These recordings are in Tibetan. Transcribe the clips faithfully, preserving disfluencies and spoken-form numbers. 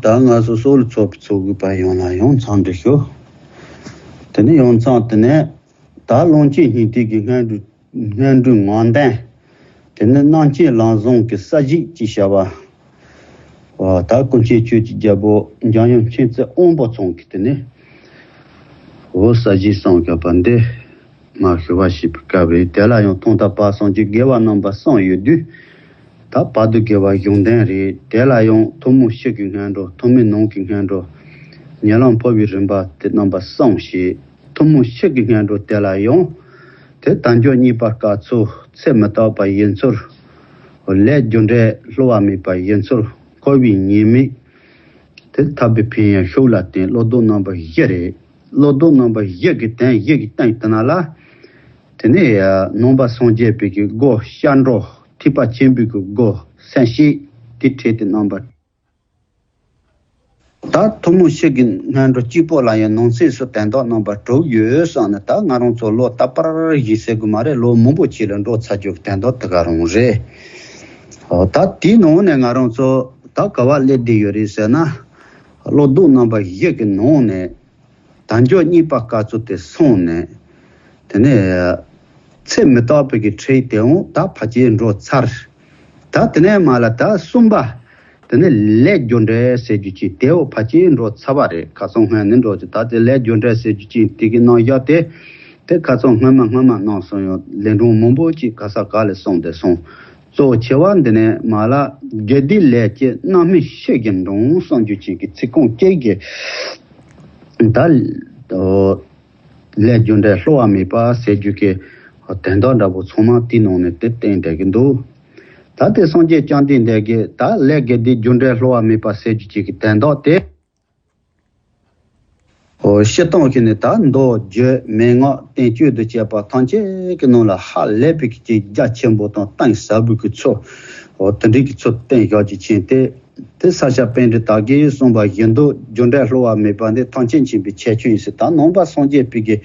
ད་ང་ཚོ་སོགས་ལ་ཚོགས་པའི་ཚོགས་དགོས་པ་ཡོངས་ལ་ཡང་འཚམས་འདྲི་ཞུ། དེ་ནས་ཡང་འཚམས་དེ་ནས་ད་ཀློང་ཆེན་སྙིང་ཐིག་གི་སྔོན་འགྲོའི་སྔོན་འགྲོའི་ངོ་མདངས། དེ་ནས་རྣམ་མཁྱེན་ལམ་བཟང་གི་ས་གཞི་ཅེས་བྱ་བ། ད་ཀུན་མཁྱེན་ཆོས་ཀྱི་རྒྱལ་པོ་འཇམ་དབྱངས་མཁྱེན་བརྩེ་དབང་པོ་ཚང་གིས་དེ་ནས། འོ་ས་གཞི་གསུངས་བཞག་པ་འདི་མར་ཞུ་བ་ཞུས་པའི་སྐབས་རེད། དེ་ལ་ཡང་ཐོག་མཐའ་བར་གསུམ་གྱི་དགེ་བ་རྣམ་པ་གསུམ་ཡོད་དུས། ད་བར་དུ་དགེ་བ་གཞུང་ལྡན་རེད། དེ་ལ་ཡང་ཐུན་མོང་སྤྱི་གི་སྔོན་འགྲོ། ཐུན་མོང་ནང་གི་སྔོན་འགྲོ། ཉེ་ལམ་འཕོ་བའི་རིམ་པ་དེ་རྣམ་པ་གསུམ་ཞེས། ཐུན་མོང་སྤྱི་གི་སྔོན་འགྲོ་དེ་ལ་ཡང་། དེ་དལ་འབྱོར་རྙེད་པ་དཀའ་ཚུལ། ཚེ་མི་རྟག་པ་ཡིན་ཚུལ། ལས་རྒྱུ་འབྲས་བསླུ་བ་མེད་པ་ཡིན་ཚུལ། འཁོར་བའི་ཉེས་དམིགས། དེ་ཐར་པའི་ཕན་ཡོན་ཤུགས་ལ་བསྟན། བློ་ལྡོག་རྣམ་པ་བཞི་རེད། བློ་ལྡོག་རྣམ་པ་བཞི་གི་དོན་བཞི་གི་སྟེང་དེ་ན་ལ། དེ་ནས་ནང་པ་སངས་རྒྱས་པའི་གི་སྒོ་ཤར་འགྲོ། ཐེག་པ་ཆེན་པོའི་གི་སྒོ་སེམས་བསྐྱེད་དེ་ཁྲིད་དེ་རྣམ་པ། ད་ཐུན་མོང་སྤྱི་གི་སྔོན་འགྲོ་གཅིག་པོ་ལ་ཡང་ནང་གསེས་སུ་དོན་དག་རྣམ་པ་དྲུག་ཡོད་བསམ་ནས། ད་ང་རང་ཚོ་ལོ་རྟག་པར་ཞིག་ཟེར་དགོས་མ་རེད། ལོ་མང་པོ་ཅིག་ལ་འགྲོ་ཚར་རྒྱུ་གི་དོན་དག་དེ་ག་རང་རེད། ཨོ་ད་དེའི་ནང་ནས་ང་རང་ཚོ་ད་ག་བ་སླེབས་བསྡད་ཡོད་རེད་ཟེར་ན། བློ་ལྡོག་རྣམ་པ་བཞི་གི་ནང་ནས། དལ་འབྱོར་རྙེད་པ་དཀའ་ཚུལ་དེ་སོང་ནས། དེ་ནས་ཚེ་མི་རྟག་པའི་གི་ཁྲིད་དེའང་ད་ཕལ་ཆེར་འགྲོ་ཚར། ད་དེ་ནས་མར་ལ་ད་གསུམ་པ། དེ་ནས་ལས་རྒྱུ་འབྲས་ཟེར་རྒྱུ་ཅིག་དེའོ་ཕལ་ཆེར་འགྲོ་ཚར་བ་རེད། ཁ་སང་སྔོན་ནས་འགྲོ་ཅིག་ད་དེ་ལས་རྒྱུ་འབྲས་ཟེར་རྒྱུ་ཅིག་དེ་གི་ནང་བཞག་སྟེ། དེ་ཁ་སང་སྔོན་མ་སྔོན་མ་གནང་སོང་ཡང་ལན་གྲངས་མང་པོ་ཅིག་ག་ས་ག་ལ་སོང་དེ་སོང་། གཙོ་ཆེ་བ་འདི་ནས་མར་ལ་དགེ་སྡིག་ལས་ཀྱི་རྣམ་སྨིན་ཤེས་ཀྱི་འགྲོ་གསུང་རྒྱུ་ཅན་གྱི་ཚིག་རྐང་གཅིག་གིས་ད་ལས་རྒྱུ་འབྲས་བསླུ་བ་མེད་པ་ཟེར་རྒྱུ་གི་དོན་དག་འདྲ་པོ་ཚང་མ་དེའི་ནང་ནས་དེ་བསྟན་བསྡད་ཀྱི་འདུག་ད་དེ་སངས་རྒྱས་བཅོམ་ལྡན་འདས་ཀྱིས་ད་ལས་དགེ་སྡིག་རྒྱུ་འབྲས་བསླུ་བ་མེད་པ་ཟེར་རྒྱུ་ཅན་གྱི་དོན་དག་དེ། ཨོ་སྤྱིར་བཏང་གི་ནི་ད་མདོ་རྒྱུད་མན་ངག་བསྟན་བཅོས་དང་བཅས་པ་ཐམས་ཅད་ཀྱི་ནང་ལ་ཧ་ལས་པའི་གི་རྒྱ་ཆེན་པོ་དང་གཏིང་ཟབ་པོའི་གི་ཚུལ། ཨོ་དེ་འདྲའི་གི་ཚུལ་བསྟན་བཞག་རྒྱུ་ཅན་དེ། དེ་ས་སྐྱ་པཎྜི་ཏ་གིས་གསུངས་པ་བཞིན་དུ་རྒྱུ་འབྲས་བསླུ་བ་མེད་པ་འདི་ཐམས་ཅད་མཁྱེན་པའི་ཁྱད་ཆོས་ཡིན་ཟེར། ད་ནང་པ་སངས་རྒྱས་པའི་གི་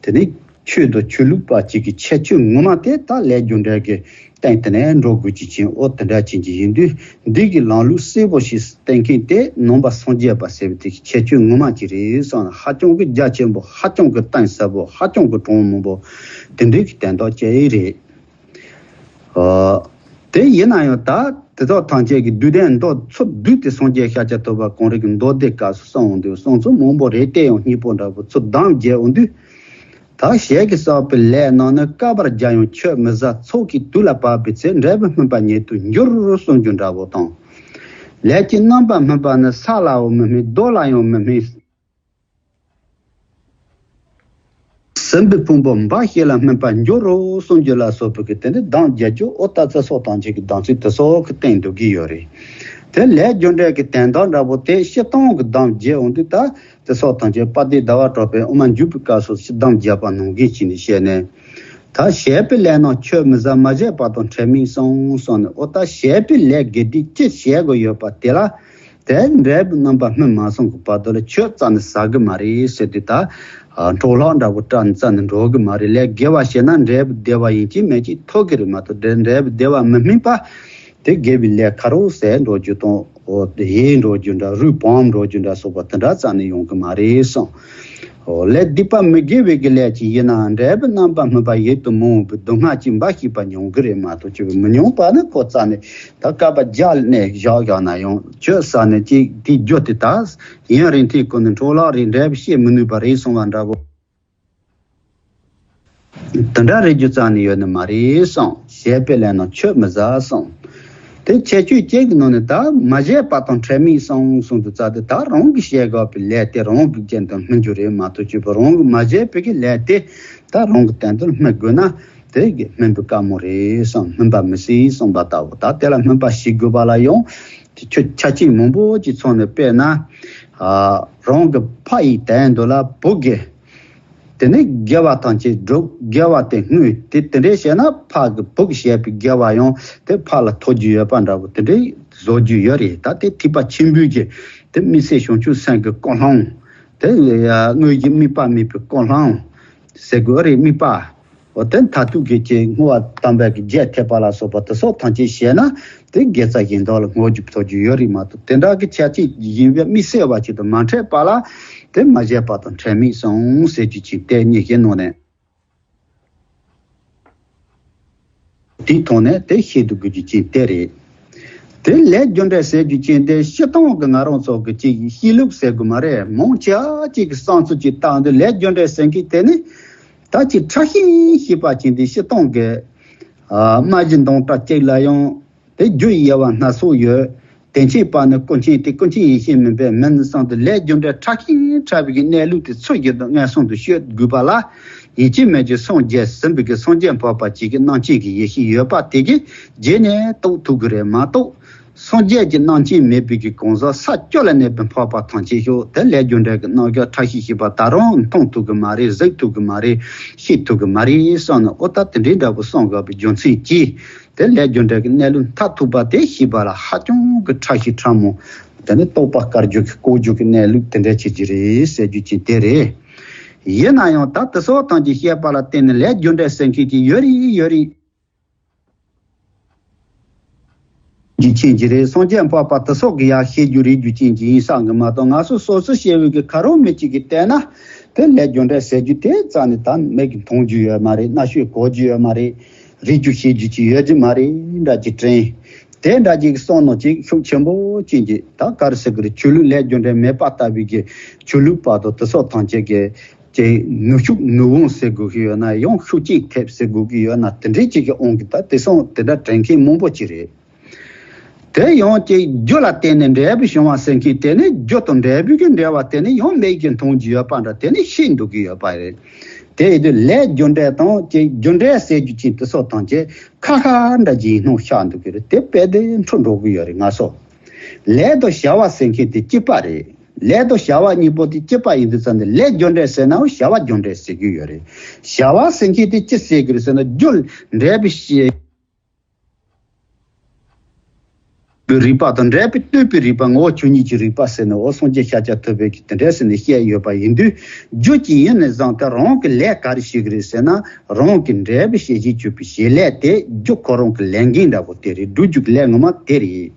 དེ་ནི་ཆོས་དང་ཆོས་ལུགས་པ་གཅིག་གི་ཁྱད་ཆོས་ངོ་མ་དེ་ད་ལས་རྒྱུ་འབྲས་ཀྱི་སྟེང་དེ་ནས་འགྲོ་དགོས་ཀྱི་ཅན། ཨོ་དེ་འདྲ་ཅན་གྱི་ཡིན་དུས་འདི་གི་ལམ་ལུགས་གསལ་པོ་ཞིག་བསྟན་མཁན་དེ་ནང་པ་སངས་རྒྱས་པ་ཟེར་བའི་དེ་གི་ཁྱད་ཆོས་ངོ་མ་ཅིག་རེད་བསམ་ན། ཧ་ཅང་གི་རྒྱ་ཆེན་པོ། ཧ་ཅང་གི་གཏིང་ཟབ་པོ། ཧ་ཅང་གི་གྲངས་མང་པོ་དེ་འདྲའི་གི་དོན་དག་ཅིག་རེད། ཨོ། དེ་ཡིན་ན་ཡང་ད་དེ་དག་ཐམས་ཅད་ཀྱི་བསྡུས་དོན་མདོ་ཚུར་བསྡུས་ཏེ་སངས་རྒྱས་ཤཱཀྱ་ཐུབ་པ་གངས་རི་གི་མདོ་སྡེ་སྐབས་སུ་གསུངས་འོང་དུས་གསུང་ཚུལ་མང་པོ་རེད། དེ་ཡང་སྙིང་པོ་འདྲ་པོ་ཚུར་བསྡམས་བརྒྱབ་འོང་དུས། ད་ཞལ་གྱིས་བསགས་པའི་ལས་རྣམས་ནི། བསྐལ་པར་བརྒྱ་ཡང་མཆོད་མི་ཟ། ཚོགས་ཀྱི་དུས་ལ་བབ་པའི་ཚེ། འབྲས་བུ་སྨིན་པ་ཉིད་དུ་འགྱུར། གསུང་རྒྱུ་འདྲ་པོ་དང་། ལས་ཀྱི་རྣམ་པ་སྨིན་པ་ནི། ས་ལའང་མི་སྨིན་རྡོ་ལ་ཡང་མི་སྨིན། སྲིན་པོའི་ཕུང་པོ་འབའ་ཞིག་ལ་སྨིན་པར་འགྱུར་རོ་གསུང་རྒྱུ་ལ་སོགས་པའི་གི་དེ་འདྲའི་གདམས་རྒྱག་རྒྱུ། ཨོ་ད་ཚེ་སྲོག་དང་བཅས་ཀྱི་གདམས་ཚིག་དེ་སོགས་ཀྱི་སྟེང་འདུག་གི་ཡོད་རེད། དེ་ལས་རྒྱུ་འབྲས་ཀྱི་དོན་དག་འདྲ་པོ་དེ་སྤྱིར་བཏང་གི་གདམས་རྒྱག་འོང་དུས། ད་དེ་སོགས་དང་བཅས་པ་དེ་ཟླ་བ་གྲགས་པས་དབུ་མ་འཇུག་པའི་སྐབས་སུ་ཞིག་གདམས་རྒྱག་པ་ནང་བཞིན་བྱས་ནས་བཤད་ནས། ད་བྱས་པའི་ལས་རྣམས་ཆོས་མི་ཟ། མ་བྱས་པ་དང་ཕྲད་མིན་གསུངས་གསུངས་ནས། ཨོ་ད་བྱས་པའི་ལས་དགེ་སྡིག་ཅི་བྱེད་དགོས་ཡོད་པ་དེ་ལ། དེ་འབྲས་བུ་རྣམ་པ་སྨིན་མ་སོང་གི་བར་དུ་ལ་ཆོས་རྩ་ནས་ཟ་གི་མ་རེད་ཟེར་དུས། ད་འཕྲོ་བརླག་འདྲ་པོ་རྩ་ནས་རྩ་ནས་འགྲོ་གི་མ་རེད། ལས་དགེ་བ་བྱས་ན་འབྲས་བུ་བདེ་བ་ཡིན་གཅིག་མིན་གཅིག་ཐོབ་གི་རེད་མ་གཏོགས། འབྲས་འབྲས་བུ་བདེ་བ་མི་སྨིན་པ་དེ་དགེ་བའི་ལས་ཁ་རོག་ཟས་འགྲོ་རྒྱུ་དང་། ཨོ་དེ་ཡས་འགྲོ་རྒྱུ་འདྲ། རུས་སྦོམ་འགྲོ་རྒྱུ་འདྲ་སོགས་པ་དེ་འདྲ་རྩ་ནས་ཡོང་གི་མ་རེད་གསུངས། ཨོ་ལས་སྡིག་པ་མི་དགེ་བའི་གི་ལས་ཅིག་ཡིན་ནའང་། འབྲས་བུ་རྣམ་པ་སྨིན་པ་ཡིད་དུ་མི་འོང་བའི་སྡུག་བསྔལ་གྱིས་འབའ་ཞིག་པ་མྱོང་གི་རེད་མ་གཏོགས། ཅིག་མི་མྱོང་པ་ནི་ཁོ་རྩ་ནས། ད་བསྐལ་པ་བརྒྱ་ནས་བཞག་བཞག་ན་ཡང་ཆོས་ཟ་ནས་ཅིག་དེའི་རྒྱུ་དེ་ད་ཡུན་རིང་ཐུང་ཀུན་ནས་འཕྲོ་བརླག་རེད། འབྲས་བུ་སྐྱེ་མི་ནུས་པ་རེད་གསུངས་པ་འདྲ་པོ། དེ་འདྲ་རེད་རྒྱུ་རྩ་ནས་ཡོད་ནི་མ་རེད་གསུངས། བྱས་པའི་ལས་རྣམས་ཆོས་མི་ཟ་གསུངས། དེ་ཁྱད་ཆོས་གཅིག་གི་ནང་ནས་ད་མ་བྱས་པ་དང་ཕྲད་མིན་གསུངས་གསུངས་དུས་ཙ་དེ། ད་རང་གིས་བྱེད་དགོས་པའི་ལས་དེ་རང་གི་རྐྱེན་དུ་སྨིན་རྒྱུ་རེད་མ་གཏོགས། ཅིག་རང་གིས་མ་བྱས་པའི་གི་ལས་དེ་ད་རང་གི་དོན་དུ་སྨིན་དགོས་ན། དེ་གི་སྨིན་པའི་དཀའ་མོ་རེད་གསུངས། སྨིན་པ་མི་སྲིད་གསུངས་པ་ལྟ་བུ། ད་དེ་ལ་སྨིན་པ་ཞིག་དགོས་པ་ལ་ཡང་དེ་ཆོས་ཆ་རྐྱེན་མང་པོ་ཅིག་ཚང་ནས། དཔེར་ན་ཨ་རང་གི་ཕ་ཡི་དོན་དུ་ལ་བུ་གིས་དེ་ནས་དགེ་བ་ཐམས་ཅད་བསྒྲུབ། དགེ་བ་དེ་བསྔོས་ཏེ། དེ་འདྲའི་བྱས་ན་ཕ་གི་བུ་གིས་བྱས་པའི་དགེ་བ་ཡང་དེ་ཕ་ལ་ཐོབ་རྒྱུ་ཡོད་པ་འདྲ་པོ་དེ་འདྲའི་བཟོ་རྒྱུ་ཡོད་རེད། ད་དེ་ཐེག་པ་ཆེན་པོའི་གི་དེ་དམིགས་བསལ་བྱང་ཆུབ་སེམས་ཀྱི་ཀུན་སློང་། དེ་དངོས་གཞི་དམིགས་པ་མེད་པའི་ཀུན་སློང་ཟེར་དགོས་རེད། དམིགས་པ། འོ་དེ་མཐར་ཐུག་གི་ཅིག་བསྔོ་བ་དམ་པའི་གི་རྒྱས་ཐེབས་པ་ལ་སོགས་པ་དེ་སོགས་ཐམས་ཅད་བྱས་ན་དེ་དགེ་རྩ་གཞན་དག་ལ་བསྔོ་རྒྱུ་ཐོབ་རྒྱུ་ཡོད་རེད་མ་གཏོགས། དེ་འདྲ་གི་ཁྱད་ཆོས་ཡིན་པའི་དམིགས་བསལ་བ་ཅིག་ཏུ་མ་འཕྲད་པ་ལ་དེ་མ་བྱས་པ་དང་ཕྲད་མེད་གསུངས་ཟེར་རྒྱུ་ཅིག་དེ་ཉིད་ཀྱི་ནང་ནས། དེའི་ཐོག་ནས་དེ་ཤེས་ཐུབ་དགོས་རྒྱུ་ཅིག་དེ་རེད། དེ་ལས་རྒྱུ་འབྲས་ཟེར་རྒྱུ་ཅིག་དེ་སྤྱིར་བཏང་གི་ང་རང་ཚོ་གི་ཅིག་ཤེས་ལུགས་ཟེར་དགོས་མ་རེད། མང་ཆེ་བ་ཅིག་གི་བསམ་ཚུལ་ཅིག་བཏང་དུས་ལས་རྒྱུ་འབྲས་ཟེར་མཁན་དེ་ནི་ད་ཅིག་ཕྲ་ཞིང་ཤེས་པ་ཅིག་དེ་སྤྱིར་བཏང་གི་ཨ་སྨྲ་བཞིན་དོན་དག་ཅིག་ལ་ཡང་དེ་རྒྱུ་ཡི་དབྱེ་བ་སྣ་ཚོགས་ཡོད། དེ་མཁྱེན་པ་ནི་ཀུན་མཁྱེན་ཏེ། ཀུན་མཁྱེན་ཡེ་ཤེས་མིན་པས་མིན་གསུངས་ཏེ། ལས་རྒྱུ་འབྲས་ཕྲ་ཞིང་ཕྲ་བའི་གི་གནས་ལུགས་དེ་ཚུལ་བཞིན་དུ་མངོན་སུམ་དུ་ཤོད་དགོས་པ་ལ། ཡིད་ཆེས་མེད་ཀྱི་སངས་རྒྱས་ཟིན་པའི་གི་སངས་རྒྱས་འཕགས་པ་ཅིག་གི་རྣམ་མཁྱེན་གྱི་ཡེ་ཤེས་ཡོད་པ་དེ་གིས་རྗེས་ནས་རྟོགས་ཐུབ་ཀྱི་རེད་མ་གཏོགས། སངས་རྒྱས་ཀྱི་རྣམ་མཁྱེན་མེད་པའི་གི་གང་ཟག་ས་བཅུ་ལ་གནས་པའི་འཕགས་པ་ཐམས་ཅད་ཤོག་དེ་ལས་རྒྱུ་འབྲས་ཀྱི་རྣམ་གཞག་ཕྲ་ཞིང་ཞེས་པ་ད་རུང་མཐོང་ཐུབ་ཀྱི་མ་རེད། གཟིགས་ཐུབ་ཀྱི་མ་རེད། ཤེས་ཐུབ་ཀྱི་མ་རེད་བསམ་ནས། ཨོ་ད་དེ་འདྲའི་འདྲ་པོ་གསུང་དགོས་པའི་རྒྱུ་མཚན་གྱིས། དེ་ལས་རྒྱུ་འབྲས་ཀྱི་གནས་ལུགས་མཐར་ཐུག་པ་དེ་ཤེས་པ་ལ་ཧ་ཅང་གི་ཕྲ་ཞིང་ཕྲ་མོ། དེ་ནི་རྟོགས་པ་དཀའ་རྒྱུ་གི་ལྐོག་གྱུར་གྱི་གནས་ལུགས་དེ་འདྲ་བྱེད་ཀྱི་རེད་ཟེར་རྒྱུ་ཅིག་དེ་རེད། ཡིན་ན་ཡང་ད་དེ་སོགས་ཐམས་ཅད་བཤད་པ་ལ་བརྟེན་ནས་ལས་རྒྱུ་འབྲས་ཟེར་མཁན་ཅིག་ཡོད་རེད་ཡོད་རེད། རྒྱུ་ཅན་གྱི་རེད། སངས་རྒྱས་འཕགས་པ་དེ་སོགས་ཀྱི་ཡང་བཤད་རྒྱུ་རེད། རྒྱུ་ཅན་གྱི་ཡིན་བསམ་གི་མ་གཏོགས། ང་ཚོ་སོ་སོ་སྐྱེ་བོ་གི་ཁ་རོག་མི་གཅིག་གིས་བལྟས་ན་དེ་ལས་རྒྱུ་འབྲས་ཟེར་རྒྱུ་དེ་རྩ་ནས་ད་མིག་གིས་མཐོང་རྒྱུ་ཡོད་མ་རེད། རྣ་ཤོས་གོ་རྒྱུ་ཡོད་མ་རེད། རིག་རྒྱུ་ཤེས་རྒྱུ་ཅིག་ཡོད་རྒྱུ་མ་རེད་འདྲ་ཅིག་དྲན། དེ་འདྲ་ཅིག་གསུངས་ནོ་ཅིག་ཤུགས་ཆེན་པོ་ཅན་གྱི་ད་ག་རེ་ཟེར་གི་རེད། ཆོས་ལུགས་ལས་རྒྱུ་འབྲས་མེད་པ་ལྟ་བུའི་གི་ཆོས་ལུགས་པ་དང་དེ་སོགས་ཐམས་ཅད་ཀྱི་ཅིག་ནུས་ཤུགས་ནུས་དབང་ཟེར་དགོས་ཀྱི་ཡོད་ན་ཡང་ཤུགས་རྐྱེན་ཐེབས་ཟེར་དགོས་ཀྱི་ཡོད་ན། དེ་འདྲའི་ཅིག་གི་དབང་གིས་ད་དེ་སོང་དེ་འདྲ་དྲན་མཁན་མང་པོ་ཅིག་རེད། དེ་ཡང་ཅིག་རྒྱུ་ལ་བརྟེན་ནས་འབྲས་བུ་བྱུང་བ་ཟེར་མཁན་དེ་ནི་རྒྱུ་དང་འབྲས་བུ་གི་འབྲེལ་བ་དེ་ནི་ཡང་མིག་གིས་མཐོང་རྒྱུ་ཡོད་པ་འདྲ་དེ་ནི་ཤེས་འདུག་གི་ཡོད་པ་རེད། དེ་ཡིན་དུས་ལས་རྒྱུ་འབྲས་དང་ཅིག་རྒྱུ་འབྲས་ཟེར་རྒྱུ་ཅིག་དེ་སོགས་ཐམས་ཅད་ཁ་ཁ་འདྲ་ཅིག་སྣང་ཤར་འདུག་གི་རེད། དེ་དཔེ་དེ་འཁྲུལ་འགྲོ་གི་ཡོད་རེད། ང་ཚོ་ལས་དང་བྱ་བ་ཟེར་མཁན་དེ་གཅིག་པ་རེད། ལས་དང་བྱ་བ་གཉིས་པོ་དེ་གཅིག་པ་ཡིན་དུས་ཙམ་ནས་ལས་རྒྱུ་འབྲས་ཟེར་ནའང་བྱ་བ་རྒྱུ་འབྲས་ཟེར་གྱི་ཡོད་རེད། བྱ་བ་ཟེར་མཁན་དེ་ཅི་ཟེར་གྱི་རེད་ཟེར་ན། རྒྱུ་འབྲས་བུ་ཤེས་པའི་རིགས་པ་དང་འབྲས་བུ་ལྟོས་པའི་རིགས་པ། ངོ་བོ་ཆོས་ཉིད་ཀྱི་རིགས་པ་ཟེར་ནས་འོ་སངས་རྒྱས་ཤཱཀྱ་ཐུབ་པས་ཀྱི་དེ་འདྲ་ཟེར་ནས་བཤད་ཡོད་པ་ཡིན་དུས། རྒྱུ་ཅིག་ཡིན་ནས་བཟུང་སྟེ་རང་གི་ལས་ག་རེ་བྱེད་ཀྱི་རེད་ཟེར་ན། རང་གི་འབྲས་བུ་བྱེད་བཞིན་བཅུག་པའི་བྱེད་ལས་དེ་རྒྱུ་ཁོ་རང་གི་ལས་འགན་འདྲ་པོ་དེ་རེད། སྒྲུབ་རྒྱུ་གི་ལས་ངོ་མ་དེ་རེད།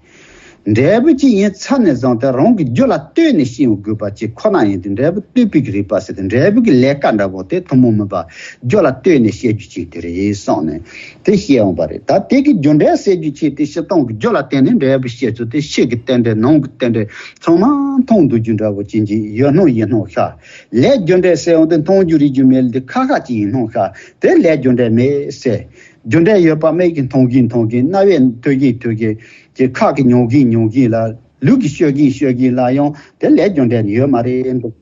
འབྲས་བུ་ཅིག་ཡིན་ཚར་ནས་བཟུང་སྟེ་རང་གི་རྒྱུ་ལ་ལྟོས་ནས་སྐྱེ་དགོས་པ་ཅིག་ཁོ་ན་ཡིན་དུས་འབྲས་བུ་ལྟོས་པའི་གི་རིགས་པ་ཟེར་ཏེ། འབྲས་བུ་གི་ལས་ཀ་འདྲ་པོ་དེ་ཐུན་མོང་མིན་པ་རྒྱུ་ལ་ལྟོས་ནས་བཤད་རྒྱུ་ཅིག་དེ་རེད་གསུངས་ནས་དེ་བཤད་འོང་པ་རེད། ད་དེ་གི་རྒྱུ་འབྲས་ཟེར་རྒྱུ་ཅིག་དེ་སྤྱིར་བཏང་གི་རྒྱུ་ལ་བརྟེན་ནས་འབྲས་བུ་བཤད་ཚུལ་དེ་ཕྱི་གི་རྟེན་འབྲེལ་ནང་གི་རྟེན་འབྲེལ་ཚང་མ་མཐོང་འདུག་རྒྱུ་འདྲ་པོ་ཅན་གྱི་ཡོད་སྣང་ཡིན་སྣང་ཤར། ལས་རྒྱུ་འབྲས་ཟེར་འོང་དུས་མཐོང་རྒྱུ་རིག་རྒྱུ་མེད་ལ་དེ་ཁ་ཁ་ཅིག་ཡིན་སྣང་ཤར། དེ་ལས་རྒྱུ་འབྲས་མེད་ཟེར། རྒྱུ་འབྲས་ཡོད་པ་མིག་གིས་མཐོང་གིན་མཐོང་གིན། རྣ་བས་ཐོས་གིན་ཐོས་གིན། ཅིག་ཁ་གིས་མྱོང་གིན་མྱོང་གིན་ལ། ལུས་ཀྱིས་ཤེས་གིན་ཤེས་གིན་ལ་ཡང་དེ་ལས་རྒྱུ་འབྲས་ནི་ཡོད་མ་རེད་འདུག་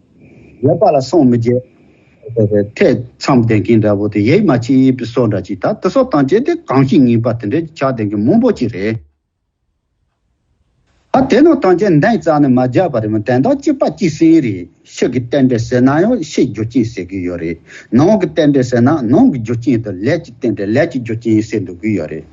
ཡོད་པ་ལ་སོང་མི་བརྗེད། ཐེ་ཚོམ་ལྡན་གིན་འདྲ་པོ་དེ་ཡིད་མ་ཆེས་པའི་བཟོ་འདྲ་ཅིག་ད་དེ་སོགས་ཐམས་ཅད་དེ་གང་ཞིག་ངེས་པ་དེ་འདྲའི་ཆགས་ལྡན་གྱི་མང་པོ་ཅིག་རེད། ཨ་དེ་ནང་ཐམས་ཅད་འདང་རྩ་ནས་མ་རྒྱག་པ་རེད་མོད། དོན་དག་གཅིག་པ་གཅིག་སེང་རེད། ཕྱི་གི་རྟེན་འབྲེལ་ཟེར་ན་ཡང་ཕྱིའི་རྒྱུ་རྐྱེན་ཟེར་གི་ཡོད་རེད། ནང་གི་རྟེན་འབྲེལ་ཟེར་ན་ནང་གི་རྒྱུ་རྐྱེན་དང་ལས་ཀྱི་རྟེན་འབྲེལ་ལས་ཀྱི་རྒྱུ་རྐྱེན་ཟེར་འདུག་གི་ཡོད་རེད།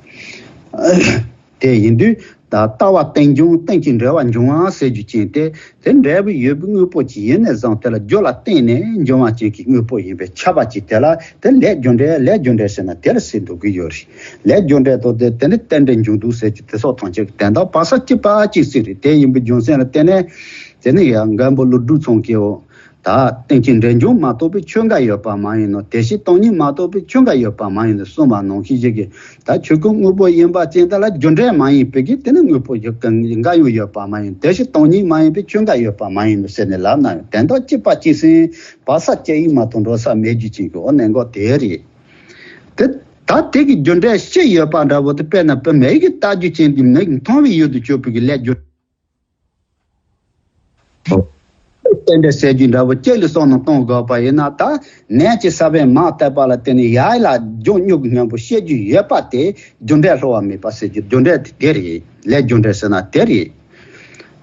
དེ་ཡིན་དུས་ད་ལྟ་བ་རྟེན་འབྱུང་རྟེན་གྱི་འབྲེལ་བ་འབྱུང་བ་ཟེར་རྒྱུ་ཅན་དེ། དེ་འབྲས་བུ་ཡོད་པའི་དངོས་པོ་ཅིག་ཡིན་ནས་བཟུང་དེ་ལ་རྒྱུ་ལ་བརྟེན་ནས་འབྱུང་བ་ཅན་གྱི་དངོས་པོ་ཡིན་པས་ཁྱབ་པ་ཅིག་དེ་ལ་དེ་ལས་རྒྱུ་འབྲས་ལས་རྒྱུ་འབྲས་ཟེར་ན་དེ་ལ་ཟེར་འདུག་གི་ཡོད་རེད། ལས་རྒྱུ་འབྲས་དང་དེ་དེ་ནི་རྟེན་འབྲེལ་འབྱུང་ལྡོག་ཟེར་གྱི་དེ་སོགས་ཐམས་ཅད་ཀྱི་དོན་དག་བག་ཆགས་གཅིག་པ་གཅིག་ཟེར་རེད། དེ་ཡིན་པའི་རྒྱུ་མཚན་ལ་བརྟེན་ནས་དེ་ནི་ཡང་མགོན་པོ་ཀླུ་སྒྲུབ་ཚང་གིས་འོ། ད་རྟེན་ཅིང་འབྲེལ་འབྱུང་མ་གཏོགས་པའི་ཆོས་འགའ་ཡོད་པ་མ་ཡིན་ནོ། དེ་བཞིན་སྟོང་ཉིད་མ་གཏོགས་པའི་ཆོས་འགའ་ཡོད་པ་མ་ཡིན་ནོ་གསུངས་པ་ནང་བཞིན་ཞིག་གིས། ད་ཆོས་ཀུན་དངོས་པོ་ཡིན་པ་ཅན་དེ་ལ་རྒྱུ་འབྲས་མ་ཡིན་པའི་གི་དེ་ནི་དངོས་པོ་ཡོད་གང་འགའ་ཡང་ཡོད་པ་མ་ཡིན། དེ་བཞིན་སྟོང་ཉིད་མ་ཡིན་པའི་ཆོས་འགའ་ཡོད་པ་མ་ཡིན་ནོ་ཟེར་ནས་ལབ་ན་ཡང་དོན་དག་གཅིག་པ་གཅིག་སེང་བག་ཆགས་གཅིག་ཡིན་མ་གཏོགས་འགྲོ་ས་མེད་རྒྱུ་ཅན་གྱི་འོ་གནད་འགག་དེ་རེད། དེ་ད་དེ་གི་རྒྱུ་འབྲས་ཕྱི་ཡོད་པ་འདྲ་བོ་དེ་དཔེར་ན་བུ་མེད་ཀྱི་ལྟ་རྒྱུ་ཅན་དེ་མིག་མཐོང་བའི་ཡུལ་དུ་གྱུར་པའི་གི་ལས་རྒྱུ། རྟེན་འབྲེལ་ཟེར་རྒྱུ་འདྲ་བོ་གཅིག་ལ་བསམ་བློ་གཏོང་དགོས་པ་ཡིན་ན། ད་ནས་ཀྱི་ས་བོན་མར་བཏབ་པ་ལ་བརྟེན་ནས་ཡར་ལ་ལྗོངས་སྨྱུ་གུ་སྔོན་པོ་སྐྱེ་རྒྱུ་ཡོད་པ་དེ་རྒྱུ་འབྲས་སླུ་བ་མེད་པ་ཟེར་རྒྱུ་རྒྱུ་འབྲས་དེ་རེད། ལས་རྒྱུ་འབྲས་ཟེར་ན་དེ་རེད།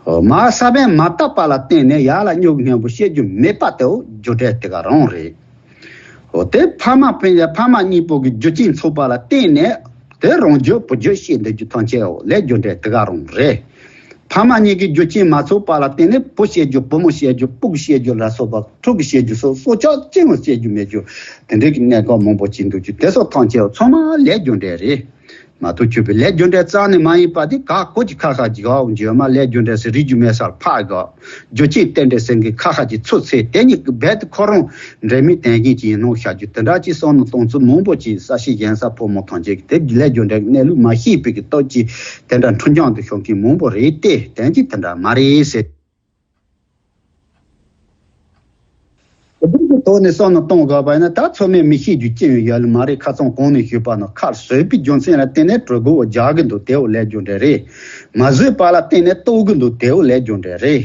འོ་མར་ས་བོན་མ་བཏབ་པ་ལ་བརྟེན་ནས་ཡར་ལ་སྨྱུ་གུ་སྔོན་པོ་སྐྱེ་རྒྱུ་མེད་པ་དེའོ་རྒྱུ་འབྲས་དེ་ག་རང་རེད། འོ་དེ་ཕ་མ་སྤུན་ཡ་ཕ་མ་གཉིས་པོ་གི་རྒྱུ་རྐྱེན་ཚོགས་པ་ལ་བརྟེན་ནས་དེ་རང་རྒྱུད་བུ་རྒྱུད་སྐྱེས་འདི་རྒྱུ་ཐམས་ཅད་འོ་ལས་རྒྱུ་འབྲས་དེ་ག་རང་རེད། ཕ་མ་གཉིས་ཀྱི་རྒྱུ་རྐྱེན་མ་ཚང་པ་ལ་བརྟེན་ནས་བུ་བཤད་རྒྱུ། བུ་མོ་བཤད་རྒྱུ། སྤུ་གུ་བཤད་རྒྱུ་ལ་སོགས་པ། ཕྲུ་གུ་བཤད་རྒྱུ་སོགས་སྲོག་ཆགས་ཅི་ཡང་བཤད་རྒྱུ་མེད་རྒྱུ། དེ་འདྲའི་གི་གནས་སྐབས་མང་པོ་ཅིག་འདུག་རྒྱུ། དེ་སོགས་ཐམས་ཅད་ཚང་མ་ལས་རྒྱུ་འབྲས་རེད། མ་གཏོགས་ཁྱོད་པའི་ལས་རྒྱུ་འབྲས་རྩ་ནས་མ་ཡིན་པ་དེ་ག་གོ་གི་ཁ་ཁ་གི་ག་འོང་རྒྱུ་ཡོད་མ། ལས་རྒྱུ་འབྲས་ཟེར་རིགས་རྒྱུ་མེད་སར་ཕར་གི། རྒྱུ་རྐྱེན་རྟེན་འབྲེལ་ཟེར་གི་ཁ་ཁ་གི་ཚུར་ཚེ་དེ་གཉིས་ཀྱི་རྦད་དེ་ཁོ་རང་འབྲེལ་མེད་དོན་གཉིས་ཀྱི་ཡིན་ནོ་བཤད་རྒྱུ། དེ་འདྲ་ཅིག་བསམ་བློ་གཏོང་ཚུལ་མང་པོ་ཅིག་ས་གཞི་གཞན་ས་ཕོ་མོ་ཐམས་ཅད་ཀྱི་དེ་ལས་རྒྱུ་འབྲས་གནས་ལུགས་མ་ཤེས་པའི་གི་སྟོབས་ཀྱིས་དེ་འདྲ་འཁྲུལ་རྐྱང་དུ་ཤོང་མཁན་མང་པོ་རེད་དེ། དོན་གྱིས་དེ་འདྲ་མ་རེད་ཟེར། དེ་འདྲ་གི་ཐོག་ནས་བསམ་བློ་གཏོང་དགོས་པ་ཡིན་ན། ད་ཚང་མས་མི་ཤེས་རྒྱུ་ཅི་ཡང་ཡོད་ལ་མ་རེད། ཁ་སང་གོང་ནས་ཞུས་པ་ནང་ཁ་བཟོས་པའི་རྒྱུ་མཚན་ལ་བརྟེན་ནས་གྲོད་ཁོག་རྒྱགས་གི་འདུག་དེའོ་ལས་རྒྱུ་འབྲས་རེད། མ་བཟོས་པ་ལ་བརྟེན་ནས་ལྟོགས་གི་འདུག་དེའོ་ལས་རྒྱུ་འབྲས་རེད།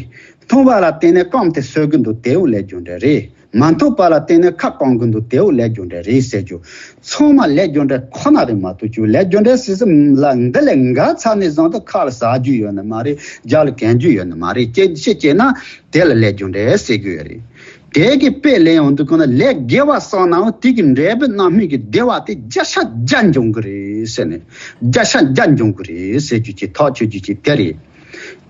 འཐུང་བ་ལ་བརྟེན་ནས་སྐམ་སྟེ་གསོད་གི་འདུག་དེའོ་ལས་རྒྱུ་འབྲས་རེད། མ་འཐུང་བ་ལ་བརྟེན་ནས་ཁ་སྐམ་གི་འདུག་དེའོ་ལས་རྒྱུ་འབྲས་རེད་ཟེར་རྒྱུ། ཚང་མ་ལས་རྒྱུ་འབྲས་ཁོ་ན་རེད་མ་གཏོགས། ཁྱོད་ལས་རྒྱུ་འབྲས་ཟེར་ས་ལ་འདི་ལས་འགའ་ཚར་ནས་བཟུང་སྟེ་ཁ་ལ་ཟ་རྒྱུ་ཡོད་ནི་མ་རེད། རྒྱབ་ལ་གན་རྒྱུ་ཡོད་ནི་མ་རེད། ཅེས་ཅེས་བྱས་ན་དེ་ལ་ལས་རྒྱུ་འབྲས་ཟེར་རྒྱུ་ཡོད་རེད། དེ་གི་དཔེ་ལེན་ཡོང་དུས་ཁོ་ན་ལས་དགེ་བ་བསགས་ནའང་དེ་གི་འབྲས་བུ་རྣམ་སྨིན་གྱི་བདེ་བ་དེ་བརྒྱ་ཆ་བརྒྱ་འབྱུང་གི་རེད་ཟེར་ནས། བརྒྱ་ཆ་བརྒྱ་འབྱུང་གི་རེད་ཟེར་རྒྱུ་ཅིག་ཐག་ཆོད་རྒྱུ་ཅིག་དེ་རེད།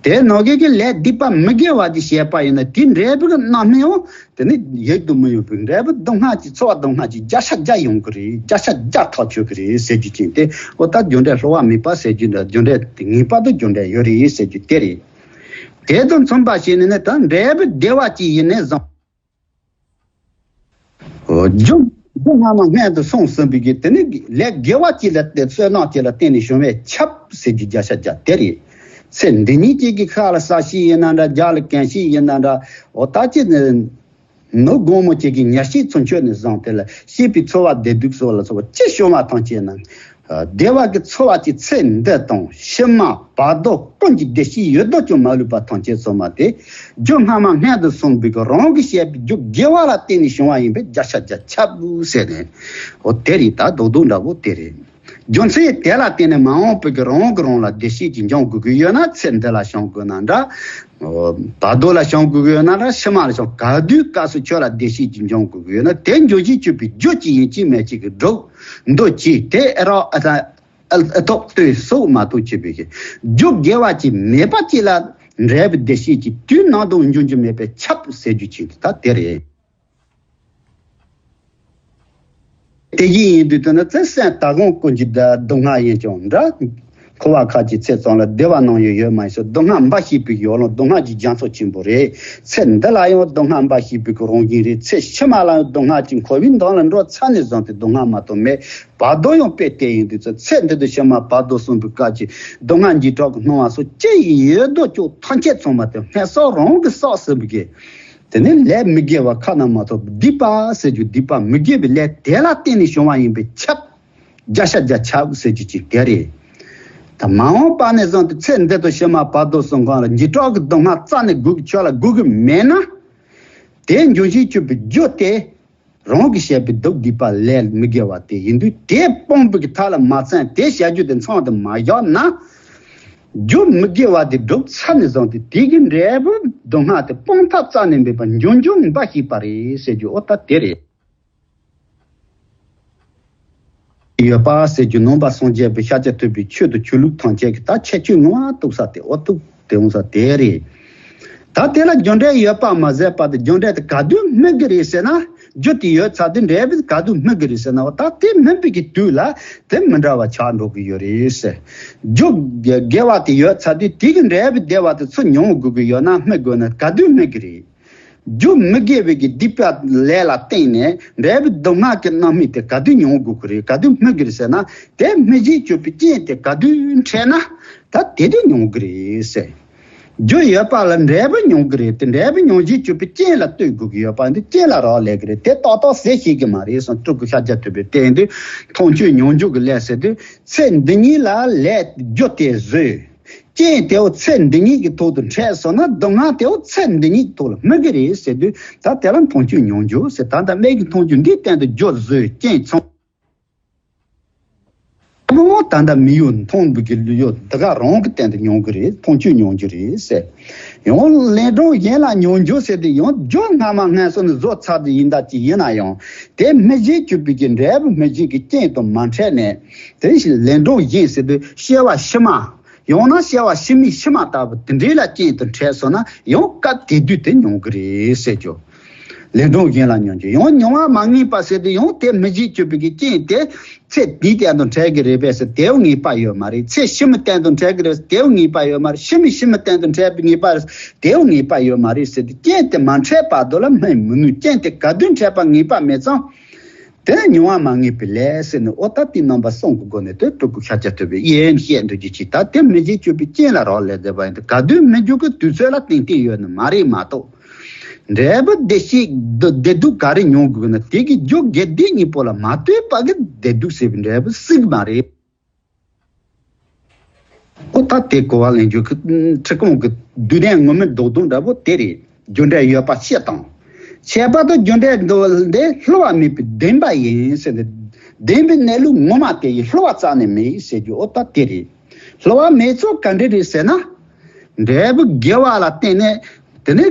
དེ་ནང་གི་གི་ལས་སྡིག་པ་མི་དགེ་བ་དེ་བྱས་པ་ཡིན་ན་དེའི་འབྲས་བུ་གི་རྣམ་སྨིན་འོང་། དེ་ནི་ཡིད་དུ་མི་འོང་བའི་འབྲས་བུ་སྡུག་བསྔལ་གྱི་ཚོར་བ་སྡུག་བསྔལ་གྱི་བརྒྱ་ཆ་བརྒྱ་ཡོང་གི་རེད། བརྒྱ་ཆ་བརྒྱ་ཐག་ཆོད་གི་རེད་ཟེར་རྒྱུ་ཅིག་དེ། འོ་ད་རྒྱུ་འབྲས་བསླུ་བ་མེད་པ་ཟེར་རྒྱུ་འདྲ། རྒྱུ་འབྲས་དེ་ངེས་པར་དུ་རྒྱུ་འབྲས་ཡོད་རེད་ཟེར་རྒྱུ་དེ་རེད། དེ་དང་མཚུངས་པ་བྱས་ནས་ནི་ད་འབྲས་བུ་བདེ་བ་ཅིག་ཡིན་ནས་བཟུང་། འོ། རྒྱུ་རྒྱུ་སྔ་མ་སྔོན་དུ་སོང་ཟིན་པའི་གི་དེ་ནི་ལས་དགེ་བ་ཅིག་ལ་བརྟེན། བསོད་ནམས་ཅིག་ལ་བརྟེན་ནས་བྱུང་བའི་ཁྱབ་ཟེར་རྒྱུ་བརྒྱ་ཆ་བརྒྱ་དེ་རེད། ཚེ་འདི་ཉིད་ཅིག་གི་ཁ་ལ་ཟ་ཤེས་ཡིན་ན་འདྲ། རྒྱབ་ལ་གན་ཤེས་ཡིན་ན་འདྲ། འོ་ད་ཅི་ནི་ནུབ་དགོང་མོ་ཅིག་གི་ཉལ་ཤེས་ཚུན་ཆོད་ནས་བཟུང་སྟེ་ལ་ཤེས་པའི་ཚོར་བ་བདེ་སྡུག་སོགས་ལ་སོགས་པ་ཅི་བྱུང་བ་ཐམས་ཅད་ནང་། བདེ་བ་གི་ཚོར་བ་ཅིག་ཚེ་འདི་དང་ཕྱི་མ་བར་དོ་ཀུན་གྱི་བདེ་སྐྱིད་ཡོད་དོ་ཅོག་མ་ལུས་པ་ཐམས་ཅད་ཚང་མ་དེ་རྒྱུ་སྔ་མ་སྔོན་དུ་སོང་བའི་གི་རང་གིས་བྱས་པའི་རྒྱུ་དགེ་བ་ལ་བརྟེན་ནས་བྱུང་བ་ཡིན་པས་བརྒྱ་ཆ་བརྒྱ་ཁྱབ་ཟེར་ནས། འོ་དེ་རེད། ད་རྡོག་རྡོག་འདྲ་བོ་དེ་རེད། རྒྱུ་མཚན་དེ་ལ་བརྟེན་ནས་མ་འོངས་པའི་གི་རང་གི་རང་ལ་བདེ་སྐྱིད་ཅིག་འབྱུང་དགོས་ཀྱི་ཡོད་ན་ཚེ་འདི་ལ་བྱུང་དགོས་ན་འདྲ། བར་དོ་ལ་བྱུང་དགོས་ཀྱི་ཡོད་ན་འདྲ། ཕྱི་མ་ལ་བྱུང་ག་དུས་སྐབས་སུ་ཁྱོད་ལ་བདེ་སྐྱིད་ཅིག་འབྱུང་དགོས་ཀྱི་ཡོད་ན་དེ་འབྱུང་བཞིན་གྱུར་པའི་རྒྱུ་ཅིག་ཡིན་གཅིག་མིན་གཅིག་གི་སྒྲུབ་འདོད་ཀྱིས་དེ་ཨེ་རོགས་ཨ་ད། ཨ་ཨ་ཐོག་ལྟོས་སོགས་མ་གཏོགས་བྱེད་པའི་རྒྱུ་དགེ་བ་ཅིག་མེད་པ་ཅིག་ལ་འབྲས་བུ་བདེ་སྐྱིད་ཀྱི་དུས་ནམ་དུ་འབྱུང་རྒྱུ་མེད་པས་ཁྱབ་ཟེར་རྒྱུ་ཅིག་ད་དེ་རེད། དེ་བཞིན་ཡིན་དུས་དེ་ནི་ཚེ་སྲས་ད་གོང་ཀུན་གྱི་སྡུག་བསྔལ་ཡིན་ཀྱང་འདྲ། འཁོར་བ་ཁ་ཅིག་ཚེ་ཙམ་ལ་བདེ་བ་ནམ་ཡང་ཡོད་མ་ཡིན་ཟེར། སྡུག་བསྔལ་འབའ་ཞིག་པའི་ཡོ་ལང་སྡུག་བསྔལ་གྱི་རྒྱ་མཚོ་ཆེན་པོ་རེད། ཚེ་འདི་ལ་ཡང་སྡུག་བསྔལ་འབའ་ཞིག་པའི་གི་རང་བཞིན་རེད། ཚེ་ཕྱི་མ་ལ་ཡང་སྡུག་བསྔལ་གྱི་འཁོར་བའི་མདུན་ལ་འགྲོ་ཚར་ནས་བཟུང་སྟེ་སྡུག་བསྔལ་མ་གཏོགས་མེད། བར་དོ་ཡང་དཔེ་དེ་ཡིན་དུས་ཚེ་ཚེ་འདི་དང་ཕྱི་མ་བར་དོ་གསུམ་པའི་སྐབས་ཀྱི་སྡུག་བསྔལ་འཇིགས་སྐྲག་གི་སྣང་བ་སོགས་ཅི་ཡོད་དོ་ཅོག་ཐམས་ཅད་ཚང་མ་དེ་སྔོན་བསགས་རང་གིས་བསགས་ཟིན་པའི་གི་དེ་ནི་ལས་མི་དགེ་བ་ཁ་ན་མ་ཐོ་བའི་སྡིག་པ་ཟེར་རྒྱུ་སྡིག་པ་མི་དགེ་བའི་ལས་དེ་ལ་བརྟེན་ནས་བྱུང་བ་ཡིན་པས་ཁྱབ། བརྒྱ་ཆ་བརྒྱ་ཁྱབ་ཟེར་རྒྱུ་ཅིག་དེ་རེད། ད་མ་འོངས་པ་ནས་བཟུང་སྟེ་ཚེ་འདི་དང་ཕྱི་མ་བར་དོ་གསུམ་གང་ལ་འཇིགས་སྐྲག་གི་སྡུག་བསྔལ་རྩ་ནས་དགོས་ཀྱི་ཁྱོད་ལ་དགོས་ཀྱི་མེད་ན། དེ་འབྱུང་བཞིན་གྱུར་པའི་རྒྱུ་དེ་རང་གིས་བྱས་པའི་སྡིག་སྡིག་པ་ལས་མི་དགེ་བ་དེ་ཡིན་དུས་དེ་སྤོང་བའི་གི་ཐབས་ལ་མ་བརྩོན་དེ་བྱ་རྒྱུ་དེ་མཚམས་དུ་མ་བཞག་ན། རྒྱུ་མི་དགེ་བ་དེ་བསྒྲུབས་ཚར་ནས་བཟུང་སྟེ་དེ་གི་འབྲས་བུ་སྡུག་བསྔལ་དེ་སྤོང་ཐབས་རྩ་ནས་མེད་པར་འབྱུང་འབྱུང་འབའ་ཞིག་པ་རེད་ཟེར་རྒྱུ་འོ་ད་དེ་རེད། ཡོད་པ་ཟེར་རྒྱུ་ནང་པ་སངས་རྒྱས་པའི་ཤཱཀྱ་ཐུབ་པའི་ཆོས་དང་ཆོས་ལུགས་ཐམས་ཅད་ཀྱི་ད་ཁྱད་ཆོས་ངོ་མ་གཏུགས་ས་དེ་འོ་གཏུགས་དེ་འོང་ས་དེ་རེད། ད་དེ་ལ་རྒྱུ་འབྲས་ཡོད་པ་མ་ཟད་པ་དེ་རྒྱུ་འབྲས་དེ་ག་དུས་སྨིན་གི་རེད་ཟེར་ན། རྒྱུ་དེ་ཡོད་ཚར་དུས་འབྲས་བུ་ག་དུས་སྨིན་གི་རེད་ཟེར་ན། འོ་ད་དེ་སྨིན་པའི་གི་དུས་ལ་དེ་མི་འདྲ་བ་ཆགས་འགྲོ་གི་ཡོད་རེད་ཟེར། རྒྱུ་དགེ་བ་དེ་ཡོད་ཚར་དུས་དེ་གི་འབྲས་བུ་བདེ་བ་དེ་ཚུར་མྱོང་དགོས་ཀྱི་ཡོད་ན་སྨིན་དགོས་ན་ག་དུས་སྨིན་གི་རེད། རྒྱུ་མི་དགེ་བའི་གི་སྡིག་པ་ལས་ལ་བརྟེན་ནས་འབྲས་བུ་སྡུག་བསྔལ་གྱི་རྣམ་སྨིན་དེ་ག་དུས་མྱོང་དགོས་ཀྱི་རེད། ག་དུས་སྨིན་གྱི་རེད་ཟེར་ན། དེ་སྨིན་བྱེད་གྱུར་པའི་རྐྱེན་དེ་ག་དུས་འཕྲད་ན་ད་དེ་དུས་མྱོང་གི་རེད་ཟེར། རྒྱུ་ཡོད་པ་ལ་འབྲས་བུ་མྱོང་གི་རེད་དེ། འབྲས་བུ་མྱོང་བྱེད་གྱུར་པའི་རྐྱེན་ལ་ལྟོས་དགོས་ཀྱི་ཡོད་པ་འདི་རྐྱེན་ལ་རག་ལས་ཀྱི་རེད། དེ་ཏག་ཏག་ཟེར་ཤེས་ཀྱི་མ་རེད་གསུངས། སྤྲུལ་སྐུ་ཤཱཀྱ་ཐུབ་པས་བསྟན་དུས་མཐོང་ཆོས་མྱོང་འགྱུར་གྱི་ལས་ཟེར་དུས་ཚེ་འདི་ཉིད་ལ་ལས་རྒྱུ་དེ་བཟོས། རྐྱེན་དེའོ་ཚེ་འདི་ཉིད་ཀྱི་ཐོག་ཏུ་འཕྲད་སོང་ན་སྡུག་བསྔལ་དེའོ་ཚེ་འདི་ཉིད་ཀྱི་ཐོག་ལ་སྨིན་གྱི་རེད་ཟེར་དུས་ད་དེ་ལ་མཐོང་ཆོས་མྱོང་འགྱུར་ཟེར། ད་ལྟ་སྨན་གྱི་མཐོང་ཆོས་འདིའི་སྟེང་དུ་རྒྱུ་བཟོས་རྐྱེན་ཚང་མ་ད་ལྟ་མི་ཡུལ་མཐོང་བའི་གི་ལུས་ཡོད་འདི་ག་རང་གི་སྟེང་དུ་མྱོང་གི་རེད། མཐོང་ཆོས་མྱོང་རྒྱུ་རེད་ཟེར། ཡང་ལན་གྲངས་གཞན་ལ་མྱོང་འགྱུར་ཟེར་དུས་ཡང་རྒྱུ་སྔ་མ་སྔོན་སོང་ནས་བཟོ་ཚར་དུས་ཡིན་ད་ཅི་ཡིན་ན་ཡང་དེ་སྨིན་བྱེད་གྱུར་པའི་གི་འབྲས་བུ་སྨིན་བྱེད་ཀྱི་རྐྱེན་དང་མ་འཕྲད་ནས་དེ་བཞིན་ལན་གྲངས་གཞན་ཟེར་དུས་སྐྱེ་བ་ཕྱི་མ། ཡང་ན་བྱ་བ་ཕྱི་མའི་ཕྱི་མ་ལྟ་བུ་དེ་འདྲའི་ལ་རྐྱེན་དུ་འཕྲད་སོང་ན་ཡང་སྐབས་དེ་དུས་དེ་མྱོང་གི་རེད་ཟེར་རྒྱུ། ལན་གྲངས་གཞན་ལ་མྱོང་རྒྱུ་ཡང་མྱོང་བ་མ་ངེས་པ་ཟེར་དུས་ཡང་དེ་མི་བྱེད་གཅོད་པའི་གི་རྐྱེན་དེ་ཚེ་འདིའི་སྟེང་དུ་འཕྲད་ཀྱི་རེད་པས་ཟེར་དེའང་ངེས་པ་ཡོད་མ་རེད། ཚེ་ཕྱི་མའི་སྟེང་དུ་འཕྲད་ཀྱི་རེད་ཟེར་དེའང་ངེས་པ་ཡོད་མ་རེད། ཕྱི་མའི་ཕྱི་མའི་སྟེང་དུ་འཕྲད་པའི་ངེས་པ་རེད་དེའང་ངེས་པ་ཡོད་མ་རེད་ཟེར་དུས་རྐྱེན་དེ་མ་འཕྲད་བར་དུ་ལ་སྨིན་མི་ནུས། རྐྱེན་དེ་ག་དུས་འཕྲད་པ་ངེས་པ་མེད་ཙང་། དེ་མྱོང་བ་མ་ངེས་པའི་ལས་ཟེར་ནས་ཨོ་ད་དེའི་རྣམ་པ་གསུམ་གྱི་སྒོ་ནས་དེ་སྤྲུལ་སྐུ་ཤཱཀྱ་ཐུབ་པས་ཡེ་ནས་བཤད་འདོད་ཀྱི་ཅི། ད་དེ་མི་བྱེད་གཅོད་པའི་རྐྱེན་ལ་རག་ལས་བསྡད་པ་ཡིན་ཏེ་ག་དུས་མི་འགྱུར་གྱི་དུས་ཚོད་ལ་གཏན་གཏན་ཡོད་ནི་མ་རེད་མ་གཏོགས། འབྲས་བུ་བདེ་སྐྱིད་བདེ་སྡུག་ག་རེ་མྱོང་དགོས་ན་དེ་གི་རྒྱུ་དགེ་སྡིག་གཉིས་པོ་ལ་མ་ལྟོས་པ་གི་བདེ་སྡུག་ཟེར་བའི་འབྲས་བུ་སྲིད་ཀྱི་མ་རེད། ཨོ་ད་དེ་གོ་བ་ལེན་རྒྱུ་གི་ཁྲི་ཀོང་གི་བསྡུས་གནས་ངོ་མའི་རྡོག་རྡོག་འདྲ་པོ་དེ་རེད། རྒྱུ་འབྲས་ཡོད་པ་ཕྱེ་དང་། ཁྱད་པར་དུ་རྒྱུ་འབྲས་འདི་བསླུ་བ་མེད་པའི་བདེན་པ་ཡིན་ཟེར་ནས། བདེན་པའི་གནས་ལུགས་ངོ་མ་དེ་ཡི་བསླུ་བ་རྩ་ནས་མེད་ཟེར་རྒྱུ་ཨོ་ད་དེ་རེད། བསླུ་བ་མེད་ཚོ་ག་འདྲ་རེད་ཟེར་ན། འབྲས་བུ་དགེ་བ་ལ་བརྟེན་ནས་དེ་ནས་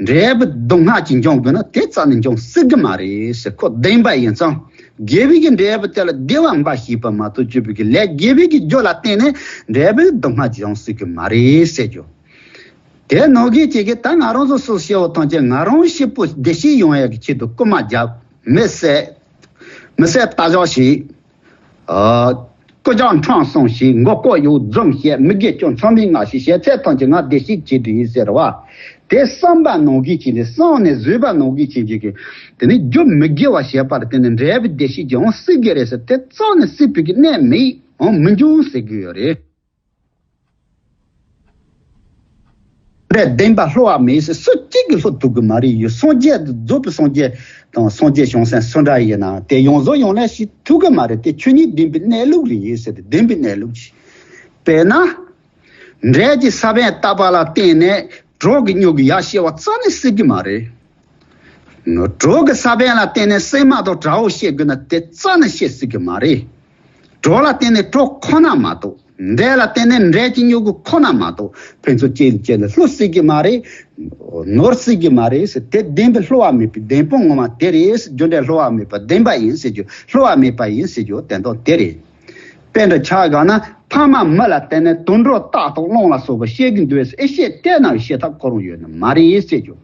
འབྲས་བུ་སྡུག་བསྔལ་གྱིས་འཇོམས་དགོས་ན་དེ་རྩ་ནས་འཇོམས་སྲིད་གི་མ་རེད་ཟེར། ཁོ་བདེན་པ་ཡིན་ཙང་། དགེ་བའི་གི་འབྲས་བུ་དེ་ལ་བདེ་བ་འབའ་ཞིག་པ་མ་གཏོགས་སྤྱོད་པའི་གི་ལས་དགེ་བའི་གི་རྒྱུ་ལ་བརྟེན་ནས་འབྲས་བུ་སྡུག་བསྔལ་གྱིས་འཇོམས་སྲིད་གི་མ་རེད་ཟེར་རྒྱུ། དེ་ནང་གི་ཅིག་གི་ད་ང་རང་ཚོ་སོ་སོ་བོ་ཐམས་ཅད་ང་རང་གཤིས་པོ་བདེ་སྐྱིད་ཡོང་ཡག་གི་ཆེད་དུ་རྐུ་མ་རྒྱབ། མི་བསད། མི་བསད་ལྟ་ཞོག་བྱེད། ཨ། རྐུ་ཇག་འཕྲང་སྲུང་བྱེད། མགོ་སྐོར་གཡོག་རྫུན་བཤད། མི་དགེ་བཅུ་མཚམས་མེད་ལྔ་བྱེད། བྱས་ཚད་ཐམས་ཅད་ང་བདེ་སྐྱིད་ཆེད་དུ་ཡིན་ཟེར་བ། དེ་བསམ་པ་ནང་གི་ཅིག་ནས་བསམ་ནས་བཟོད་པ་ནང་གི་ཅིག་ཅིག་གི། དེ་ནི་རྒྱུ་མི་དགེ་བ་བྱས་པ་ལ་བརྟེན་ནས་འབྲས་བུ་བདེ་སྐྱིད་ཀྱང་སྲིད་ཀྱི་རེད་ཟེར། དེ་རྩ་ནས་སྲིད་པའི་གི་གནས་མེད། འོང་མི་འབྱུང་ཟེར་གི་ཡོད་རེད། འབྲས་བདེན་པ་བསླུ་བ་མེད་ཟེར་སུ་གཅིག་གིས་བསླུ་ཐུབ་གི་མ་རེད། ཡོད་སངས་རྒྱས་རྫོགས་པའི་སངས་རྒྱས་དང་སངས་རྒྱས་བྱང་སེམས་སུ་འདྲ་ཡིན་ན་དེ་ཡོངས་རྫོགས་ཡོང་ལས་ཤིག་ཐུབ་གི་མ་རེད། དེ་ཆོས་ཉིད་བདེན་པའི་གནས་ལུགས་རེད་ཟེར་ཏེ་བདེན་པའི་གནས་ལུགས་ཤིག་དཔེར་ན། འབྲས་ཀྱི་ས་བོན་བཏབ་པ་ལ་བརྟེན་ནས་གྲོགས་ཀྱི་སྨྱུ་གུ་ཡར་སྐྱེ་བ་རྩ་ནས་སྲིད་གི་མ་རེད། གྲོགས་ཀྱི་ས་བོན་ལ་བརྟེན་ནས་སྲན་མ་དང་བྲག་འོག་སྐྱེ་དགོས་ན་དེ་རྩ་ནས་སྐྱེ་སྲིད་གི་མ་རེད། གྲོགས་ལ་བརྟེན་ནས་གྲོགས་ཁོ་ན་མ་གཏོགས། འབྲས་ལ་བརྟེན་ནས་འབྲས་ཀྱི་སྨྱུ་གུ་ཁོ་ན་མ་གཏོགས་ཕན་ཚུན་གཅིག་ལ་གཅིག་ལ་བསླུ་སྲིད་ཀྱི་མ་རེད། ནོར་སྲིད་ཀྱི་མ་རེད་ཟེར། དེ་བདེན་པའི་བསླུ་བ་མེད་པའི་བདེན་དཔང་ངོ་མ་དེ་རེད་ཟེར། རྒྱུ་འབྲས་བསླུ་བ་མེད་པ་བདེན་པ་ཡིན་ཟེར་རྒྱུ། བསླུ་བ་མེད་པ་ཡིན་ཟེར་རྒྱུ་དོན་དག་དེ་རེད། དཔེ་འདྲ་ཆ་བཞག་ན་ཕ་མ་མི་ལ་བརྟེན་ནས་དུད་འགྲོ་སྟག་དང་གླང་ལ་སོགས་པ་སྐྱེ་གི་འདུག་ཟེར། ཨེ་ཤེས་བལྟས་ན་ཤེས་ཐབས་ཁོ་རང་ཡོད་ནི་མ་རེད་ཟེར་རྒྱུ།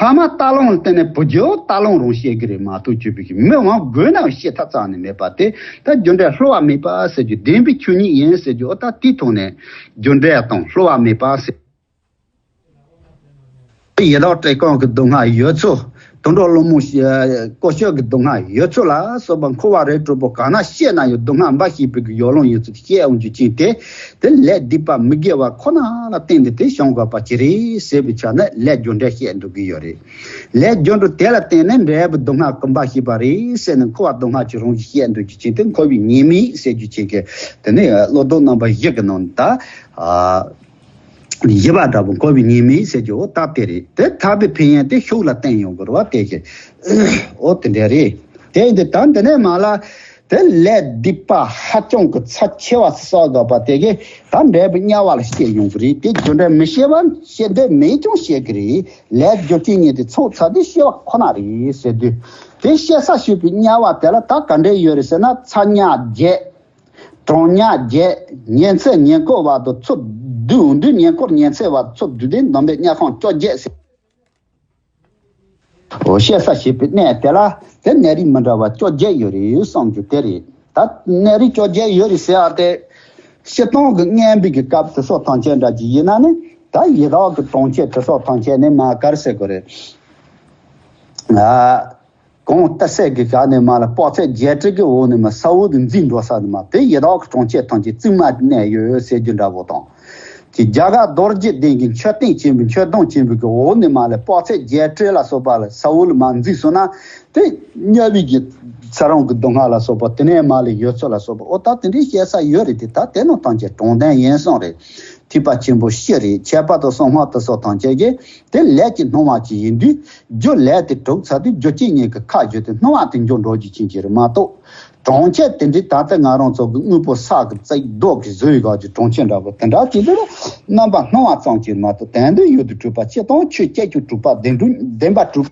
ཕ་མ་རྟ་གླང་ལ་བརྟེན་ནས་བུ་རྒྱུད་རྟ་གླང་རང་སྐྱེ་གི་རེད་མ་གཏོགས་སྤྱོད་པའི་གི་མི་དབང་དགོས་ན་ཤེས་ཐབས་རྩ་ནས་མེད་པ་དེ་ད་རྒྱུ་འབྲས་བསླུ་བ་མེད་པ་ཟེར་རྒྱུ། བདེན་པའི་ཆོས་ཉིད་ཡིན་ཟེར་རྒྱུ། ཨོ་ད་དེའི་ཐོག་ནས་རྒྱུ་འབྲས་དང་བསླུ་བ་མེད་པ་ཟེར། ཡི་དྭགས་བཀྲེས་སྐོམ་གྱི་སྡུག་བསྔལ་ཡོད་ཚུལ། དུད་འགྲོ་ཀླུ་མོ་ཀོ་ཤོད་ཀྱི་སྡུག་བསྔལ་ཡོད་ཚུལ་ལ་སོགས་པ་འཁོར་བ་རིགས་དྲུག་པོ་གང་ན་སྐྱེས་ན་ཡང་སྡུག་བསྔལ་འབའ་ཞིག་པའི་གི་ཡོ་ལང་ཡོད་ཚུལ་བཤད་འོང་རྒྱུ་ཅན་དེ། དེ་ལས་སྡིག་པ་མི་དགེ་བ་ཁོ་ན་ལ་བརྟེན་ཏེ་དེ་བྱུང་དགོས་པ་ཅི་རེད་ཟེར་བའི་ཆ་ནས་ལས་རྒྱུ་འབྲས་བཤད་འགྲོ་གི་ཡོད་རེད། ལས་རྒྱུ་འབྲས་དེ་ལ་བརྟེན་ནས་འབྲས་བུ་སྡུག་བསྔལ་ཀུན་འབའ་ཞིག་པ་རེད་ཟེར་ནས་འཁོར་བ་སྡུག་བསྔལ་གྱི་རང་བཞིན་བཤད་འགྲོ་རྒྱུ་ཅན་དེ་འཁོར་བའི་ཉེས་དམིགས་ཟེར་རྒྱུ་ཅན་གྱི་དེ་ནི་བློ་ལྡོག་རྣམ་པ་བཞི་གི་ནང་ད། བཞི་པ་འདྲ་པོ་འཁོར་བའི་ཉེས་དམིགས་ཟེར་རྒྱུ་འོ་ད་དེ་རེད། དེ་ཐར་པའི་ཕན་ཡོན་དེ་ཤུགས་ལ་བསྟན་ཡོང་དགོས་རེད་བ། དེ་གི་འོ་དེ་འདྲ་རེད། དེ་ཡིན་དུས་ད་འདི་ནས་མ་ལ་དེ་ལས་སྡིག་པ་ཧ་ཅང་གི་ཚབས་ཆེ་བ་བསགས་དགོས་པ་དེ་གི་ད་འབྲས་བུ་དམྱལ་བ་ལ་སྐྱེ་ཡོང་གི་རེད། དེ་རྒྱུ་འབྲས་མི་ཤེས་པ་ཤེས་འདོད་མེད་ཀྱང་ཤེས་གི་རེད། ལས་རྒྱུ་རྐྱེན་གཉིས་དེ་ཚོགས་ཚ་དེ་ཤེས་པ་ཁོ་ན་རེད་ཟེར་དུས། དེ་ཤེས་ས་ཤེས་པའི་དམྱལ་བ་དེ་ལ་ད་ག་འདྲས་ཡོད་རེད་ཟེར་ན་ཚ་དམྱལ་བརྒྱད། གྲང་དམྱལ་བརྒྱད། ཉི་ཚེ་ཉེ་འཁོར་བར་དུ་ཚུར་བསྡུ་འོང་དུས་ཉེ་འཁོར་ཉི་ཚེ་བར་དུ་ཚུར་བསྡུ་དུས་བསྡོམས་པས་དམྱལ་ཁམས་བཅོ་བརྒྱད་ཟེར། འོ་ཤེས་ས་ཤེས་པའི་གནས་དེ་ལ་དེ་གནས་རིགས་མི་འདྲ་བ་བཅོ་བརྒྱད་ཡོད་རེད་བསམ་རྒྱུ་དེ་རེད། ད་གནས་རིགས་བཅོ་བརྒྱད་ཡོད་རེད་ཟེར་བ་དེ། སྤྱིར་བཏང་གི་སྔོན་པའི་གི་སྐབས་དེ་སོགས་ཐམས་ཅད་འདྲ་ཅིག་ཡིན་ན་ནི་ད་ཡི་དྭགས་ཀྱི་གྲོང་ཁྱེར་དེ་སོགས་ཐམས་ཅད་ནི་མ་གར་ཟེར་དགོས་རེད། ཨ། གང་ལྟར་ཟེར་གི་ག་ནས་མ་ལ་དཔག་ཚད་བརྒྱད་ཁྲི་གི་འོག་ནས་མ་ས་འོག་ཏུ་འཛིང་འགྲོ་ས་ནས་མ་དེ་ཡི་དྭགས་ཀྱི་གྲོང་ཁྱེར་ཐམས་ཅད་བཙུན་མ་གནས་ཡོད་ཟེར་རྒྱུ་འདྲ་བོ་དང་། ཅིག་རྒྱ་གར་རྡོ་རྗེ་གདན་གྱི་མཆོད་རྟེན་ཆེན་པོའི་མཆོད་སྡོང་ཆེན་པོའི་གི་འོག་ནས་མ་ལ་དཔག་ཚད་བརྒྱད་ཁྲི་ལ་སོགས་པ་ལ་ས་འོག་ལ་མ་འཛིང་སོང་ན་དེ་དམྱལ་བའི་གི་ཚེ་རིང་གི་སྡུག་བསྔལ་ལ་སོགས་པ་དེ་ནས་མ་ལ་ཡོད་ཚོད་ལ་སོགས་པ་འོ་ད་དེ་འདྲའི་བཤད་ས་ཡོད་རེད། དེ་ད་དེ་ནང་ཐམས་ཅད་དྲང་བདེན་ཡིན་གསུངས་རེད། ཐེག་པ་ཆེན་པོ་བཞི་རེད། ཁྱད་པར་དུ་གསང་སྔགས་དེ་སོགས་ཐམས་ཅད་ཀྱི་དེ་ལས་ཀྱི་སྣང་བ་ཅིག་ཡིན་དུས་རྒྱུ་ལས་དེ་གྲུབ་ཚར་དུས་རྒྱུ་རྐྱེན་གཉིས་ཀྱི་ཁ་བརྒྱུད་དེ་སྣང་བ་དེ་འབྱུང་འགྲོ་རྒྱུ་ཅན་གྱི་རེད་མ་གཏོགས། གྲོང་ཁྱེར་དེ་འདྲའི་ད་ལྟ་ང་རང་ཚོ་གི་དངོས་པོ་ས་གི་རྩིག་རྡོ་གི་བཟོས་ཡོད་ག་གི་གྲོང་ཁྱེར་འདྲ་པོ་དེ་འདྲ་ཅིག་ལ་རྣམ་པ་སྣང་བ་ཙམ་གྱིས་མ་གཏོགས་དོན་དུ་ཡུལ་དུ་གྲུབ་པ་སྤྱིར་བཏང་ཆོས་བྱེད་རྒྱུ་གྲུབ་པ་བདེན་གྲུབ་བདེན་པ་གྲུབ།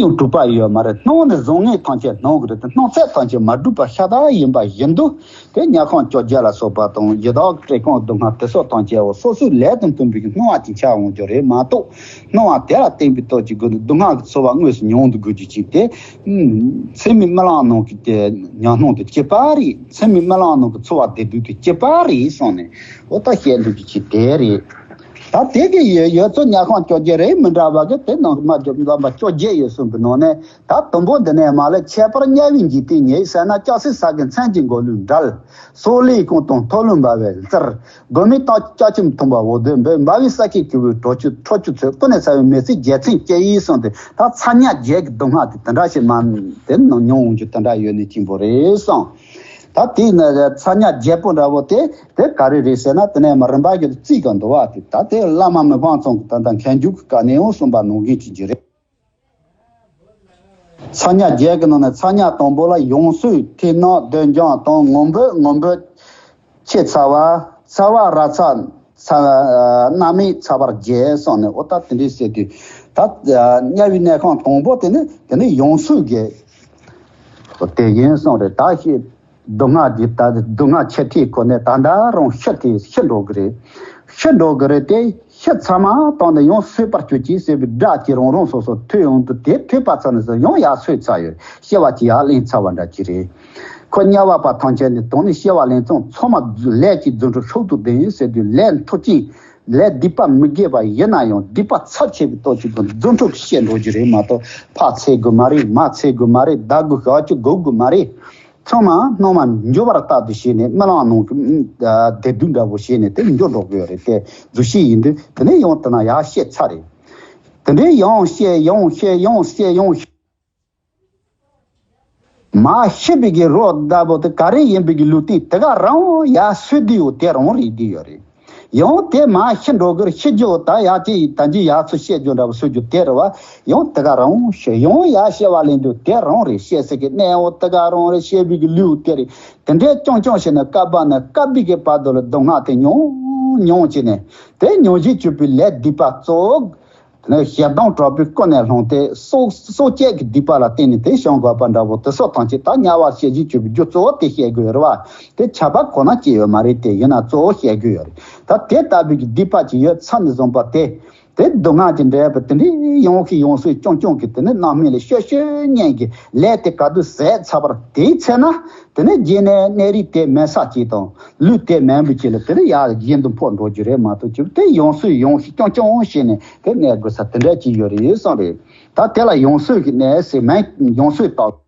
ཡང་གྲུབ་པ་ཡོད་མ་རེད། སྣང་ནས་བཟང་ངན་ཐམས་ཅད་སྣང་གི་རེད་དེ། སྣང་ཚད་ཐམས་ཅད་མ་གྲུབ་པ་ཤ་སྟག་ཡིན་པ་བཞིན་དུ། དེ་དམྱལ་ཁམས་བཅོ་བརྒྱད་ལ་སོགས་པ་དང་ཡི་དྭགས་བཀྲེས་སྐོམ་སྡུག་བསྔལ་དེ་སོགས་ཐམས་ཅད་འོ་སོ་སོའི་ལས་དང་མཐུན་པའི་སྣང་བ་ཅིག་འཆར་འོང་རྒྱུ་རེད་མ་གཏོགས། སྣང་བ་དེ་ལ་བརྟེན་པའི་སྟོབས་ཀྱི་སྒོ་ནས་སྡུག་བསྔལ་གྱི་ཚོར་བ་དངོས་སུ་མྱོང་དུ་དགོས་རྒྱུ་ཅིག་དེ། ཚད་མེད་རྨི་ལམ་ནང་གི་དེ་ཉམས་སྣང་དང་གཅིག་པ་རེད། ཚད་མེད་རྨི་ལམ་ནང་གི་ཚོར་བ་བདེ་སྡུག་དང་གཅིག་པ་རེད་གསུངས་ནས། འོ་ད་བཤད་འདུག་རྒྱུ་ཅིག་དེ་རེད། ད་དེ་གི་ཡོད་ཡོད་ཚོ་དམྱལ་ཁམས་བཅོ་བརྒྱད་རེད། མི་འདྲ་བ་གི་དེ་ནང་གི་མ་འཇོག་འཛོམས་པ་བཅོ་བརྒྱད་ཡོད་གསུངས་པའི་ནང་ནས། ད་དུམ་བུ་འདི་ནས་མ་ལས། ཁྱད་པར་དམྱལ་བའི་འཇིག་རྟེན་ཉིད་ཟེར་ན། ལྕགས་སྲེག་ས་གི་མཚན་གྱི་མགོ་ལུས་འདྲལ། སོག་ལེའི་ཁོང་དང་ཐོ་ལུ་འབར་བའི་རྩར། དགོན་མེད་རྟགས་ཅན་ཅིག་མཐོང་བ་འོ་དོད་འབོད། འབར་བའི་ས་ཁྱི་ཀྱི་བུའི་གྲོགས་ཁྱུ་ཁྲོ་ཁྱུ་ཚོས། ཀུན་ནས་ཚ་བའི་མི་ཚེ་རྒྱལ་མཚན་སྐྱེ་ཡིས་གསུངས་ཏེ། ད་ཚ་དམྱལ་བརྒྱད་ཀྱི་སྡུག་བསྔལ་དེ་དེ་འདྲ་ཞིག་མ་དེ་ནང་མྱོང་འོང་རྒྱུ་དེ་འདྲ་ཡོད་ནི་གཅིག་པོ་རེད་གསུངས། ད་དེ་ནི་ཚ་དམྱལ་བརྒྱད་པོ་འདྲ་བོ་དེ་དེ་ག་རེ་རེད་ཟེར་ན། དེ་ནས་མ་རིམ་པ་བརྒྱུད་དུ་རྩིས་ག་འདུག་བ་དེ། ད་དེ་བླ་མ་མི་ཕམ་ཚང་གི་ད་ལྟ་མཁན་རྒྱུད་ཀྱི་བཀའ་ནས་འོང་གསུངས་པ་ནང་བཞིན་གྱི་རྒྱུ་རེད། ཚ་དམྱལ་བརྒྱད་ཀྱི་ནང་ནས་ཚ་དམྱལ་དང་པོ་ལ་ཡང་སོས་ཐིག་ནག་སྡོད་འགྱངས་དང་ངུ་འབོད། ངུ་འབོད་ཆེས་ཚ་བ། ཚ་བ་ར་ཚ། ཚ་རྣམ་སྨིན་ཚ་བར་བརྒྱད་གསུངས་ནས། འོ་ད་དེ་འདྲའི་ཟེར་དུས། ད་དམྱལ་བའི་གནས་ཁང་དང་པོ་དེ་ནི་དེ་ནི་ཡང་སོས་ཀྱི་དེ་ཡིན་གསུངས་རེད། ད་ཤི་སྡུག་བསྔལ་གྱི་ད་སྡུག་བསྔལ་ཆེ་ཐིག་ཁོ་ནས་ད་ལྟ་རང་ཤི་དེ་ཤི་འགྲོ་གི་རེད། ཤི་འགྲོ་གི་རེད་དེ། ཤི་ཚར་མ་ཐག་ནས་ཡང་སོས་པར་གྱུར་ཅིག་ཟེར་བའི་སྒྲ་གཅིག་རང་རང་སོ་སོ་ཐོས་ཡོང་དུས། དེ་ཐོས་པ་ཚར་ནས་བཟུང་ཡང་ཡར་སོས་ཚར་ཡོད། སྐྱེ་བ་གཅིག་ཡར་ལེན་ཚར་བ་འདྲ་ཅིག་རེད། ཁོ་དམྱལ་བ་པ་ཐམས་ཅད་ནི་དོན་ནི་སྐྱེ་བ་ལེན་ཙང་ཚང་མ་ལས་ཀྱི་རྫུ་འཕྲུལ་ཤུགས་དང་ལྡན་ཟེར་དུས། ལས་མཐུ་ཅིང་ལས་སྡིག་པ་མི་དགེ་བ་ཡིན་ན་ཡང་སྡིག་པ་ཚབས་ཆེ་བའི་སྟོབས་ཀྱི་སྒོ་ནས་རྫུ་འཕྲུལ་གྱིས་བཤད་འགྲོ་རྒྱུ་རེད་མ་གཏོགས། ཕར་འཚོལ་དགོས་མ་རེད། མར་འཚོལ་དགོས་མ་རེད། བདག་གི་ཞག་གཅིག་སྒུག་དགོས་མ་རེད། ཚང་མ་སྣང་བ་འགྱུར་བར་ལྟ་དུ་བྱས་ནས་རྨི་ལམ་ནང་གི་བདེ་སྡུག་འདྲ་བོ་བྱས་ནས་དེ་འགྱུར་འགྲོ་གི་ཡོད་རེད་དེ། རྫུ་བྱེད་ཡིན་དུས་དེ་ནས་ཡང་དེ་ན་ཡར་བཤད་ཚར་རེད། དེ་འདྲའི་ཡང་བཤད་ཡང་བཤད་ཡང་བཤད་ཡང་བཤད། མ་ཤི་བའི་གི་རོ་ལྟ་བུ་དེ་ག་རེ་ཡིན་པའི་གི་ལུས་རྟེན་དེ་ག་རང་ཡར་སོས་བསྡད་ཡོད་དེ་རང་རེད་བསྡད་ཡོད་རེད། ཡང་དེ་མ་ཤི་འགྲོ་གི་རེད། ཤི་རྒྱུ་ད་ཡར་ཅི་ད་ཅི་ཡར་ཚུར་བཤད་རྒྱུ་འདྲ་བོ་སོས་རྒྱུ་དེ་རེད་བ། ཡང་དེ་ག་རང་ཤི་ཡང་ཡར་སྐྱེ་བ་ལེན་རྒྱུ་དེ་རང་རེད། སྐྱེ་ས་གི་གནས་འོ་དེ་ག་རང་རེད། སྐྱེ་བའི་གི་ལུས་དེ་རེད། དེ་འདྲའི་རྐྱང་རྐྱང་བྱས་ནས་བསྐལ་པ་ནས་བསྐལ་པའི་གི་བར་དུ་ལ་སྡུག་བསྔལ་དེ་མྱོང་མྱོང་བྱས་ནས། དེ་མྱོང་བཞིན་གྱུར་པའི་ལས་སྡིག་པ་གཙོ་བོ། དེ་ནས་ཞེ་སྡང་དྲག་པོས་ཀུན་ནས་བསླངས་ཏེ་སྲོག་སྲོག་བཅད་ཀྱི་སྡིག་པ་ལ་བརྟེན་ནས་དེ་བྱུང་དགོས་པ་འདྲ་བོ་དེ་སོགས་ཐམས་ཅད་ད་དམྱལ་བ་སྐྱེ་བཞིན་གྱུར་པའི་རྒྱུ་གཙོ་བོ་དེ་བཤད་དགོས་རེད་བ། དེ་ཆད་པ་ཁོ་ན་སྐྱེ་ཡོད་མ་རེད་དེ། ཡིན་ན་གཙོ་བོ་བཤད་དགོས་ཡོད་རེད། ད་དེ་ལྟ་བུའི་གི་སྡིག་པ་ཅིག་ཡོད་ཚར་ནས་བཟུང་བ་དེ། དེ་སྡུག་བསྔལ་གྱི་འདྲེས་པ་དེ་འདྲའི་ཡང་ཤི་ཡང་སོས་རྐྱང་རྐྱང་གི་དེ་ནི་རྣམ་སྨིན་ལ་ཤོད་ཤོད་ཉན་གྱི་ལས་དེ་ག་དུས་ཟད་ཚར་བར་དེའི་ཚེ་ན། དེ་ནས་རྗེས་ནས་གནས་རིགས་དེ་མེད་ས་ཅིག་དང་ལུས་དེ་མེད་པའི་ཆེད་ལ་དེ་ནས་ཡར་གཞན་དུ་འཕོ་འགྲོ་རྒྱུ་རེད་མ་གཏོགས། ཅིག་དེ་ཡང་སོས་ཡང་ཤི་རྐྱང་རྐྱང་བྱས་ནས་དེ་གནས་དགོས་ས་དེ་འདྲ་ཅིག་ཡོད་རེད་བསམ་རེད། ད་དེ་ལ་ཡང་སོས་ཀྱི་གནས་ཟེར་མིང་ཡང་སོས་བཏགས།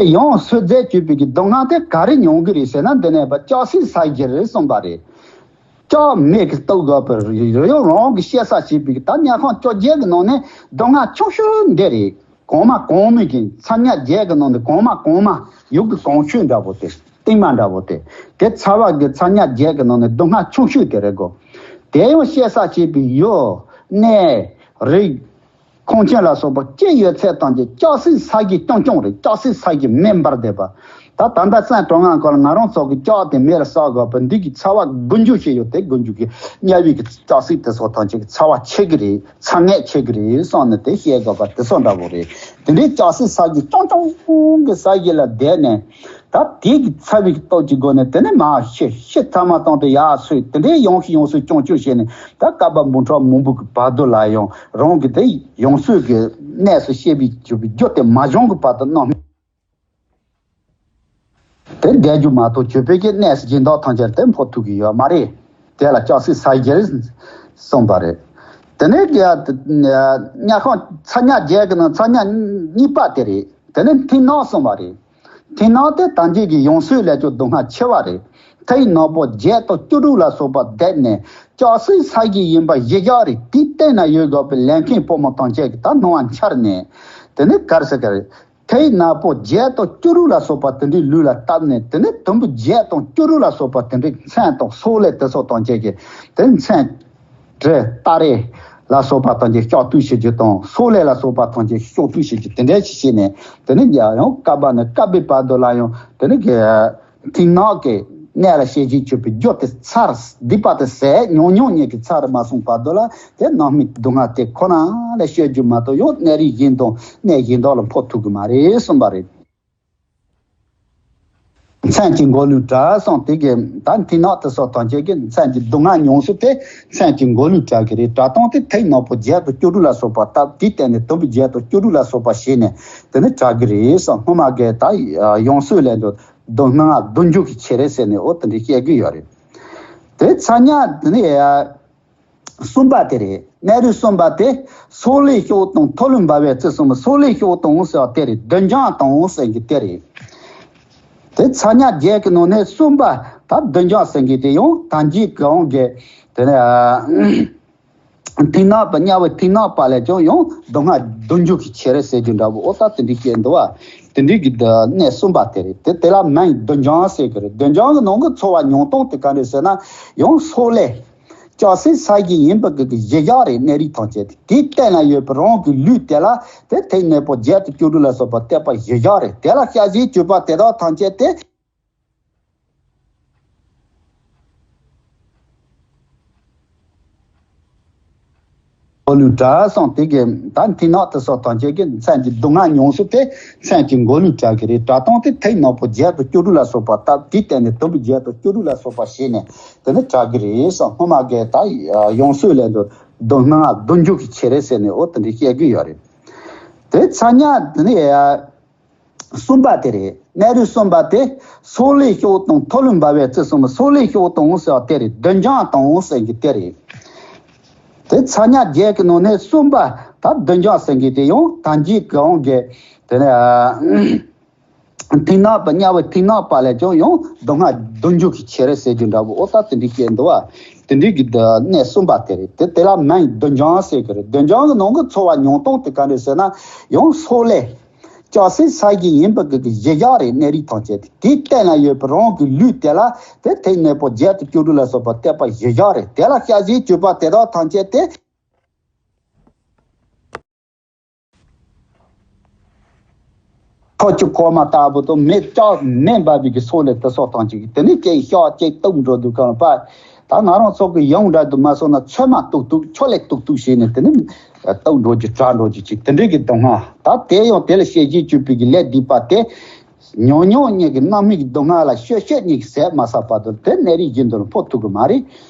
ཡང་སོས་རྫས་གཅོད་པའི་གི་སྡུག་བསྔལ་དེ་ག་རེ་མྱོང་གི་རེད་ཟེར་ན། འདི་ནས་པ་ལྕགས་སྲེག་ས་གཞི་རེད་གསུངས་པ་རེད། ལྕགས་མེ་གི་གཏུབ་དགོས་པར་རི་ཡོ་རང་གི་བཤད་ས་བྱེད་པའི་གི་ད་དམྱལ་ཁམས་བཅོ་བརྒྱད་གི་ནང་ནས་སྡུག་བསྔལ་ཆུང་ཤོས་འདི་རེད། གོང་མ་གོང་མའི་གི་ཚ་དམྱལ་བརྒྱད་གི་ནང་ནས་གོང་མ་གོང་མ་ཡུག་གི་གོང་ཆོད་འདྲ་བོ་དེ། སྟེང་མ་འདྲ་བོ་དེ། དེ་ཚ་བ་གི་ཚ་དམྱལ་བརྒྱད་གི་ནང་ནས་སྡུག་བསྔལ་ཆུང་ཤོས་དེ་རེད་གོ། དེ་ཡང་བཤད་ས་བྱེད་པའི་ཡུལ་གནས་རིགས་ཁང་ཆེན་ལ་སོགས་པ་ཅི་ཡོད་ཚད་ཐམས་ཅད་ལྕགས་སྲེག་ས་གཞི་རྐྱང་རྐྱང་རེད། ལྕགས་སྲེག་ས་གཞི་མེ་འབར་བསྡད་པ། ད་ད་ལྟ་སེམས་དྲང་ངང་སྐོར་ང་རང་ཚོ་གི་ལྕགས་དེ་མེ་ལ་བསྲེག་དགོས་པ་འདི་གི་ཚ་བ་དགུ་འཇུག་ཞིག་ཡོད། དེ་དགུ་འཇུག་གི་དམྱལ་བའི་གི་ལྕགས་སྲེག་དེ་སོགས་ཐམས་ཅད་ཀྱི་ཚ་བ་ཆེ་གི་རེད། ཚ་ངད་ཆེ་གི་རེད་བསམ་ནས་དེ་བཤད་དགོས་པ་དེ་སོགས་འདྲ་བོ་རེད། དེ་འདྲའི་ལྕགས་སྲེག་ས་གཞི་རྐྱང་རྐྱང་གི་ས་གཞི་ལ་བསྡད་ནས། ད་དེ་གི་ཚ་བའི་སྟོབས་ཀྱི་སྒོ་ནས་དེ་ནས་མར་ཤི། ཤི་ཚར་མ་ཐག་ཏུ་ཡར་སོས། དེ་འདྲའི་ཡང་ཤི་ཡང་སོས་རྐྱང་རྐྱང་བྱས་ནས། ད་བསྐལ་པ་འབུམ་ཕྲག་མང་པོ་གི་བར་དུ་ལ་ཡང་རང་གི་དེ་ཡང་སོས་ཀྱི་གནས་སུ་སྐྱེ་བའི་གྱུར་པའི་རྒྱུ་དེ་མ་བྱུང་གི་བར་དུ་རྣམ་སྨིན་དེ་བསྡད་རྒྱུ་མ་གཏོགས། གྱུར་པའི་གི་གནས་སུ་སྦྱིན་བདག་ཐམས་ཅད་དེ་འཕོ་ཐུབ་ཀྱི་ཡོད་མ་རེད། དེ་ལ་ལྕགས་སྲེག་ས་གཞི་གསུངས་པ་རེད། དེ་ནས་དམྱལ་ཁམས་ཚ་དམྱལ་བརྒྱད་ཀྱི་ནང་ཚ་དམྱལ་གཉིས་པ་དེ་རེད། དེ་ནས་མཐིང་ནག་གསུངས་པ་རེད། མཐིང་ནག་དེ་ད་གིན་གྱི་ཡང་སོས་ལས་ཀྱང་སྡུག་བསྔལ་ཆེ་བ་རེད། མཐའི་ནག་པོ་བརྒྱད་དང་བཅུ་དྲུག་ལ་སོགས་པ་བསྡད་ནས་ལྕགས་སྲེག་ས་གཞི་ཡིན་པ་གཞི་བཞག་རེད། དེའི་སྟེང་ན་ཡོད་དགོས་པའི་ལས་མཁན་ཕོ་མོ་ཐམས་ཅད་ཀྱི་ད་སྣང་བ་འཆར་ནས། དེ་ནས་ག་རེ་ཟེར་ག་རེད། མཐའི་ནག་པོ་བརྒྱད་དང་བཅུ་དྲུག་ལ་སོགས་པ་དེ་འདྲའི་ལུས་ལ་བཏབ་ནས། དེ་ནས་དུམ་བུ་བརྒྱད་དང་བཅུ་དྲུག་ལ་སོགས་པ་དེ་འདྲའི་མཚན་དང་སོག་ལེ་དེ་སོགས་ཐམས་ཅད་ཀྱི་དེ་མཚན། དྲི་སྟ་རེ་ལ་སོགས་པ་ཐམས་ཅད་གཤག་བཏུ་བྱེད་རྒྱུ་དང་། སོག་ལེ་ལ་སོགས་པ་ཐམས་ཅད་གཤག་བཏུ་བྱེད་རྒྱུ་དེ་འདྲ་ཞིག་བྱས་ནས། དེ་ནས་ཡང་བསྐལ་པ་ནས་བསྐལ་པའི་བར་དུ་ལ་ཡང་དེ་ནས་གི་མཐིང་ནག་གི་ གནས་ལ་ཤེས་བཞིན་སྤྱོད་པའི་རྒྱུ་དེ་ཚར། སྡིག་པ་དེ་ཟད་མྱོང་མྱོང་ཉིད་ཀྱི་ཚར་མ་སོང་བར་དུ་ལ་དེ་རྣམ་སྨིན་སྡུག་བསྔལ་དེ་ཁོ་ན་ལ་སྤྱོད་རྒྱུ་མ་གཏོགས་ཡང་གནས་རིས་གཞན་དང་གནས་གཞན་དག་ལ་འཕོ་ཐུབ་ཀྱི་མ་རེད་གསུངས་པ་རེད། མཚན་གྱི་མགོ་ལུས་བྲལ་སོང་། དེ་གི་ད་མཐིང་ནག་དེ་སོགས་ཐམས་ཅད་ཀྱི་མཚན་གྱི་སྡུག་བསྔལ་མྱོང་ཚུལ་དེ་མཚན་གྱི་མགོ་ལུས་བྲལ་གི་རེད། བྲལ་སྟངས་དེ་ཐིག་ནག་པོ་བརྒྱད་དང་བཅུ་དྲུག་ལ་སོགས་པ་སྟབས་དེའི་སྟེང་ནས་དུམ་བུ་བརྒྱད་དང་བཅུ་དྲུག་ལ་སོགས་པ་བྱས་ནས་དེ་ནི་བྲལ་གི་རེད་སོང་། སྔོན་མ་གི་ད་ཡང་སོས་ལས་འདུག་སྡུག་བསྔལ་སྡུག་འཇུག་གི་ཆེད་རེད་ཟེར་ནས་འོ་དེ་འདྲ་བཤད་གི་ཡོད་རེད། དེ་ཚ་ཉག་དེ་ནི་གསུམ་པ་དེ་རེད། གནས་རིས་གསུམ་པ་དེ་སོག་ལེ་ཤོག་དང་ཐོ་ལུ་འབབ་པའི་རྩི་གསུམ། སོག་ལེ་ཤོག་དང་ཟེར་བ་དེ་རེད། སྡུག་བསྔལ་དང་ཟེར་གི་དེ་རེད། དེ་ཚ་ཉག་བརྒྱད་ཀྱི་ནང་ནས་གསུམ་པ་ད་སྡུག་བསྔལ་ཟེར་གི་དེ་ཡང་ཐམས་ཅད་གང་གི་དེ་ནི་མཐིང་ནག་པ་དམྱལ་བའི་མཐིང་ནག་པ་ལས་ཀྱང་ཡང་སྡུག་བསྔལ་སྡུག་འཇུག་གི་ཆེད་རེད་ཟེར་རྒྱུ་འདྲ་བོ་འོ་ད་དེ་འདྲའི་སྐད་འདུག་བ། དེ་འདྲའི་གི་གནས་གསུམ་པ་དེ་རེད། དེ་དེ་ལ་མིང་སྡུག་བསྔལ་ཟེར་གི་རེད། སྡུག་བསྔལ་གི་ནང་གི་ཚོར་བ་མྱོང་སྟངས་དེ་ག་འདྲ་ཟེར་ན་ཡང་སོག་ལེ། ལྕགས་སྲེག་ས་གཞི་ཡིན་པ་གི་གི་གཞི་བཞག་རེད། གནས་རིས་ཐམས་ཅད་དེ་དེའི་སྟེང་ན་ཡོད་པའི་རང་གི་ལུས་དེ་ལ་དེ་ཐིག་ནག་པོ་བརྒྱད་དང་བཅུ་དྲུག་ལ་སོགས་པ་བལྟས་པ་གཞི་བཞག་རེད། དེ་ལ་ཤ་ཟའི་སྤྱོད་པ་དེ་དག་ཐམས་ཅད་དེ། མགོ་ལུས་བྲལ་སོང་། དེ་གི་ད་མཐིང་ནག་དེ་སོགས་ཐམས་ཅད་ཀྱི་མཚན་གྱི་སྡུག་བསྔལ་མྱོང་ཚུལ་དེ་མཚན་གྱི་མགོ་ལུས་བྲལ་གི་རེད། བྲལ་སྟངས་དེ་ཐིག་ནག་པོ་བརྒྱད་དང་བཅུ་དྲུག་ལ་སོགས་པ་སྟབས་དེའི་སྟེང་ནས་དུམ་བུ་བརྒྱད་དང་བཅུ་དྲུག་ལ་སོགས་པ་བྱས་ནས་དེ་ནི་བྲལ་གི་རེད་སོང་། སྔོན་མ་གི་ད་ཡང་སོས་ལས་འདུག་སྡུག་བསྔལ་སྡུག་འཇུག་གི་ཆེད་རེད་ཟེར་ནས་འོ་དེ་འདྲ་བཤད་གི་ཡོད་རེད། དེ་ཚ་ཉག་དེ་ནི་གསུམ་པ་དེ་རེད། གནས་རིས་གསུམ་པ་དེ་སོག་ལེ་ཤོག་དང་ཐོ་ལུ་འབབ་པའི་རྩི་གསུམ། སོག་ལེ་ཤོག་དང་ཟེར་བ་དེ་རེད། སྡུག་བསྔལ་དང་ཟེར་གི་དེ་རེད། དེ་ཚ་ཉག་བརྒྱད་ཀྱི་ནང་ནས་གསུམ་པ་ད་སྡུག་བསྔལ་ཟེར་གི་དེ་ཡང་ཐམས་ཅད་གང་གི་དེ་ནི་མཐིང་ནག་པ་དམྱལ་བའི་མཐིང་ནག་པ་ལས་ཀྱང་ཡང་སྡུག་བསྔལ་སྡུག་འཇུག་གི་ཆེད་རེད་ཟེར་རྒྱུ་འདྲ་བོ་འོ་ད་དེ་འདྲའི་སྐད་འདུག་བ། དེ་འདྲའི་གི་གནས་གསུམ་པ་དེ་རེད། དེ་དེ་ལ་མིང་སྡུག་བསྔལ་ཟེར་གི་རེད། སྡུག་བསྔལ་གི་ནང་གི་ཚོར་བ་མྱོང་སྟངས་དེ་ག་འདྲ་ཟེར་ན་ཡང་སོག་ལེ། ལྕགས་སྲེག་ས་གཞི་ཡིན་པ་གི་གི་གཞི་བཞག་རེད། གནས་རིས་ཐམས་ཅད་དེ་དེའི་སྟེང་ན་ཡོད་པའི་རང་གི་ལུས་དེ་ལ་དེ་ཐིག་ནག་པོ་བརྒྱད་དང་བཅུ་དྲུག་ལ་སོགས་པ་བལྟས་པ་གཞི་བཞག་རེད། དེ་ལ་ཤ་ཟའི་སྤྱོད་པ་དེ་དག་ཐམས་ཅད་དེ། ཁོ་ཅི་ཁོ་མ་ལྟ་བུ་དང་མེ་ལྕགས་མེ་འབར་བའི་གི་སོག་ལེ་དེ་སོགས་ཐམས་ཅད་ཀྱི་དེ་ནི་སྐད་ཤོག་ཅིག་གཏུབ་འགྲོ་དུས་གང་པ། ད་ང་རང་ཚོ་གི་ཡོང་འདྲ་དུ་མ་སོང་ན་ཚོད་མ་གཏུག་གཏུག་ཆོ་ལེ་གཏུག་གཏུག་བྱས་ནས་དེ་ནི་གཏུབ་འགྲོ་རྒྱུ་དྲག་འགྲོ་རྒྱུ་ཅིག་དེ་འདྲའི་གི་སྡུག་བསྔལ། ད་དེ་ཡང་དེ་ལ་ཤེས་བཞིན་སྤྱོད་པའི་གི་ལས་སྡིག་པ་དེ། མྱོང་མྱོང་ཉིད་ཀྱི་རྣམ་སྨིན་གྱི་སྡུག་བསྔལ་ལ་ཤོད་ཤོད་ཉིད་ཀྱི་ཟད་མ་ཚར་བར་དུ་དེ་གནས་རིས་གཞན་དུ་ལ་འཕོ་ཐུབ་ཀྱི་མ་རེད།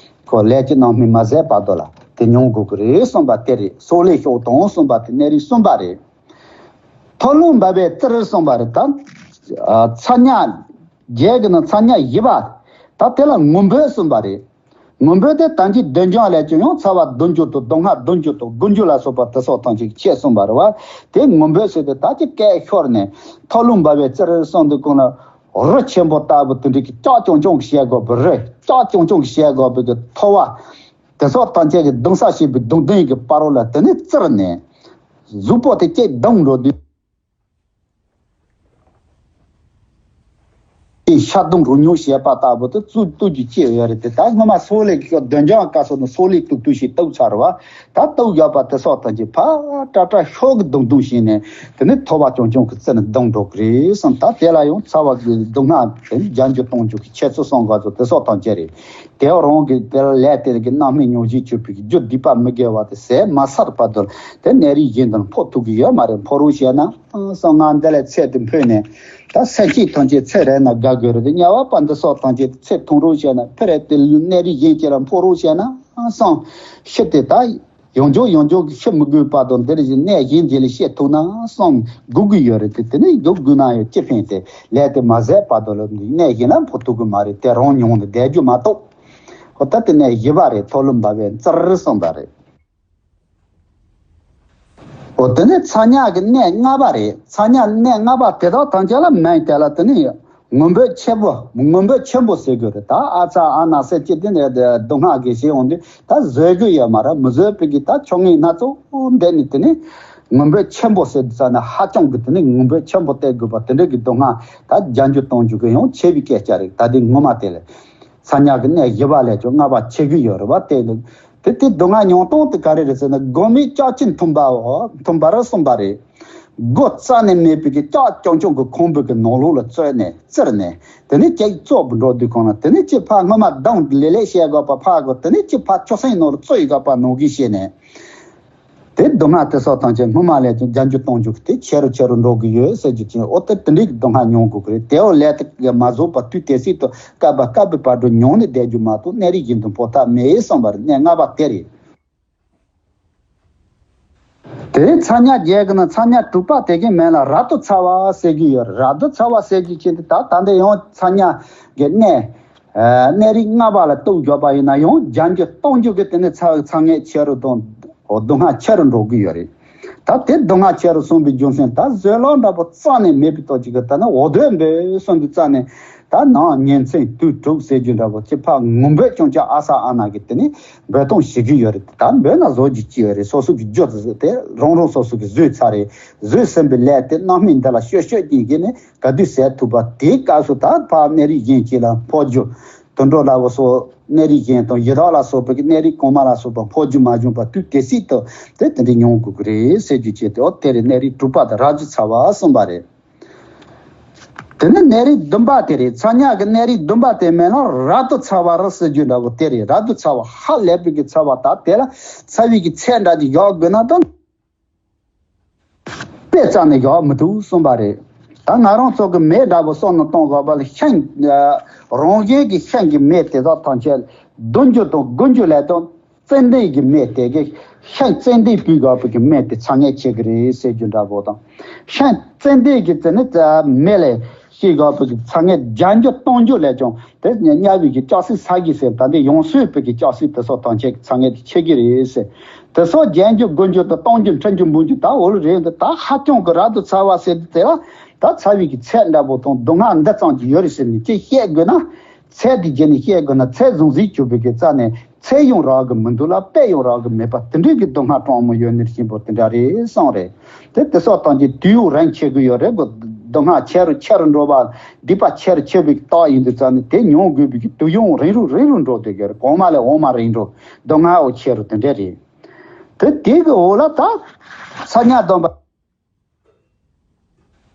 ཁོ་ལས་ཀྱི་རྣམ་སྨིན་མ་ཟད་བར་དུ་ལ་དེ་མྱོང་དགོས་ཀྱི་རེད་གསུངས་པ་དེ་རེད། སོག་ལེ་ཤོག་དང་གསུངས་པ་དེ་གནས་རིས་གསུམ་པ་རེད། ཐོ་ལུ་འབབ་པའི་རྩིར་གསུངས་པ་རེད། ད་ཚ་ཉག་བརྒྱད་ཀྱི་ནང་ཚ་ཉག་བཞི་པ་ད་དེ་ལ་ངུ་འབོད་གསུངས་པ་རེད། ངུ་འབོད་དེ་ད་གིན་སྡུག་བསྔལ་ལས་ཀྱང་ཡང་ཚ་བ་སྡུག་འཇུག་དང་སྡུག་བསྔལ་སྡུག་འཇུག་དང་མགུ་འཇུག་ལ་སོགས་པ་དེ་སོགས་ཐམས་ཅད་ཁྱད་གསུངས་པ་རེད་བ། དེ་ངུ་འབོད་ཟེར་ཏེ་ད་ཀྱི་སྐད་ཤོར་ནས་ཐོ་ལུ་འབབ་པའི་རྩིར་གསུངས་དུས་གོང་ལ་རི་ཆེན་པོ་ལྟ་བུ་དེ་འདྲ་གི་ལྕགས་རྐྱང་རྐྱང་གི་བཤད་དགོས་པའི་རི་ལྕགས་རྐྱང་རྐྱང་གི་བཤད་དགོས་པའི་གི་ཐོ་བ་དེ་སོགས་ཐམས་ཅད་ཀྱི་རྡུང་ས་བྱེད་པའི་རྡུང་རྡུང་གི་བར་རོ་ལ་དེ་ནས་བཙིར་ནས་གཟུགས་པོ་དེ་སྐྱེས་རྡུང་འགྲོ་དུས། དེ་ཤ་རྡུང་རུ་ཉུང་བྱས་པ་ལྟ་བུ་དེ་བཙུགས་བཏུབ་རྒྱུ་ཅི་ཡོད་རེད་དེ། ད་སྔོན་མ་སོག་ལེ་གི་སྡུག་བསྔལ་བཀག་སོགས་ནི་སོག་ལེ་གཏུབ་གཏུབ་ཞིག་གཏུབ་ཚར་བ། ད་གཏུབ་ཡོད་པ་དེ་སོགས་དང་གཅིག་ཕ་ཏྲ་ཏྲ་ཤོག་གི་རྡུང་རྡུང་བྱས་ནས་དེ་ནི་ཐོ་བ་ཅུང་ཅུང་གི་རྩེ་ནས་རྡུང་འགྲོ་གི་རེད་གསུངས། ད་དེ་ལ་ཡང་ཚ་བ་གི་སྡུག་བསྔལ་དེ་རྒྱ་འགྱུར་གཏོང་རྒྱུ་གི་ཁྱད་ཚུལ་གསུང་དགོས་ཚོ་དེ་སོགས་དང་གཅིག་རེད། དེ་རང་གི་དེ་ལ་ལས་དེ་གི་རྣམ་སྨིན་མྱོང་བཞིན་སྤྱོད་པའི་རྒྱུ་སྡིག་པ་མི་དགེ་བ་དེ་ཟད་མ་ཚར་བར་དུ་དེ་གནས་རིས་གཞན་དུ་འཕོ་ཐུབ་ཀྱི་ཡོད་མ་རེད། འཕོ་རོགས་བྱས་ན། སང་ང་འདི་ལ་ཚེ་འདི་འཕོས་ནས་ད་སེམས་ཅན་ཐམས་ཅད་ཚེ་རིང་ན་དགའ་དགོས་རེད། དམྱལ་བ་པ་འདི་སོགས་ཐམས་ཅད་ཚེ་ཐུང་རོགས་བྱས་ན་ཕེ་རེ་དེ་གནས་རིས་གཞན་ཅིག་ལ་འཕོ་རོགས་བྱས་ན་སང་ཤི་དེ་ད་ཡོང་འཇོག་ཡོང་འཇོག་གི་ཤི་མི་དགོས་པ་དང་འདི་རིགས་གནས་གཞན་ཅིག་ལ་སྐྱེ་ཐུབ་ན་སང་དགོས་ཀྱི་ཡོད་རེད་དེ། དེ་ནས་དགོས་དགོས་ན་ཡང་ཅི་ཕན་དེ་ལས་དེ་མ་ཟད་བར་དུ་ལ་གནས་གཞན་ལ་འཕོ་ཐུབ་ཀྱི་མ་རེད། དེ་རང་མྱོང་ནས་བསྡད་རྒྱུ་མ་གཏོགས། ཧོ་ད་དེ་ནས་བཞི་པ་རེད། ཐོ་ལུ་འབབ་པའི་རྩིར་གསུངས་པ་རེད། འོ་དེ་ནས་ཚ་ཉག་གི་གནས་ལྔ་པ་རེད། ཚ་ཉག་གནས་ལྔ་པ་དེ་དག་ཐམས་ཅད་ལ་མིང་དེ་ལ་དེ་ནི་ངུ་འབོད་ཆེན་པོ་ངུ་འབོད་ཆེན་པོ་ཟེར་དགོས་རེད། ད་ཨ་ཚ་ཨ་ན་ཟེར་ཅི་དེ་ནས་སྡུག་བསྔལ་གྱི་ཞེས་འོང་དུས་ད་བཟོད་དགོས་ཡོད་མ་རེད། མི་བཟོད་པའི་གི་ད་ཆོ་ངེས་སྣ་ཚོགས་འདས་ནས་དེ་ནི་ངུ་འབོད་ཆེན་པོ་ཟེར་ཙ་ན་ཧ་ཅང་གི་དེ་ནི་ངུ་འབོད་ཆེན་པོ་སྟེར་དགོས་པ་དེ་འདྲ་གི་སྡུག་བསྔལ་ད་རྒྱ་འགྱུར་གཏོང་རྒྱུ་གི་ཡང་ཆེ་བའི་སྐད་ཆ་རེད། ད་དེ་ངོ་མ་དེ་ལས། ཚ་ཉག་གི་གནས་བཞི་པ་ལས་ཀྱང་ལྔ་པ་ཆེ་གི་ཡོད་རེད་བ། དེ་དེ་དེ་སྡུག་བསྔལ་མྱོང་སྟངས་དེ་ག་རེ་རེད་ཟེར་ན་དགུང་སྨད་ལྕགས་ཆུ་འཐུང་བའོ། འཐུང་བར་གསུངས་པ་རེད། འགོ་རྩ་ནས་མེད་པའི་གི་ཀྱག་ཀྱོག་ཀྱོག་གི་ཁང་པའི་གི་ནང་ལོགས་ལ་བཙིར་ནས་བཙིར་ནས། དེ་ནས་ཅིག་བཙོག་པོ་འགྲོ་དུས་གང་ལ་དེ་ནས་ཅིག་ཕར་སྔོན་མ་གདོང་ལེ་ལེ་བཤད་དགོས་པ་ཕར་དགོས། དེ་ནས་ཅིག་ཕར་ཆུ་སྲིན་ནང་ལ་བཙོ་ཡི་དགོས་པ་ནང་གི་བཤད་ནས། དེ་སྡུག་བསྔལ་དེ་སོགས་དང་བཅས་སྔོན་མ་ལས་ཀྱང་བརྒྱ་འགྱུར་སྟོང་འགྱུར་གྱི་དེ་ཆེ་རུ་ཆེ་རུ་འགྲོ་གི་ཡོད་ཟེར་རྒྱུ་ཅན། ཨོ་དེ་དེ་འདྲའི་གི་སྡུག་བསྔལ་མྱོང་དགོས་ཀྱི་རེད། དེའོ་ལས་དེ་མ་བཟོད་པ་དུས་དེ་སྲིད་དུ་བསྐལ་པ་བསྐལ་པའི་བར་དུ་མྱོང་ནས་བསྡད་རྒྱུ་མ་གཏོགས་གནས་རིས་གཞན་དུ་འཕོ་ཐབས་མེད་གསུངས་པ་རེད། གནས་ལྔ་པ་དེ་རེད། དེ་ཚ་དམྱལ་བརྒྱད་ཀྱི་ནང་ཚ་དམྱལ་དྲུག་པ་དེ་གའི་མིང་ལ་རབ་ཏུ་ཚ་བ་ཟེར་གྱི་ཡོད། རབ་ཏུ་ཚ་བ་ཟེར་གྱི་ཅན་དེ་ད་ད་འདི་ཡང་ཚ་དམྱལ་གྱི་གནས། ཨ་གནས་རིས་ལྔ་པ་ལ་གཏུགས་དགོས་པ་ཡིན་ན་ཡང་བརྒྱ་འགྱུར་སྟོང་འགྱུར་གྱི་དེ་ནས་ཚ་ཚ་དམྱལ་ཆེ་རུ་དང་སྡུག་བསྔལ་ཆེ་རུ་འགྲོ་གི་ཡོད་རེད། ད་དེ་སྡུག་བསྔལ་ཆེ་རུ་སོང་བའི་རྒྱུ་མཚན་ད་བཟོད་གླགས་འདྲ་པོ་རྩ་ནས་མེད་པའི་སྟོབས་ཀྱིས་གི་ད་ནི་འོ་དོད་འབོད་གསུངས་པའི་རྩ་ནས། ད་ནང་ཉིན་མཚན་དུས་དྲུག་ཟེར་རྒྱུ་འདྲ་པོ་ཅིག་ཕར་ངུ་འབོད་ཀྱང་ཅིག་ཨ་ས་ཨ་ན་གི་དེ་ནི་འབོད་སྟངས་ཤེས་ཀྱི་ཡོད་རེད། ད་འབོད་ན་བཟོ་རྒྱུ་ཅི་ཡོད་རེད། སོ་སོ་གི་རྒྱུ་དེ་རང་རང་སོ་སོ་གི་བཟོས་ཚར་རེད། བཟོས་ཟིན་པའི་ལས་དེ་རྣམ་སྨིན་འདི་ལ་ཤོད་ཤོད་ཀྱིན་གྱི་ནི་ག་དུས་ཟད་ཐུབ་པ་དེའི་སྐབས་སུ་ད་ཕར་གནས་རིས་གཞན་ཅིག་ལ་འཕོ་རྒྱུ། དུད་འགྲོ་ལ་བ་སོགས་གནས་རིས་གཞན་དང་ཡི་དྭགས་ལ་སོགས་པའི་གི་གནས་རིས་གོང་མ་ལ་སོགས་པ་འཕོ་རྒྱུ་མ་བྱུང་བར་དུས་དེ་སྲིད་དུ་དེ་དེ་འདྲའི་མྱོང་དགོས་ཀྱི་རེད་ཟེར་རྒྱུ་བྱས་ཏེ། ཨོ་དེ་རེད། གནས་རིས་དྲུག་པ་དང་རབ་ཏུ་ཚ་བ་གསུངས་པ་རེད། དེ་ནས་གནས་རིས་བདུན་པ་དེ་རེད། ཚ་དམྱལ་གྱི་གནས་རིས་བདུན་པ་དེ་མིང་ལ་རབ་ཏུ་ཚ་བ་རེད་ཟེར་རྒྱུ་འདྲ་པོ་དེ་རེད། རབ་ཏུ་ཚ་བ་ཧ་ལས་པའི་གི་ཚ་བ། ད་དེ་ལ་ཚ་བའི་གི་ཚད་འདྲ་ཅིག་བཞག་དགོས་ན་ད་དཔེ་རྩ་ནས་བཞག་མི་ཐུབ་གསུངས་པ་རེད། ད་ང་རང་ཚོ་གི་མེ་འདྲ་པོ་བསམ་བློ་གཏོང་དགོས་པ་ལ་ཤིང་། རང་བཞིན་གྱི་ཤིང་གི་མེ་དེ་དག་ཐམས་ཅད་བདུན་འགྱུར་དང་དགུ་འགྱུར་ལས་དང་ཙན་དན་གྱི་མེ་དེ་གི་ཤིང་ཙན་དན་སྤུས་དགོས་པའི་གི་མེ་དེ་ཚ་དམྱལ་ཆེ་གི་རེད་ཟེར་རྒྱུ་འདྲ་པོ་དང་། ཤིང་ཙན་དན་གྱི་ཙི་ནི་ཙ་མེ་ལས་སྤུས་དགོས་པའི་གི་ཚ་དམྱལ་བརྒྱ་འགྱུར་སྟོང་འགྱུར་ལས་ཀྱང་དེ་དམྱལ་བའི་གི་ལྕགས་སྲེག་ས་གི་ཟེར། ད་འདི་ཡང་སོས་པའི་གི་ལྕགས་སྲེག་དེ་སོགས་ཐམས་ཅད་ཚ་དམྱལ་དེ་ཆེ་གི་རེད་ཟེར། དེ་སོགས་བརྒྱད་འགྱུར་དགུ་འགྱུར་དང་སྟོང་འགྱུར་ཁྲི་འགྱུར་འབུམ་འགྱུར་ད་འོ་ལུ་རེད། འདི་ད་ཧ་ཅང་གི་རབ་ཏུ་ཚ་བ་ཟེར་དེ་ལ་ད་ཚ་བའི་གི་ཚད་འདྲ་པོ་དང་སྡུག་བསྔལ་འདི་ཙམ་གྱི་ཡོད་རེད་ཟེར་ནས་ཅིག་བཤད་དགོས་ན། ཚད་དེ་བརྒྱུད་ནས་བཤད་དགོས་ན་ཚད་ཟུང་ཟིང་གྱུར་པའི་གི་རྩ་ནས་ཚད་ཡང་རག་གི་མི་འདུག་ལ་དཔེ་ཡང་རག་གི་མེད་པ་དེ་འདྲའི་གི་སྡུག་བསྔལ་གྲང་མོ་ཡོད་ནི་ཆེན་པོ་དེ་འདྲ་རེད་གསུངས་རེད། དེ་དེ་སོགས་ཐམས་ཅད་དུས་ཡུན་རིང་ཆེ་གི་ཡོད་རེད་གོ། སྡུག་བསྔལ་ཆེ་རུ་ཆེ་རུ་འགྲོ་བ་སྡིག་པ་ཆེ་རུ་ཆེ་བའི་རྟགས་ཡིན་དུས་ཙང་ནི་དེ་མྱོང་དགོས་པའི་གི་དུས་ཡུན་རིང་རུ་རིང་རུ་འགྲོ་བསྡད་ཀྱི་རེད། གོང་མ་ལས་འོག་མ་རིང་འགྲོ། སྡུག་བསྔལ་འོ་ཆེ་རུ་དེ་འདྲ་རེད། དེ་དེ་གི་འོག་ལ་ད་ཚ་དམྱལ་སྡོམ་པ།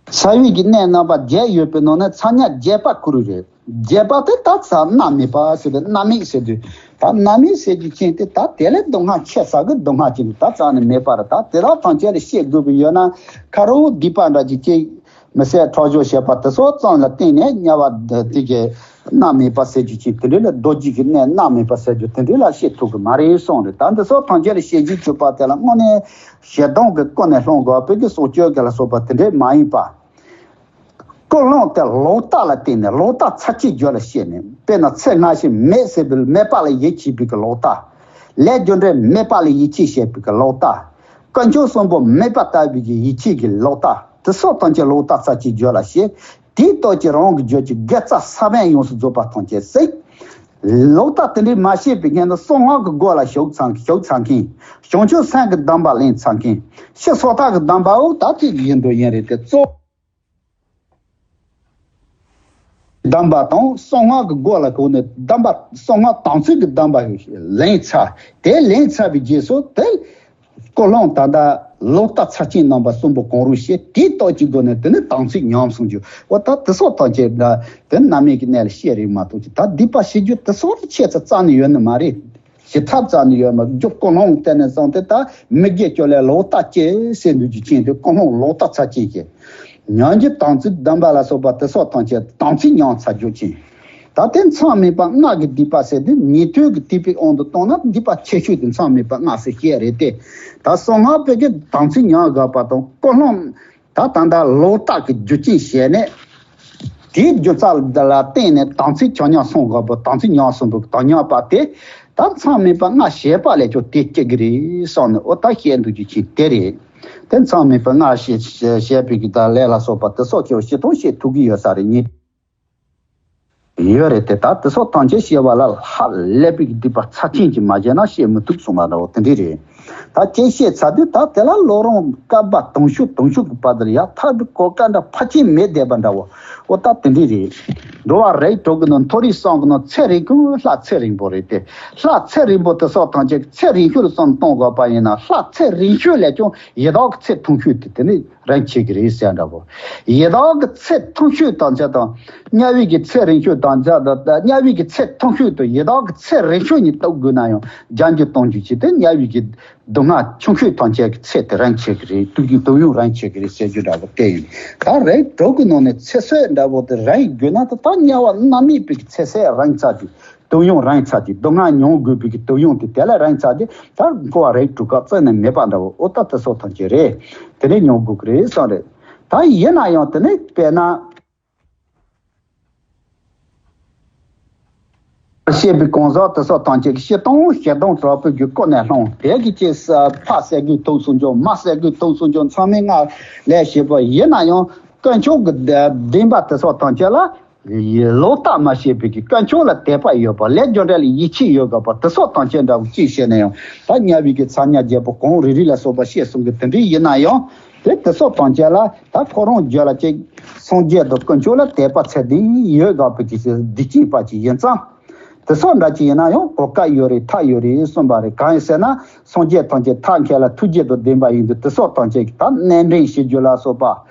ཚ་བའི་གི་གནས་རྣམ་པ་བརྒྱད་ཡོད་པའི་ནང་ནས་ཚ་དམྱལ་བརྒྱད་པ་ཁུ་རུ་རེད། བརྒྱད་པ་དེ་ད་ཚ་མནར་མེད་པ་ཟེར་ཏེ་མནར་མེད་ཟེར་དུས། ད་མནར་མེད་ཟེར་རྒྱུ་ཅན་དེ་ད་དེ་ལས་སྡུག་བསྔལ་ཆེ་ས་གི་སྡུག་བསྔལ་ཅན་དེ་ད་རྩ་ནས་མེད་པ་རེད། ད་དེ་དག་ཐམས་ཅད་ལ་བཤད་དགོས་པ་ཡོད་ན་ཁ་རོག་སྡིག་པ་འདྲ་ཅིག་ཅིག་མི་བཟད་ཁྲག་སྦྱོར་བྱས་པ་དེ་སོགས་ཙམ་ལ་བརྟེན་ནས་དམྱལ་བ་དེ་གི་མནར་མེད་པ་ཟེར་རྒྱུ་ཅན་དེ་འདྲ་ལ་རྡོ་རྗེ་གི་གནས་མནར་མེད་པ་ཟེར་རྒྱུ་དེ་འདྲ་ལ་བཤད་ཐུབ་གི་མ་རེད་གསུངས་རེད། ད་འདི་སོགས་ཐམས་ཅད་ལ་བཤད་རྒྱུ་གྱུར་པ་དེ་ལ་དངོས་གནས་ཞེ་སྡང་གི་ཀུན་ནས་སློང་དགོས་པའི་གི་སྲོག་གཅོད་ཀྱི་ལ་སོགས་པ་དེ་འདྲས་མ་ཡིན་པ། ཀུན་སློང་དེ་ལོག་ལྟ་ལ་བརྟེན་ནས་ལོག་ལྟ་ཚར་གཅོད་རྒྱུ་ལ་བཤད་ནས། དཔེར་ན་ཚེ་སྔ་ཕྱི་མེད་ཟེར་བའི་མེད་པ་ལ་ཡིད་ཆེས་པའི་གི་ལོག་ལྟ། ལས་རྒྱུ་འབྲས་མེད་པ་ལ་ཡིད་ཆེས་བྱེད་པའི་གི་ལོག་ལྟ། དཀོན་མཆོག་གསུམ་པོ་མེད་པ་ལྟ་བུའི་གི་ཡིད་ཆེས་ཀྱི་ལོག་ལྟ། དེ་སོགས་ཐམས་ཅད་ལོག་ལྟ་ཚར་གཅོད་རྒྱུ་ལ་བཤད། དེའི་སྟོབས་ཀྱིས་རང་གི་རྒྱུད་ཀྱི་དགེ་རྩ་ས་བོན་ཡོངས་སུ་རྫོགས་པ་ཐམས་ཅད་ཟད། ལོག་ལྟ་དེ་འདྲའི་མ་བྱས་པའི་སྔོན་དུ་གསང་སྔགས་ཀྱི་སྒོ་ལ་ཞུགས་ཚར་ཞུགས་ཚར་མཁན། བྱང་ཆུབ་སེམས་ཀྱི་སྡོམ་པ་ལེན་ཚར་མཁན། ཕྱི་སོ་ཐར་གྱི་སྡོམ་པའོ་ད་ཅིག་ཡིན་འདོད་ཡིན་རེད་དེ་གཙོ། སྡོམ་པ་དང་གསང་སྔགས་ཀྱི་སྒོ་ལ་གོ་ནས་སྡོམ་པ་གསང་སྔགས་དམ་ཚིག་གི་སྡོམ་པ་ལེན་ཚར། དེ་ལེན་ཚར་བའི་རྗེས་སུ་དེ། ཀུན་སློང་ད་ལྟ་ལོག་ལྟ་ཚར་གཅོད་རྣམ་པ་གསུམ་པོ་གང་རུང་བྱས། དེའི་སྟོབས་ཀྱི་སྒོ་ནས་དེ་ནི་དམ་ཚིག་ཉམས་སུ་འགྱུར་བ། ད་དེ་སོགས་ཐམས་ཅད་འདྲ་དེ་མནར་མེད་ཀྱི་གནས་ལ་བཤད་རེད་མ་གཏོགས་ཀྱི་ད་སྡིག་པ་བྱེད་རྒྱུ་དེ་སོགས་ཆེ་ཚ་རྩ་ནས་ཡོད་ནི་མ་རེད། བྱེད་ཐབས་རྩ་ནས་ཡོད་མ་རེད། རྒྱུ་ཀུན་སློང་གཏན་ནས་བཟང་སྟེ་ད་མི་དགེ་བཅུ་ལས་ལོག་ལྟ་སྐྱེ་ཟེར་འདུག་རྒྱུ་ཅན་དེ་ཀུན་སློང་ལོག་ལྟ་ཚར་གཅོད་ཀྱི། ཉོན་གྱི་དམ་ཚིག་སྡོམ་པ་ལ་སོགས་པ་དེ་སོགས་ཐམས་ཅད་དམ་ཚིག་ཉམས་ཚར་རྒྱུ་ཅན། ད་དེ་མཚམས་མེད་པ་ལྔ་གི་སྡིག་པ་ཟེར་དུས་ཉན་ཐོས་ཀྱི་ཐེག་པའི་དབང་དུ་བཏང་ན་སྡིག་པ་ཆེ་ཤོས་དེ་མཚམས་མེད་པ་ལྔ་ཟེར་བཤད་རེད་དེ། ད་གསང་སྔགས་པའི་གི་དམ་ཚིག་ཉམས་དགོས་པ་དང་ཀུན་སློང་ད་ད་ལྟ་ལོག་ལྟ་གི་རྒྱུ་རྐྱེན་བྱས་ནས། དེའི་རྒྱུ་རྩ་ལ་བརྟེན་ནས་དམ་ཚིག་ཆ་མཉམ་སྲུང་དགོས་པ་དམ་ཚིག་ཉམས་སྲུང་དུ་དམ་ཉམས་པ་དེ་ད་མཚམས་མེད་པ་ལྔ་བྱས་པ་ལས་ཀྱང་དེ་སྐྱེ་གི་རེད་བསམ་ནས་འོ་ད་བཤད་འདུག་རྒྱུ་ཅན་དེ་རེད། དེ་མཚམས་མེད་པ་ལྔ་བྱས་བྱས་པའི་གི་ད་ལས་ལ་སོགས་པ་དེ་སོགས་ཀྱི་བྱེད་སྟངས་བཤད་ཐུབ་ཀྱི་ཡོད་ས་རེད་ཉིད། ཡོད་རེད་དེ། ད་དེ་སོགས་ཐམས་ཅད་བཤད་པ་ལ་ཧ་ལས་པའི་སྡིག་པ་ཚབས་ཆེན་གྱིས་མ་བྱས་ན་བཤད་མི་ཐུབ་གསུངས་པ་འདྲ་བོ་དེ་འདྲས་རེད། ད་ཅི་བཤད་ཚར་དུས་ད་དེ་ལ་བློ་རང་བསྐལ་པ་དུང་ཕྱུར་དུང་ཕྱུར་གྱི་བར་དུ་ལ་ཡ་ཐག་ཏུ་གོ་བཀའ་འདྲ་ཕལ་ཆེར་མེད་བསྡད་པ་འདྲ་བོ་འོ་ད་དེ་འདྲས་རེད། འགྲོ་བ་རིགས་དྲུག་གི་ནང་མཐོ་རིས་གསུམ་གི་ནང་ཚེ་རིང་པོ་ལྷ་ཚེ་རིང་པོ་རེད་དེ། ལྷ་ཚེ་རིང་པོ་དེ་སོགས་ཐམས་ཅད་ཚེ་རིང་ཤོས་ལ་བསམ་གཏོང་དགོས་པ་ཡིན་ན། ལྷ་ཚེ་རིང་ཤོས་ལས་ཀྱང་ཡི་དྭགས་ཀྱི་ཚེ་ཐུང་ཤོས་དེ་དེ་ནི་རིན་ཆེ་གི་རེད་ཟེར་འདྲ་པོ། ཡི་དྭགས་ཀྱི་ཚེ་ཐུང་ཤོས་དང་ཆ་དང་། དམྱལ་བའི་གི་ཚེ་རིང་ཤོས་དང་ཆ་དང་། དམྱལ་བའི་གི་ཚེ་ཐུང་ཤོས་དང་ཡི་དྭགས་ཀྱི་ཚེ་རིང་ཤོས་གཉིས་གཏུག་དགོས་ན་ཡང་། བརྒྱ་འགྱུར་སྟོང་འགྱུར་གྱིས་དེ་དམྱལ་བའི་གི་སྡུག་བསྔལ་ཆུང་ཤོས་ཐམས་ཅད་ཀྱི་ཚེ་དེ་རིན་ཆེ་གི་རེད། དུས་ཀྱི་དུས་ཡུན་རིན་ཆེ་གི་རེད་ཟེར་རྒྱུ་འདྲ་པོ་དེ་ཡིན། ད་རིགས་དྲུག་གི་ནང་ནས་ཚེ་བསོད་འདྲ་པོ་དེ་རིན་དགོས་ན། ད་ད་དམྱལ་བ་མནར་མེད་པའི་ཚེ་ཚད་རིང་ཚར་གྱི། དུས་ཡུན་རིང་ཚར་གྱི། སྡུག་བསྔལ་མྱོང་དགོས་པའི་གི་དུས་ཡུན་དེ་དེ་ལས་རིང་ཚར་གྱི། ད་འཁོར་བ་རིགས་དྲུག་ཁག་རྩད་ནས་མེད་པ་འདྲ་པོ། ཨོ་ད་དེ་སོགས་ཐམས་ཅད་རེད། དེ་ནས་མྱོང་དགོས་ཀྱི་རེད་བསམ་རེད། ད་ཡིན་ན་ཡང་དེ་ནས་དཔེར་ན། བཤད་པའི་གང་ཟག་དེ་སོགས་ཐམས་ཅད་ཀྱིས་སྤྱིར་བཏང་ཞེ་སྡང་དྲག་པོའི་གི་ཀུན་ནས་བསླངས། དེ་གི་ཅིག་ཕ་བསད་དགོས་ཐུག་སོང་ཀྱང་། མ་བསད་དགོས་ཐུག་སོང་ཀྱང་། ཚང་མས་ང་ལས་བྱེད་པ་ཡིན་ན་ཡང་། དཀོན་མཆོག་གི་བདེན་པ་དེ་སོགས་ཐམས་ཅད་ལ་ལོག་ལྟ་མ་བྱེད་པའི་གི། དཀོན་མཆོག་ལ་དད་པ་ཡོད་པ། ལས་རྒྱུ་འབྲས་ལ་ཡིད་ཆེས་ཡོད་དགོས་པ། དེ་སོགས་ཐམས་ཅད་འདྲ་བོ་ཅིག་བྱས་ན་ཡང་། ད་དམྱལ་བའི་གི་ཚ་དམྱལ་བརྒྱད་པོ་གང་རེ་རེ་ལ་སོགས་པ་བཤད་སོང་གི། དེ་འདྲའི་ཡིན་ན་ཡང་། དེ་དེ་སོགས་ཐམས་ཅད་ལ་ད་ཁོ་རང་རྒྱུད་ལ་ཅིག་སངས་རྒྱས་དང་དཀོན་མཆོག་ལ་དད་པ་ཚད་ལྡན་ཡོད་དགོས་པའི་གི་བདེ་སྐྱིད་པ་ཅིག་ཡིན་ཙང་། དེ་སོགས་འདྲ་ཅིག་ཡིན་ན་ཡང་གོ་སྐབས་ཡོད་རེད། ཐབས་ཡོད་རེད་གསུངས་པ་རེད། གང་ཡིན་ཟེར་ན། སངས་རྒྱས་ཐམས་ཅད་ཐབས་མཁས་ལ་ཐུགས་རྗེ་དང་ལྡན་པ་ཡིན་དུས། དེ་སོགས་ཐམས་ཅད་ཀྱིས་ད་གནས་འདྲེན་བྱེད་རྒྱུ་ལ་སོགས་པ།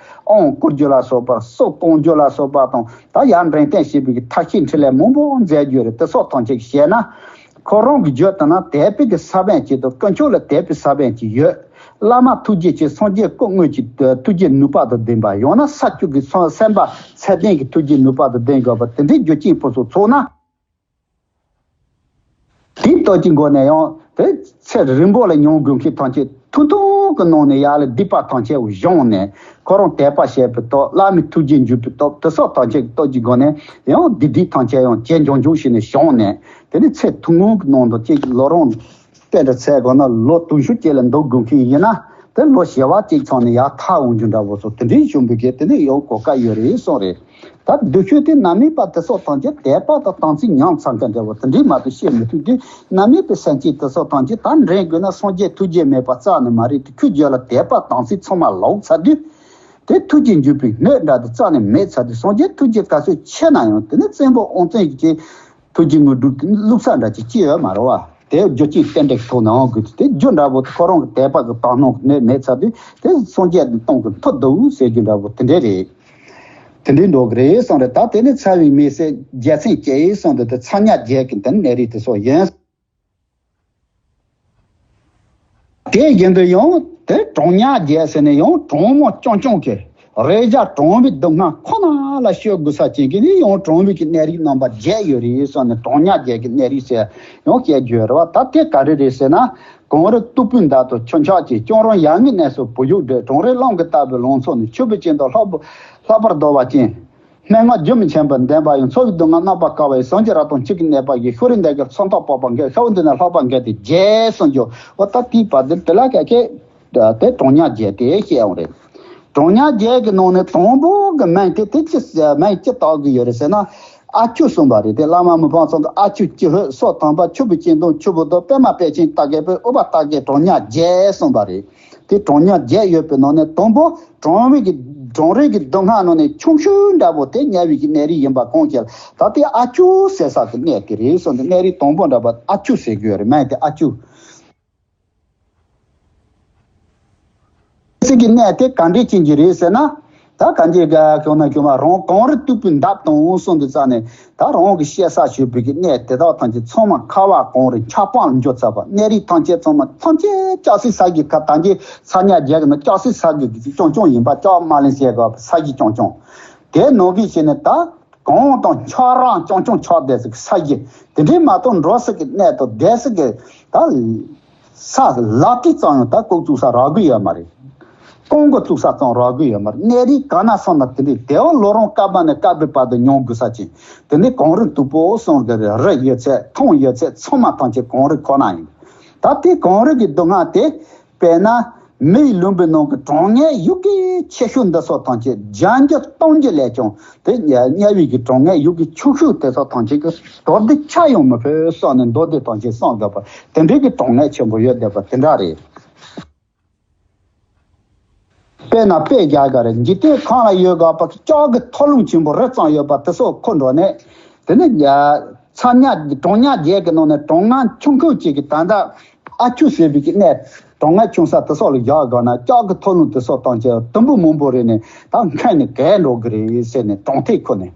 དབང་བསྐུར་རྒྱུ་ལ་སོགས་པ། སྲོག་བསྐང་རྒྱུ་ལ་སོགས་པ་དང་། ད་ཡར་འདྲེན་སྟོན་བྱེད་པའི་གི་ཐབས་ཤེས་འཕྲིན་ལས་མང་པོ་མཛད་རྒྱུ་རེད། དེ་སོགས་ཐམས་ཅད་ཀྱིས་བཤད་ན། ཁོ་རང་གི་རྒྱུད་དེ་ན་དད་པའི་གི་ས་བོན་ཅིག་དང་། དཀོན་མཆོག་ལ་དད་པའི་ས་བོན་ཅིག་ཡོད། བླ་མ་ཐུགས་རྗེ་ཅན། སངས་རྒྱས་སྐུ་དངོས་ཀྱི་ཐུགས་རྗེ་ནུས་པ་དང་ལྡན་པ། ཡང་ན་ས་བཅུ་གི་སེམས་དཔའ་ཚད་ལྡན་གྱི་ཐུགས་རྗེ་ནུས་པ་དང་ལྡན་དགོས་པ། དེ་འདྲའི་རྒྱུ་རྐྱེན་ཕུན་སུམ་ཚོགས་ན། དེའི་སྟོབས་ཀྱི་སྒོ་ནས་ཡང་དེ་ཚེ་རིང་པོ་ལ་མྱོང་དགོས་མཁན་ཐམས་ཅད་ཐུང་ཐུང་གི་ནང་ནས་ཡར་ལ་སྡིག་པ་ཐམས་ཅད་བྱང་ནས། ཁོ་རང་དད་པ་བྱས་པའི་སྟོབས། བླ་མའི་ཐུགས་རྗེ་འཇུག་པའི་སྟོབས། དེ་སོགས་ཐམས་ཅད་ཀྱི་སྟོབས་ཀྱི་སྒོ་ནས་ཡང་སྡིག་སྒྲིབ་ཐམས་ཅད་ཡང་ཇེ་ཆུང་ཆུང་བྱས་ནས་བྱང་ནས། དེ་ནས་ཚེ་ཐུང་ངུ་གི་ནང་དུ་ཅིག་ལོ་རིང་དཔེ་འདྲ་འཚོལ་དགོས་ན། ལོ་དུང་ཕྱུར་ཅིག་ལ་འདུག་དགོས་མཁན་ཡིན་ན། དེ་ལོ་བྱེ་བ་གཅིག་ཙམ་ནས་ཡར་ཐར་འོང་རྒྱུ་འདྲ་པོ་སོགས། དེ་འདྲའི་བྱུང་བའི་གི་དེ་ནས་ཡང་གོ་སྐབས་ཡོད་རེད་གསུངས་རེད། ད་སྡུག་ཤོས་དེ་གནམ་མེད་པ་དེ་སོགས་ཐམས་ཅད་དད་པ་དང་དམ་ཚིག་ཉམས་ཚར་མཁན་འདྲ་པོ་དེ་འདྲའི་མ་གཏོགས་བཤད་མི་ཐུབ་དུས། གནམ་མེད་པའི་སེམས་ཅན་དེ་སོགས་ཐམས་ཅད་ད་འདྲེན་དགོས་ན། སངས་རྒྱས་ཐུགས་རྗེ་མེད་པ་རྩ་ནས་མ་རེད་དེ། ཁོའི་རྒྱུད་ལ་དད་པ་དམ་ཚིག་ཚང་མ་ལོག་ཚར་དུས། དེ་ཐུགས་རྗེ་འཇུག་པའི་སྣོད་འདྲ་དེ་རྩ་ནས་མེད་ཚར་དུས། སངས་རྒྱས་ཐུགས་རྗེ་ག་ཚོད་ཆེ་ན་ཡང་། དེ་ནི་བཙན་པོ་དབང་བཙན་གྱི་ཐུགས་རྗེ་དངོས་གྲུབ་དེ་བླུགས་ས་འདྲ་ཅིག་ཅི་ཡོད་མ་རེད་བ། དེ་རྒྱུ་རྐྱེན་རྟེན་འབྲེལ་གྱི་ཐོག་ནས་འོང་དགོས་དུས། དེ་རྒྱུ་འདྲ་པོ་དེ་ཁོ་རང་གི་དད་པ་གི་དག་སྣང་གི་གནས་མེད་ཚར་དུས། དེ་སངས་རྒྱས་དང་མཐུན་གི་མཐུ་སྡུག་ཟེར་རྒྱུ་འདྲ་པོ་དེ་འདྲ་རེད། དེ་འདྲའི་འགྲོ་གི་རེད་གསུངས་རེད། ད་དེ་ནི་ཚ་བའི་མི་ཚེ་རྒྱལ་མཚན་སྐྱེས་གསུངས་དུས། དེ་ཚ་དམྱལ་བརྒྱད་ཀྱི་དེ་ནི་གནས་རིས་དེ་སོགས་ཡིན། དེ་བཞིན་དུ་ཡང་དེ་གྲང་དམྱལ་བརྒྱད་ཟེར་ནས་ཡང་གྲང་མོ་རྐྱང་རྐྱང་གི་རེག་བྱ་གྲང་བའི་སྡུག་བསྔལ་ཁོ་ན་ལ་སྤྱོད་དགོས་ས་ཅན་གྱི་ནི་ཡང་གྲང་བའི་གི་གནས་རིས་རྣམ་པ་བརྒྱད་ཡོད་རེད་གསུངས་ནས། གྲང་དམྱལ་བརྒྱད་ཀྱི་གནས་རིས་ཟེར་ཡང་བཤད་རྒྱུ་ཡོད་རེད་བ། ད་དེ་ག་རེ་རེད་ཟེར་ན། གངས་རི་སྟུག་པོའི་འདབས་དང་ཆུ་འཁྱགས་ཀྱི། ལྕང་རོང་ཡར་ངོའི་གནས་སུ་བུ་ཡུག་སྒྲོག། གྲང་རེག་རླུང་གིས་བཏབ་པའི་ལང་ཚོ་ནི། ཆུ་བུར་ཅན་དང་ལྷག་པར་ལྷག་པར་བདོ་བ་ཅན། སྨྲེ་སྔགས་རྒྱུན་མི་འཆམ་པར་འདོན་པ་ཡང་། ཚོགས་ཀྱི་སྡུག་བསྔལ་རྣམ་པར་དཀའ་བ་ཡི། ཟངས་ཀྱི་རི་དྭགས་ཆུ་གིས་གནོད་པ་ཡི། ཤུགས་རིང་འདེད་དཀའི་སོ་མཐའ་སྤོབས་པ་འགས། ཤ་བོ་འདི་ནི་ལྷག་པར་འགས་ཏེ་བརྒྱད་གསུངས་ཀྱང་། འོ་ད་དེའི་བར་དུ་དེ་ལ་ཀ་ཁེ་དེ་གྲང་དམྱལ་བརྒྱད་དེ་བཤད་ཡོང་རེད། གྲང་དམྱལ་བརྒྱད་ཀྱི་ནང་ནས་དང་པོ་གི་མིང་དེ་དེ་ཅི་མིང་ཅི་བཏགས་ཀྱི་ཡོད་རེད་ཟེར་ན། ཨ་ཆུ་གསུངས་པ་རེད། དེ་བླ་མ་མི་ཕམ་ཚང་གི་ཨ་ཆུ་ཀྱི་ཧོད་སོགས་དང་པ་ཆུ་བུར་ཅན་དང་ཆུ་བུར་དང་པདྨ་དཔལ་ཆེན་རྟ་རྒྱལ་པོའི་ཨུ་པ་རྟ་རྒྱལ་གྲང་དམྱལ་བརྒྱད་གསུངས་པ་རེད། དེ་གྲང་དམྱལ་བརྒྱད་ཡོད་པའི་ནང་ནས་དང་པོ་གྲང་བའི་གི་གྲང་རེག་གི་སྡུག་བསྔལ་ནང་ནས་ཆུང་ཤོས་འདྲ་པོ་དེ་དམྱལ་བའི་གི་གནས་རིས་ཡིན་པ་གང་ཤེས། ད་དེ་ཨ་ཆུ་ཟེར་ས་གི་གནས་དེ་རེད་གསུངས་ཏེ། གནས་རིས་དང་པོ་འདྲ་པོ་ཨ་ཆུ་ཟེར་གི་ཡོད་རེད། མིང་དེ་ཨ་ཆུ། ཚིག་གི་གནས་དེ་ག་འདྲས་ཅན་གྱི་རེད་ཟེར་ན། ད་གང་ཅི་ག་ཁྱོད་ན་ཁྱོད་མ་རང་གངས་རི་སྟུག་པོའི་འདབས་དང་གསུངས་དུས་ཙ་ནས། ད་རང་གི་བཤད་ས་ཞུས་པའི་གི་གནས་དེ་དག་ཐམས་ཅད་ཚང་མ་ཁ་བ་གངས་རི་འཁྱག་པ་ལ་འགྱུར་ཚར་བ། གནས་རིས་ཐམས་ཅད་ཚང་མ་ཐམས་ཅད་ལྕགས་སྲེག་ས་གི་ཁ། ད་གིན་ཚ་དམྱལ་བརྒྱད་ཀྱི་ནང་ལྕགས་སྲེག་ས་གི་རྐྱང་རྐྱང་ཡིན་པ། ལྕགས་མ་ལན་ཟེར་ག་ས་གཞི་རྐྱང་རྐྱང་། དེ་ནང་གི་བྱས་ནས་ད་གངས་དང་འཁྱག་རོམ་རྐྱང་རྐྱང་འཁྱག་བསྡད་ས་གི་ས་གཞི་དེ་འདྲའི་མ་གཏོགས་འགྲོ་ས་གི་གནས་དང་བསྡད་ས་གི་ད། ས་ལ་ཏི་ཙམ་ཡང་ད་ལྐོག་བཙུགས་ས་རག་གི་ཡོད་མ་རེད། རྐང་གི་བཙུགས་ས་ཙམ་རག་གི་ཡོད་མ་རེད། གནས་རིས་ག་ན་སོང་ན་དེ་འདྲའི་དེའང་ལོ་རིམ་སྐབས་ནས་སྐབས་བར་དུ་མྱོང་དགོས་ས་ཅིག་དེ་ནི་གངས་རི་སྟུག་པོ་གསུངས་གི་རེད། རི་ཡོད་ཚད། ཐང་ཡོད་ཚད། ཚང་མ་ཐམས་ཅད་གངས་རི་ཁོ་ན་ཡིན། ད་དེ་གངས་རི་གི་སྡུག་བསྔལ་དེ་དཔེར་ན་མི་ཡི་ལུས་པོའི་ནང་གི་གྲང་དམྱལ་ཡུལ་གྱི་ཆེ་ཤོས་འདི་སོགས་ཐམས་ཅད་བརྒྱ་འགྱུར་སྟོང་འགྱུར་ལས་ཀྱང་དེ་དམྱལ་བའི་གི་གྲང་དམྱལ་ཡུལ་གྱི་ཆུང་ཤོས་དེ་སོགས་ཐམས་ཅད་ཀྱི་མདོར་བསྡུས་ཆ་ཡང་མི་ཕོད་བསམ་ནས། མདོར་བསྡུས་ཐམས་ཅད་བསམ་དགོས་པ། དེ་འདྲའི་གི་གྲང་དམྱལ་ཆེན་པོ་ཡོད་བསྡད་པ་དེ་འདྲ་རེད། དཔེར་ན་དཔེ་རྒྱག་ག་རེ། འཇིག་རྟེན་ཁམས་ལ་ཡོད་དགོས་པ་ལྕགས་ཀྱི་ཐོ་རླུང་ཆེན་པོ་རི་ཙམ་ཡོད་པ་དེ་ཚོ་འཁོར་འགྲོ་ནས། དེ་ནི་ཚ་ཉ་གྲང་ཉ་བརྒྱད་ཀྱི་ནང་ནས་གྲང་ང་ཆུང་ཁུག་ཅིག་གི་ད་ལྟ་ཨ་ཆུ་ཟེར་བའི་གི་གནས་གྲང་ང་ཆུང་ས་དེ་སོགས་ལ་བཞག་དགོས་ན། ལྕགས་ཀྱི་ཐོ་རླུང་དེ་སོགས་བཏང་བྱས་དུམ་བུ་མང་པོ་རེ་ནས་ད་འཁྱགས་ནས་གས་འགྲོ་གི་རེད་ཟེར་ནས་གྲོང་ཐེག་ཁོ་ནས།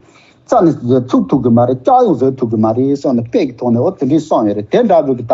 རྩྭ་ནི་ཚུགས་ཐུབ་གི་མ་རེད། ལྕགས་ཡང་བཟོ་ཐུབ་གི་མ་རེད་བསམ་ནས་དཔེ་གི་ཐོག་ནས་འོ་དེ་འདྲའི་བསམ་ཡོད་རེད། དེ་འདྲ་བོ་གི་ད་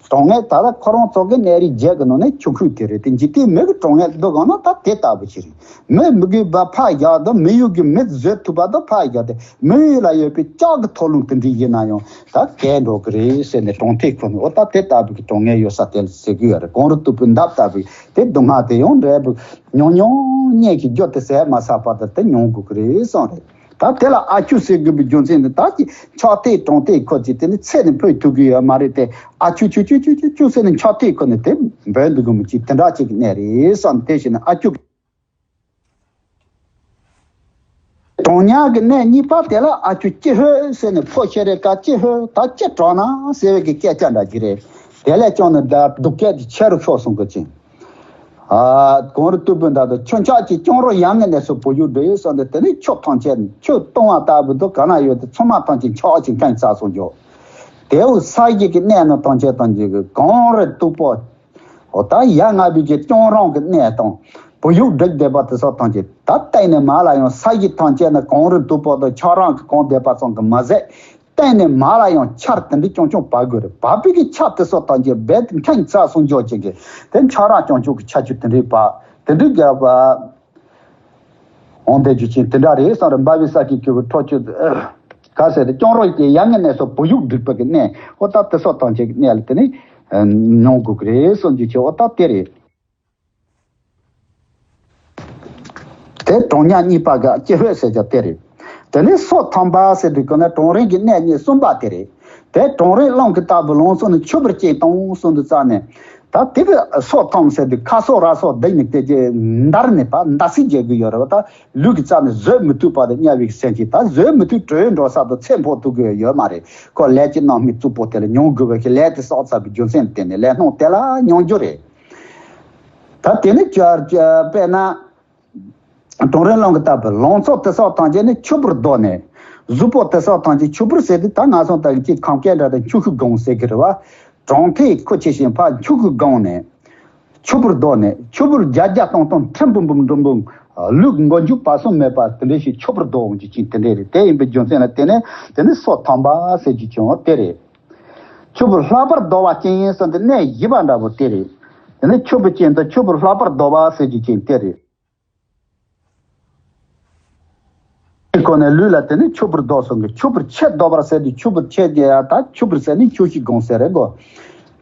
གྲང་ངར་ད་ལྟ་ཁོ་རང་ཚོ་གི་གནས་རིགས་བརྒྱད་ཀྱི་ནང་ནས་ཆུང་ཤོས་དེ་རེད། དེ་འཇིག་རྟེན་མི་གི་གྲང་ངར་འདུག་གང་ན་ད་དེ་ལྟ་བུ་ཞིག་རེད། མི་མི་དགོས་པ་ཕར་བཞག་དང་། མི་ཡུལ་གྱི་མི་བཟོ་ཐུབ་པ་དང་ཕར་བཞག་སྟེ། མི་ཡུལ་ལ་ཡོད་པའི་ལྕགས་ཀྱི་ཐོ་རླུང་དེ་འདྲ་ཡིན་ན་ཡང་ད་གས་འགྲོ་གི་རེད་ཟེར་ནས་གྲོང་ཐེག་ཁོ་ནས་འོ་ད་དེ་ལྟ་བུ་གི་གྲང་ངར་ཡོད་ས་དེ་ལ་ཟེར་གི་ཡོད་རེད། གངས་རི་སྟུག་པོའི་འདབས་ལྟ་བུའི་དེ་སྡུག་བསྔལ་དེ་ཡང་འབྲས་བུ་མྱོང་མྱོང་སྙིང་གི་རྒྱུ་དེ་ཟད་མ་ཟ་བར་དུ་དེ་མྱོང་དགོས་ཀྱི་རེད་བསམ་རེད། ད་དེ་ལ་ཨ་ཆུ་ཟེར་དགོས་པའི་རྒྱུ་མཚན་ནི། ད་ཀྱི་ལྕགས་ཐིག་གྲང་ཐིག་ཁོ་ཅིག་དེ་ནི་ཚད་ནི་འཕོས་ཐུབ་ཀྱི་ཡོད་མ་རེད་དེ། ཨ་ཆུ་ཆུ་ཆུ་ཆུ་ཆུ་ཆུ་ཟེར་ནས་ལྕགས་ཐིག་ཁོ་ནི་དེ་འབོད་འདུག་གི་མི་ཅིག་དེ་འདྲ་ཅིག་གི་གནས་རེད་བསམ། དེ་བཞིན་ཨ་ཆུ་གྲང་ཉ་གི་གནས་གཉིས་པ་དེ་ལ་ཨ་ཆུ་ལྕི་ཧོད་ཟེར་ནས། ཕོ་ཤེ་རེ་ཀ་ལྕི་ཧོད། ད་ལྕི་དྲགས་ན་ཟེར་བའི་གི་སྐད་ཆ་འདྲ་ཅིག་རེད། དེ་ལས་ཀྱང་ནི་ད་སྡུག་སྐད་དེ་ཆེ་རུ་ཤོར་སོང་གི་ཅིང་། ཨ། གངས་རི་སྟུག་པོའི་འདབས་དང་། ཁྱུ་མཆོག་གི་ཀྱང་རོ་ཡ་ངའི་གནས་སུ་བུ་ཡུག་སྒྲིག་ཟེར་ནས། དེ་ནི་ཆུ་ཐམས་ཅད་ཆུ་བཏུང་བ་ལྟ་བུ་འདུག་གང་ན་ཡོད་དེ་ཚང་མ་ཐམས་ཅད་མཆོག་ཅིག་འཁྱགས་ཚར་སོང་འགྱོ། དེའུ་ས་གཞི་གི་གནས་རྣམས་ཐམས་ཅད་ཐམས་ཅད་ཀྱི་གངས་རི་སྟུག་པོ། འོ་ད་ཡ་ང་བའི་གི་ཀྱང་རོང་གི་གནས་དང་། བུ་ཡུག་སྒྲིག་བསྡད་པ་དེ་སོགས་ཐམས་ཅད་ད་གཏན་ནས་མ་ལ་ཡང་ས་གཞི་ཐམས་ཅད་ནི་གངས་རི་སྟུག་པོ་དང་ཁྱག་རོང་གི་གངས་བསྡད་པ་ཙམ་གྱིས་མ་ཟད། གཏན་ནས་མ་ལ་ཡང་ཆར་དེ་འདྲའི་རྐྱང་རྐྱང་བབས་དགོས་རེད། བབས་པའི་གི་ཆར་དེ་སོགས་ཐམས་ཅད་རྦད་དེ་འཁྱགས་ཚར་སོང་འགྱོ་བྱེད་ཀྱི། དེ་ཁྱག་རོང་རྐྱང་རྐྱང་གི་ཆར་ཆུ་དེ་འདྲའི་བབས། དེ་འདྲའི་རྒྱབ་པ། འོང་བསྡད་རྒྱུ་ཅན་དེ་འདྲ་རེད་བསམ་རེད། འབབ་པའི་ས་ཀྱི་ཁྱོད་ཀྱི་འཕྲོ་ཆོད། ག་ཟེར་ཏེ་ཀྱང་རོ་ཡ་ངའི་གནས་སུ་བུ་ཡུག་སྒྲིག་པ་གི་གནས། འོ་ད་དེ་སོགས་ཐམས་ཅད་ཀྱི་གནས་ལ་དེ་ནི་མྱོང་དགོས་ཀྱི་རེད་བསམ་རྒྱུ་ཅན། འོ་ད་དེ་རེད། དེ་གྲང་ཉ་གཉིས་པ་གི་ལྕི་ཧོད་ཟེར་རྒྱུ་དེ་རེད། དེ་ནས་སོ་ཐམ་པ་ཟེར་དུས་ག་ནས་གྲང་རེག་གི་གནས་གཉིས་གསུམ་པ་དེ་རེད། དེ་གྲང་རེག་རླུང་གི་ལྟ་བུ་ལང་ཚོ་ནི་ཆུ་བུར་ཅན་དང་གསུམ་དུ་རྩ་ནས། ད་དེ་གི་སོ་ཐམ་ཟེར་དུས་ཁ་སོ་ར་སོ་བསྡད་ནས་དེ་རྗེས་འདར་ནས་པ་འདར་སིག་རྒྱག་གི་ཡོད་རེད་བ། ད་ལུས་ཀྱི་རྩ་ནས་བཟོད་མི་ཐུབ་པ་དང་དམྱལ་བའི་སེམས་ཅན། ད་བཟོད་མི་ཐུབ་གྲོད་འགྲོ་ས་དང་ཚེ་འཕོ་ཐུབ་ཀྱི་ཡོད་མ་རེད། ཁོ་ལས་ཀྱི་རྣམ་སྨིན་རྩུབ་པོ་དེ་ལ་མྱོང་དགོས་པའི་གི་ལས་དེ་བསགས་ཚར་བའི་རྒྱུ་མཚན་དེ་ནི་ལས་སྣང་དེ་ལ་མྱོང་རྒྱུ་རེད། ད་དེ་ནི་ཅར་ཅར་དཔེར་ན། གྲང་རེག་རླུང་གི་ལྟ་བུ་ལང་ཚོ་དེ་སོགས་ཐམས་ཅད་ནི་ཆུ་བུར་ལྡོག་ནས། གཟུགས་པོ་དེ་སོགས་ཐམས་ཅད་ཆུ་བུར་ཟེར་དུས་ད་ང་ཚོ་ད་གི་ཅིག་ཁམས་སྐད་འདྲ་དང་ཆུ་ཤུགས་སྒང་ཟེར་གི་རེད་བ། གྲང་ཐིག་ཁུ་ཆེ་ཞིང་ཕར་ཆུ་ཤུགས་སྒང་ནས། ཆུ་བུར་ལྡོག་ནས་ཆུ་བུར་རྒྱ་རྒྱ་སྟོང་སྟོང་ཁྲི་འབུམ་འབུམ་འབྲུམ་འབུམ། ལུས་མགོ་མཇུག་བར་གསུམ་མེད་པ་དེ་འདྲ་ཞིག་ཆུ་བུར་ལྡོག་འོང་རྒྱུ་ཅན་དེ་འདྲ་རེད། དེ་ཡིན་པའི་རྒྱུ་མཚན་ལ་བརྟེན་ནས་དེ་ནི་སོ་ཐམ་པ་ཟེར་རྒྱུ་ཅན་དེ་རེད། ཆུ་བུར་ལྷག་པར་ལྡོག་པ་ཅན་ཟེར་དེ་གནས་བཞི་པ་འདྲ་པོ་དེ་རེད། དེ་ནི་ཆུ་བུར་ཅན་དང་ཆུ་བུར་ལྷག་པར་ལྡོག་པ་ཟེར་རྒྱུ་ཅན་དེ་རེད། ཁོ་ནས་ལུས་ལ་དེ་ནི་ཆུ་བུར་ལྡོག་སོང་གི། ཆུ་བུར་ཆེ་ལྡོག་པར་ཟེར་དུས་ཆུ་བུར་ཆེ་རྒྱ་ཡ་ད་ཆུ་བུར་ཟེར་ནི་ཆུ་ཤུགས་སྒང་ཟེར་རེད་གོ།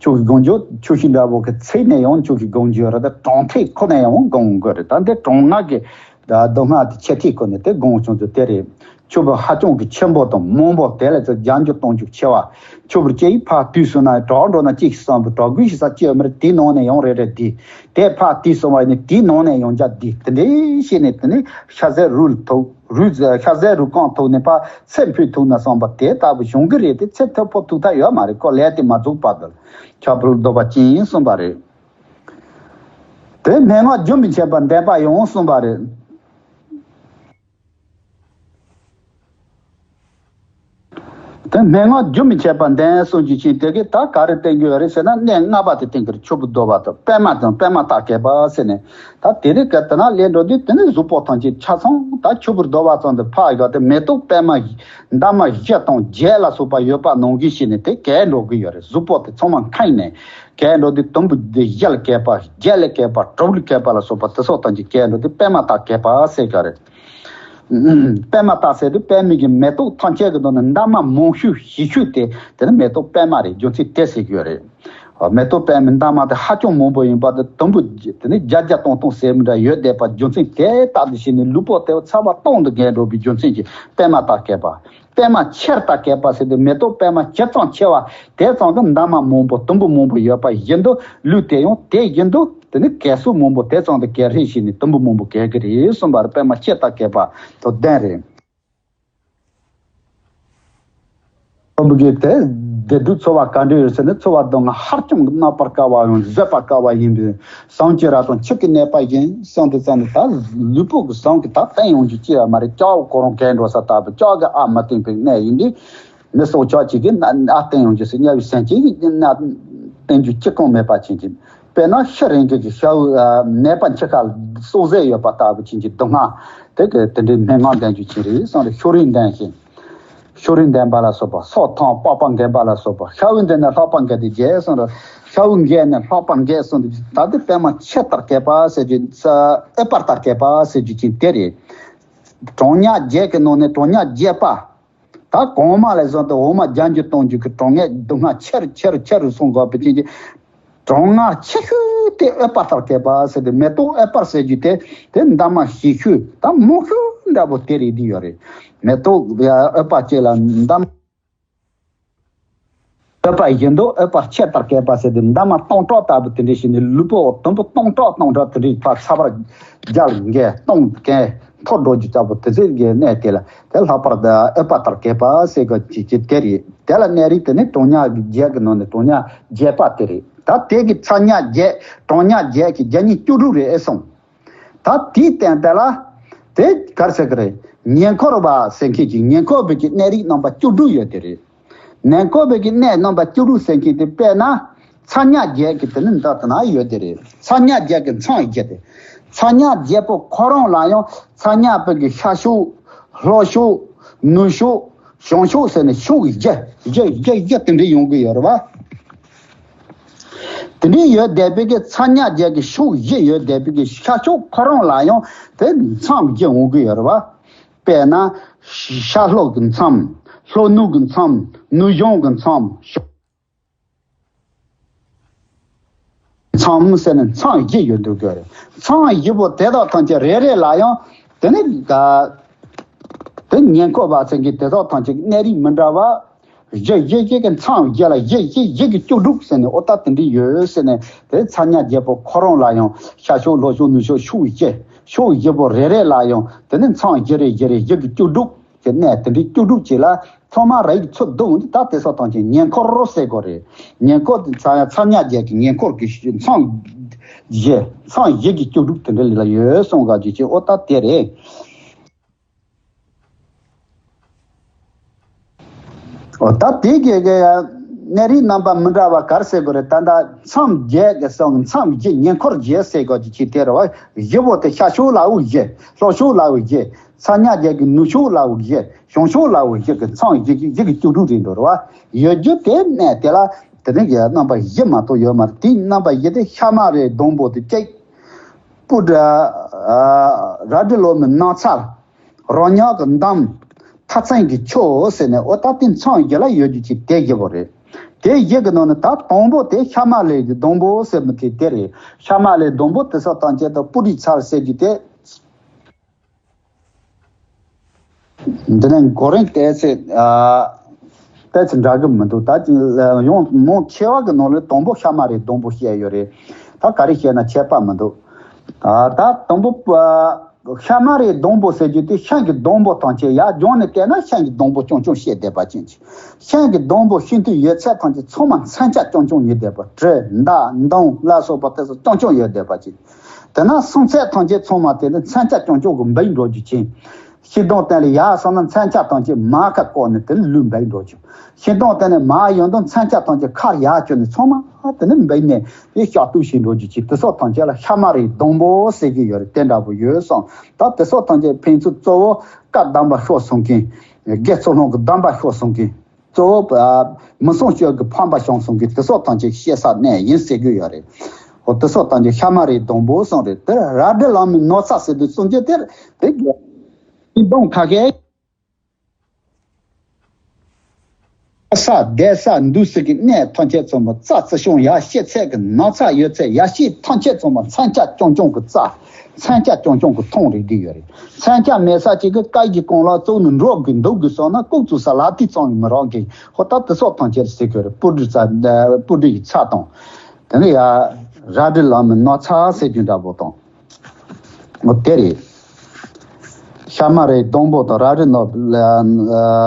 ཆུ་ཤུགས་སྒང་འཇོག་ཆུ་ཤུགས་འདྲ་པོ་གི་ཚིག་ནས་ཡང་ཆུ་ཤུགས་སྒང་འཇོག་རེད། ད་གྲང་ཐིག་ཁོ་ནས་ཡང་སྒང་དགོས་རེད། ད་འདི་གྲང་ངར་གི་ད་སྡུག་བསྔལ་དེ་ཆེ་ཐིག་ཁོ་ནས་དེ་སྒང་བྱུང་ཚུལ་དེ་རེད། ཆུ་བུར་ཧ་ཅང་གི་ཆེན་པོ་དང་མང་པོ་དེ་ལ་ཚོ་རྒྱ་འཇུག་གཏོང་འཇུག་ཆེ་བ། ཆུ་བུར་ཅན་ཕར་དུས་སུ་ན་གྲགས་འགྲོ་ན་གཅིག་བསམ་པའི་གྲགས་དགོས་ཤིག་ས་ཅི་ཡོད་མ་རེད། དེའི་ནང་ནས་ཡང་རེ་རེ་འདི། དེ་ཕར་དུས་སུ་བ་ནི་དེའི་ནང་ནས་ཡང་རྒྱ་འདི། དེ་འདྲའི་ཤེས་ནས་དེ་ནི་ཤ་ཟའི་རུལ་ཐུག་རུལ་ཤ་ཟའི་རུལ་རྐང་ཐུག་ནས་ཕར་ཚེ་འཕོས་ཐུག་ན་བསམ་པ་དེ་ལྟ་བུ་བྱུང་གི་རེད་དེ། ཚེ་ཐོབ་ཕོ་ཐུག་ཐབས་ཡོད་མ་རེད། ཁོ་ལས་དེ་མ་རྫོགས་བར་དུ་ཆུ་བུར་ལྡོག་པ་ཅན་གསུངས་པ་རེད། དེ་སྨྲེ་སྔགས་རྒྱུན་མི་འཆད་པར་བཟླས་པ་ཡང་གསུངས་པ་རེད། དེ་སྨྲེ་སྔགས་རྒྱུན་མི་འཆད་པར་བཟླས་གསུངས་རྒྱུ་ཅན་དེ་གིས་ད་ག་རེ་བསྟན་གྱི་ཡོད་རེད་ཟེར་ན། གནས་ལྔ་པ་དེ་བསྟན་གྱི་རེད། ཆུ་བུར་ལྡོག་པ་དང་པད་མ་དང་པད་མ་རྟགས་བསྐལ་པ་ཟེར་ནས། ད་དེ་རིང་གི་དེ་ན་ལས་འགྲོ་དུས་དེ་ནི་གཟུགས་པོ་ཐམས་ཅད་ཆ་ཚང་ད་ཆུ་བུར་ལྡོག་པ་ཙམ་དུ་ཕར་བཞག་སྟེ། མེ་ཏོག་པད་མ་འདབ་མ་བཞི་དང་བརྒྱད་ལ་སོགས་པ་ཡོད་པ་ནང་བཞིན་བྱས་ནས་དེ་གས་འགྲོ་གི་ཡོད་རེད། གཟུགས་པོ་དེ་ཚང་མ་འཁྱགས་ནས་གས་འགྲོ་དུས་དུམ་བུ་བཞི་ལ་བསྐལ་པ། བརྒྱད་ལ་བསྐལ་པ། དྲུག་ལ་བསྐལ་པ་ལ་སོགས་པ་དེ་སོགས་ཐམས་ཅད་གས་འགྲོ་དུས་པད་མ་རྟགས་བསྐལ་པ་ཟེར་ག་རེད། པད་མ་རྟགས་ཟེར་དུས་པད་མའི་གི་མེ་ཏོག་ཐམས་ཅད་ཀྱི་ནང་ནས་འདབ་མ་མང་ཤོས་བཞི་ཤོས་དེ་དེ་ནི་མེ་ཏོག་པད་མ་རེད། རྒྱུ་མཚན་དེ་ཟེར་གྱི་ཡོད་རེད། མེ་ཏོག་པད་མའི་འདབ་མ་དེ་ཧ་ཅང་མང་པོ་ཡིན་པ་དེ་དུམ་བུ་དེ་ནི་བརྒྱ་བརྒྱ་སྟོང་སྟོང་ཟེར་མི་འདྲ་ཡོད་བསྡད་པ་རྒྱུ་མཚན་དེ་ལྟ་དུ་བྱས་ནས་ལུས་པོ་དེ་ཚ་བ་སྟོང་དུ་གས་འགྲོ་བའི་རྒྱུ་མཚན་གྱིས་པད་མ་རྟགས་བསྐལ་པ། པད་མ་ཆེར་རྟགས་བསྐལ་པ་ཟེར་དུས་མེ་ཏོག་པད་མ་ཇི་ཙམ་ཆེ་བ་དེ་ཙམ་གྱི་འདབ་མ་མང་པོ་དུམ་བུ་མང་པོ་ཡོད་པ་བཞིན་དུ་ལུས་དེ་ཡང་དེ་བཞིན་དུ་དེ་ནི་གས་ས་མང་པོ་དེ་ཙམ་དུ་གས་རེ་བྱས་ནས་དུམ་བུ་མང་པོ་གས་ཀྱི་རེད་གསུངས་པ་རེད། པད་མ་ཆེར་རྟགས་བསྐལ་པ་དང་ལྡན་རེད། ཨོ་བུ་གེ་དེ། བདེ་སྡུག་འཚོ་བ་ག་འདྲ་ཡོད་ཟེར་ན། འཚོ་བ་སྡུག་བསྔལ་ཧ་ཅང་གི་མནར་བར་དཀའ་བ་ཡང་བཟོད་པར་དཀའ་བ་ཡིན་པས། ཟངས་ཀྱི་ར་དང་ཆུ་གི་གནས་པ་བཞིན་གསུངས་དུས་ཙམ་ནས། ད་ལུས་པོ་གི་ཟངས་ཀྱིས་ད་བརྟན་ཡོང་རྒྱུ་ཅི་ཡང་མ་རེད། ལྕགས་ཁོ་རང་གས་འགྲོ་ས་ལྟ་བུ། ལྕགས་ཀྱིས་ཨ་མ་བརྟན་པའི་གནས་ཡིན་དུས། མི་སྲོག་ཆགས་ཅིག་གིས་ན་ཨ་བརྟན་ཡོང་རྒྱུ་ཟེར། དམྱལ་བའི་སེམས་ཅན་གྱིས་ན་བརྟན་རྒྱུ་ཅི་གང་མེད་པ་ཅན་གྱི། དཔེར་ན་ཤི་རན་མཁན་གྱི་ཤ་བོ་ནད་པ་འཆི་ཁ་ལ་སྲོག་རྫས་ཡོད་པ་ལྟ་བུ་ཅན་གྱི་སྡུག་བསྔལ་དེ་གི་དེ་འདྲའི་སྨྲེ་སྔགས་འདོན་རྒྱུ་ཅི་རེད་གསུངས་རེད། ཤུགས་རིང་ལྡན་ཞིང་། ཤུགས་རིང་ལྡན་པ་ལ་སོགས་པ། སྲོག་ཐང་པགས་པ་འགེམས་པ་ལ་སོགས་པ། ཤ་བོ་འདི་ནི་ལྷགས་པར་འགེམས་ཏེ་རྒྱལ་གསུངས་རེད། ཤ་བོ་འགེམས་ནས་ལྷགས་པར་འགེམས་གསུངས་ཏེ། ད་དེ་པད་མ་ཆེ་ལྟར་བསྐལ་པ་ཟེར་རྒྱུ། ཨོ་པ་ལྟར་བསྐལ་པ་ཟེར་རྒྱུ་ཅན་དེ་རེད། གྲང་དམྱལ་བརྒྱད་ཀྱི་ནང་ནས་གྲང་དམྱལ་བརྒྱད་པ། ད་གོང་མ་ལས་བཟུང་སྟེ་འོག་མ་བརྒྱ་འགྱུར་སྟོང་འགྱུར་གྱི་གྲང་དམྱལ་སྡུག་བསྔལ་ཆེ་རུ་ཆེ་རུ་ཆེ་རུ་སོང་དགོས་པའི་རྐྱེན་གྱིས། གྲང་དམྱལ་ཆེ་ཤོས་དེ་ཨོ་པ་ལྟར་བསྐལ་པ་ཟེར་ཏེ། མེ་ཏོག་ཨོ་པ་ཟེར་རྒྱུ་དེ་དེ་འདབ་མ་ཞིམ་ཤོས་དང་མང་ཤོས་འདྲ་པོ་དེ་རེད་བསྡད་ཡོད་རེད། མེ་ཏོག་ཨོ་པ་ཅིག་ལ་འདབ་མ་ཨོ་པ་བཞི་མདོ་ཨོ་པ་ཆེ་ལྟར་བསྐལ་པ་ཟེར་ཏེ། འདབ་མ་སྟོང་ཕྲག་ལྟ་བུ་དེ་འདྲ་ཞིག་ནས། ལུས་པོ་དུམ་བུ་སྟོང་ཕྲག་སྟོང་ཕྲག་དེ་འདྲའི་ཕར་ཚ་བར་རྒྱལ་འགས་སྟོང་གས་མཐོ་འགྲོ་རྒྱུ་ལྟ་བུ་དེ་ཚོའི་གི་གནས་དེ་ལ་དེ་ལྷག་པར་དུ་ཨོ་པ་ལྟར་བསྐལ་པ་ཟེར་གོ་ཅི་ཅི་དེ་རེད། དེ་ལ་གནས་རིགས་དེ་ནི་གྲང་དམྱལ་གྱི་བརྒྱད་ཀྱི་ནང་ནས་གྲང་དམྱལ་བརྒྱད་པ་དེ་རེད། ད་དེ་གི་ཚ་དམྱལ་བརྒྱད། གྲང་དམྱལ་བརྒྱད་ཀྱི་བརྒྱ་ཉིས་བཅུ་དྲུག་རེད་ཨེ་སོང་། ད་དེའི་སྟེང་དེ་ལ་དེ་ག་རེ་ཟེར་གི་རེད། ཉེ་འཁོར་བ་ཟེར་མཁན་གྱི་ཉེ་འཁོར་བའི་གི་གནས་རིགས་རྣམ་པ་བཅུ་དྲུག་ཡོད་དེ་རེད། ཉེ་འཁོར་བའི་གི་གནས་རྣམ་པ་བཅུ་དྲུག་ཟེར་མཁན་དེ་དཔེར་ན་ཚ་དམྱལ་བརྒྱད་ཀྱི་དེ་ནི་འདི་ལྟ་ན་ཡོད་དེ་རེད། ཚ་དམྱལ་བརྒྱད་ཀྱི་མཚམས་བཞི་དེ། ཚ་དམྱལ་བརྒྱད་པོ་ཁོ་རང་ལ་ཡང་ཚ་དམྱལ་བོད་ཀྱི་ཤར་ཕྱོགས། ལྷོ་ཕྱོགས། ནུབ་ཕྱོགས། བྱང་ཕྱོགས་ཟེར་ནས་ཕྱོགས་བཞི་བཞི་བཞི་བཞི་དེ་འདྲ་ཡོང་གི་ཡོད་རེད་བ། དེ་འདྲ་ཡོད་བསྡད་པའི་གི་ཚ་དམྱལ་བརྒྱད་ཀྱི་ཕྱོགས་བཞི་ཡོད་བསྡད་པའི་གི་ཤར་ཕྱོགས་ཁོ་རང་ལ་ཡང་དེ་མཚམས་བཞི་འོང་གི་ཡོད་རེད་བ། དཔེར་ན། ཤར་ལྷོ་གི་མཚམས། ལྷོ་ནུབ་ཀྱི་མཚམས། ནུབ་བྱང་གི་མཚམས། མཚམས་ཟེར་ནས་མཚམས་བཞི་ཡོད་འདུག་གི་རེད། མཚམས་བཞི་པོ་དེ་དག་ཐམས་ཅད་རེ་རེ་ལ་ཡང་དེ་ནི་ག་དེ་ཉེ་འཁོར་བ་ཟེར་མཁན་དེ་དག་ཐམས་ཅད་ཀྱི་གནས་རིགས་མི་འདྲ་བ། བཞི་བཞི་བཞི་གི་མཚམས་བཞི་ལ་བཞི་བཞི་བཞི་གི་བཅུ་དྲུག་ཟེར་ནས་ཨོ་ད་དེ་འདྲ་ཡོད་ཟེར་ནས། དེ་ཚ་དམྱལ་བརྒྱད་པོ་ཁོ་རང་ལ་ཡང་ཤར་ཕྱོགས་ལྷོ་ཕྱོགས་ནུབ་ཕྱོགས་ཕྱོགས་བཞི། ཕྱོགས་བཞི་པོ་རེ་རེ་ལ་ཡང་དེ་ནི་མཚམས་བཞི་རེ་བཞི་རེ་བཞི་གི་བཅུ་དྲུག་གི་གནས་དེ་འདྲའི་བཅུ་དྲུག་ཅིག་ལ་ཚང་མ་རིགས་ཚོ་བསྡུ་འོང་དུས། ད་དེ་སོགས་ཐམས་ཅད་ཉེ་འཁོར་ཟེར་དགོས་རེད། ཉེ་འཁོར་དེ་ཚ་ཚ་དམྱལ་བརྒྱད་ཀྱི་ཉེ་འཁོར་གྱི་མཚམས་བཞི། མཚམས་བཞི་གི་བཅུ་དྲུག་དེ་འདྲ་ལ་ཡོད་གསུངས་ག་རྒྱུ་ཅིག་ཨོ་ད་དེ་རེད། ཨོ་ད་དེ་གི་གི་གནས་རིགས་རྣམ་པ་མི་འདྲ་བ་ག་རེ་ཟེར་དགོས་རེད། ད་ལྟ་མཚམས་བརྒྱད་ཀྱི་སོང་མཚམས་བཞི། ཉེ་འཁོར་བཞི་ཟེར་དགོས་རྒྱུ་ཅིག་དེ་རེད་བ། བཞི་པོ་དེ་ཤར་ཕྱོགས་ལའོ་བཞི། ལྷོ་ཕྱོགས་ལའོ་བཞི། ཚ་དམྱལ་བརྒྱད་ཀྱི་ནུབ་ཕྱོགས་ལའོ་བཞི། བྱང་ཕྱོགས་ལའོ་བཞི་གི་མཚམས་བཞི་གི་བཞི་གི་བཅུ་དྲུག་རེད་འགྲོ་རེད་བ། ཡོད་རྒྱུ་དེ་གནས་དེ་ལ་དེ་ནི་གི་རྣམ་པ་བཞི་མ་གཏོགས་ཡོད་མ་རེད། དེའི་རྣམ་པ་བཞི་དེ་ཤ་མ་རའི་སྡོང་པོ་དེ་གཅིག་སྤུ་ཌ་རལ་གྲི་ལོ་མའི་ནགས་ཚལ། རོ་མྱགས་ཀྱི་འདམ། མཐའ་ཚན་གྱི་ཆུ་ཟེར་ནས་ཨོ་ད་དེ་མཚམས་བཞི་ལ་ཡོད་རྒྱུ་ཅིག་དེ་བཞི་པོ་རེད། དེ་བཞི་གི་ནང་ནས་ད་དང་པོ་དེ་ཤ་མ་ལའི་སྡོང་པོ་ཟེར་མི་དེ་དེ་རེད། ཤ་མ་ལའི་སྡོང་པོ་དེ་སོགས་ཐམས་ཅད་དུ་སྤུ་གྲིའི་ཚལ་ཟེར་རྒྱུ་དེ། འདི་ནས་གོ་རིམ་ཏོག་ཙམ་ཨ་ཏོག་ཙམ་འདྲ་གི་མི་འདུག་ད་ཡང་མང་ཆེ་བ་གི་ནང་ལ་དང་པོ་ཤ་མ་ལའི་སྡོང་པོ་བཤད་ཡོད་རེད། ད་ག་རེ་བཤད་ན་ཁྱད་པར་མི་འདུག་ཨ་ད་དང་པོ་ཨ་ཤ་མ་ལའི་སྡོང་པོ་ཟེར་རྒྱུ་དེ་ཤིང་གི་སྡོང་པོ་ཐམས་ཅད། ཡར་རྒྱང་ནས་བལྟས་ན་ཤིང་གི་སྡོང་པོ་རྐྱང་རྐྱང་བཤད་བསྡད་པ་ཅན་གྱི། ཤིང་གི་སྡོང་པོ་ཤིང་དུས་ཡོད་ཚད་ཐམས་ཅད་ཚང་མ་མཚོན་ཆ་རྐྱང་རྐྱང་ཡོད་བསྡད་པ། གྲི་མདའ་མདུང་ལ་སོགས་པ་དེ་ཚོ་རྐྱང་རྐྱང་ཡོད་བསྡད་པ་ཅན། དེ་ན་སྲོང་བཙན་ཐམས་ཅད་ཚང་མ་དེ་ནི་མཚོན་ཆ་རྐྱང་རྐྱང་གི་འབུད་འགྲོ་རྒྱུ་ཅན། ཤིང་སྡོང་སྟེང་ལ་ཡར་སོང་ན་མཚོན་ཆ་ཐམས་ཅད་མར་ཁ་བཀོག་ནས་དེ་ལུས་འབུད་འགྲོ་རྒྱུ། ཤིང་སྡོང་སྟེང་ནས་མར་ཡོང་དུས་མཚོན་ཆ་ཐམས་ཅད་ཁར་ཡར་བསྐྱོན་ནས་ཚང་མ་དེ་ནི་འབུད་ནས་དེ་ཤ་གཏུབ་བྱེད་འགྲོ་རྒྱུ་ཅིག་དེ་སོགས་ཐམས་ཅད་ལ་ཤ་མ་རའི་སྡོང་པོ་ཟེར་གྱི་ཡོད་རེད། དེ་འདྲ་པོ་ཡོད་སོང་། ད་དེ་སོགས་ཐམས་ཅད་ཕན་ཚུན་གཙོ་བོ་བཀའ་གདམས་པ་ཤོར་སོང་མཁན། དགེ་ཚུལ་སློང་གི་གདམས་པ་ཤོར་སོང་མཁན། གཙོ་བོ་ཨ་མུན་སེལ་སྤྱོད་ཀྱི་ཕན་པ་བྱུང་སོང་གི་དེ་སོགས་ཐམས་ཅད་བཤད་ས་གནས་ཡིན་ཟེར་གྱི་ཡོད་རེད། འོ་དེ་སོགས་ཐམས་ཅད་ཤ་མ་རའི་སྡོང་པོ་གསུངས་རེད། དེར་རལ་གྲི་ལོ་མའི་ནགས་ཚལ་ཟེར་དུས་གསུང་རྒྱུ་དེར་དེ་གི་སྡོང་ཁ་ཁའི་ས་བསྡད་ས་འདུ་ས་གི་གནས་ཐམས་ཅད་ཚང་མ་རྩྭ་རྩི་ཤིང་ཡར་སྐྱེ་ཚད་ཀྱི་ནགས་ཚལ་ཡོད་ཚད་ཡར་སྐྱེ་ཐམས་ཅད་ཚང་མ་མཚོན་ཆ་རྐྱང་རྐྱང་གི་རྩྭ། མཚོན་ཆ་རྐྱང་རྐྱང་གི་ཐང་རེད་བསྡད་ཡོད་རེད། མཚོན་ཆ་མེད་ས་ཅིག་གི་ཀ་གི་གང་ལ་བཙུགས་ནས་འགྲོ་དགོས་འདུག་དགོས་སོང་ན་ལྐོག་བཙུགས་ས་ལག་མཐིལ་ཙམ་ཡང་མི་རག་གི། ཧོ་ད་དེ་སོགས་ཐམས་ཅད་ཟེར་གྱི་རེད། སྤུ་གྲི་རྩྭ་སྤུ་གྲི་ཡི་ཚལ་དང་། དེ་ནས་ཡ་རལ་གྲི་ལོ་མའི་ནགས་ཚལ་ཟེར་རྒྱུ་འདྲ་པོ་དང་། འོ་དེ་རེད། ཤ་མ་རའི་སྡོང་པོ་དང་རལ་གྲི་ནགས་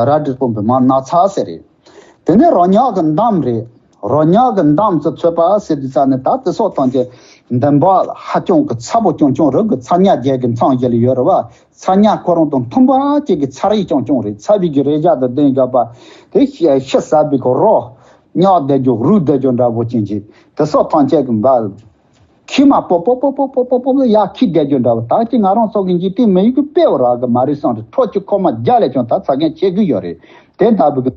རལ་གྲི་སྤུངས་པའི་མ་ནགས་ཚལ་ཟེར་རེད། དེ་ནས་རོ་མྱགས་ཀྱི་འདམ་རེད། རོ་མྱགས་ཀྱི་འདམ་ཚོ་ཚོད་པ་ཟེར་དུས་ཙ་ནས་ད་དེ་སོགས་ཐམས་ཅད་འདམ་བག་ཧ་ཅང་གི་ཚ་པོ་ཅུང་ཅུང་རུ་གི་ཚ་ཉ་རྒྱལ་གྱི་མཚམས་བཞི་ལ་ཡོད་རེད་བ། ཚ་ཉ་ཁོ་རང་དང་མཐུན་པ་ཅིག་གི་ཚ་རེག་ཅུང་ཅུང་རེད། ཚ་བའི་གི་རེག་བྱ་དང་ལྡན་དགོས་པ། དེ་ཤི་ཤི་ཟ་བའི་གི་རོ་མྱགས་བསྡད་རྒྱུ་རུལ་བསྡད་རྒྱུ་འདྲ་པོ་ཅན་གྱི་དེ་སོགས་ཐམས་ཅད་ཀྱི་འབའ། ཁྱི་མ་པོ་པོ་པོ་པོ་པོ་པོ་པོ་ཡ་ཁྱི་བསྡད་རྒྱུ་འདྲ་པོ། ད་ཅི་ང་རང་ཚོ་གི་འཇིག་རྟེན་མི་ཡུལ་གི་དཔེ་བ་རག་གི་མ་རེད་བསམ་སྟེ་ཁྲོ་ཆུ་ཁོ་མ་རྒྱ་ལས་ཀྱང་ད་ཚ་ངན་ཆེ་གི་ཡོད་རེད། དེ་འདྲ་པོ་གི་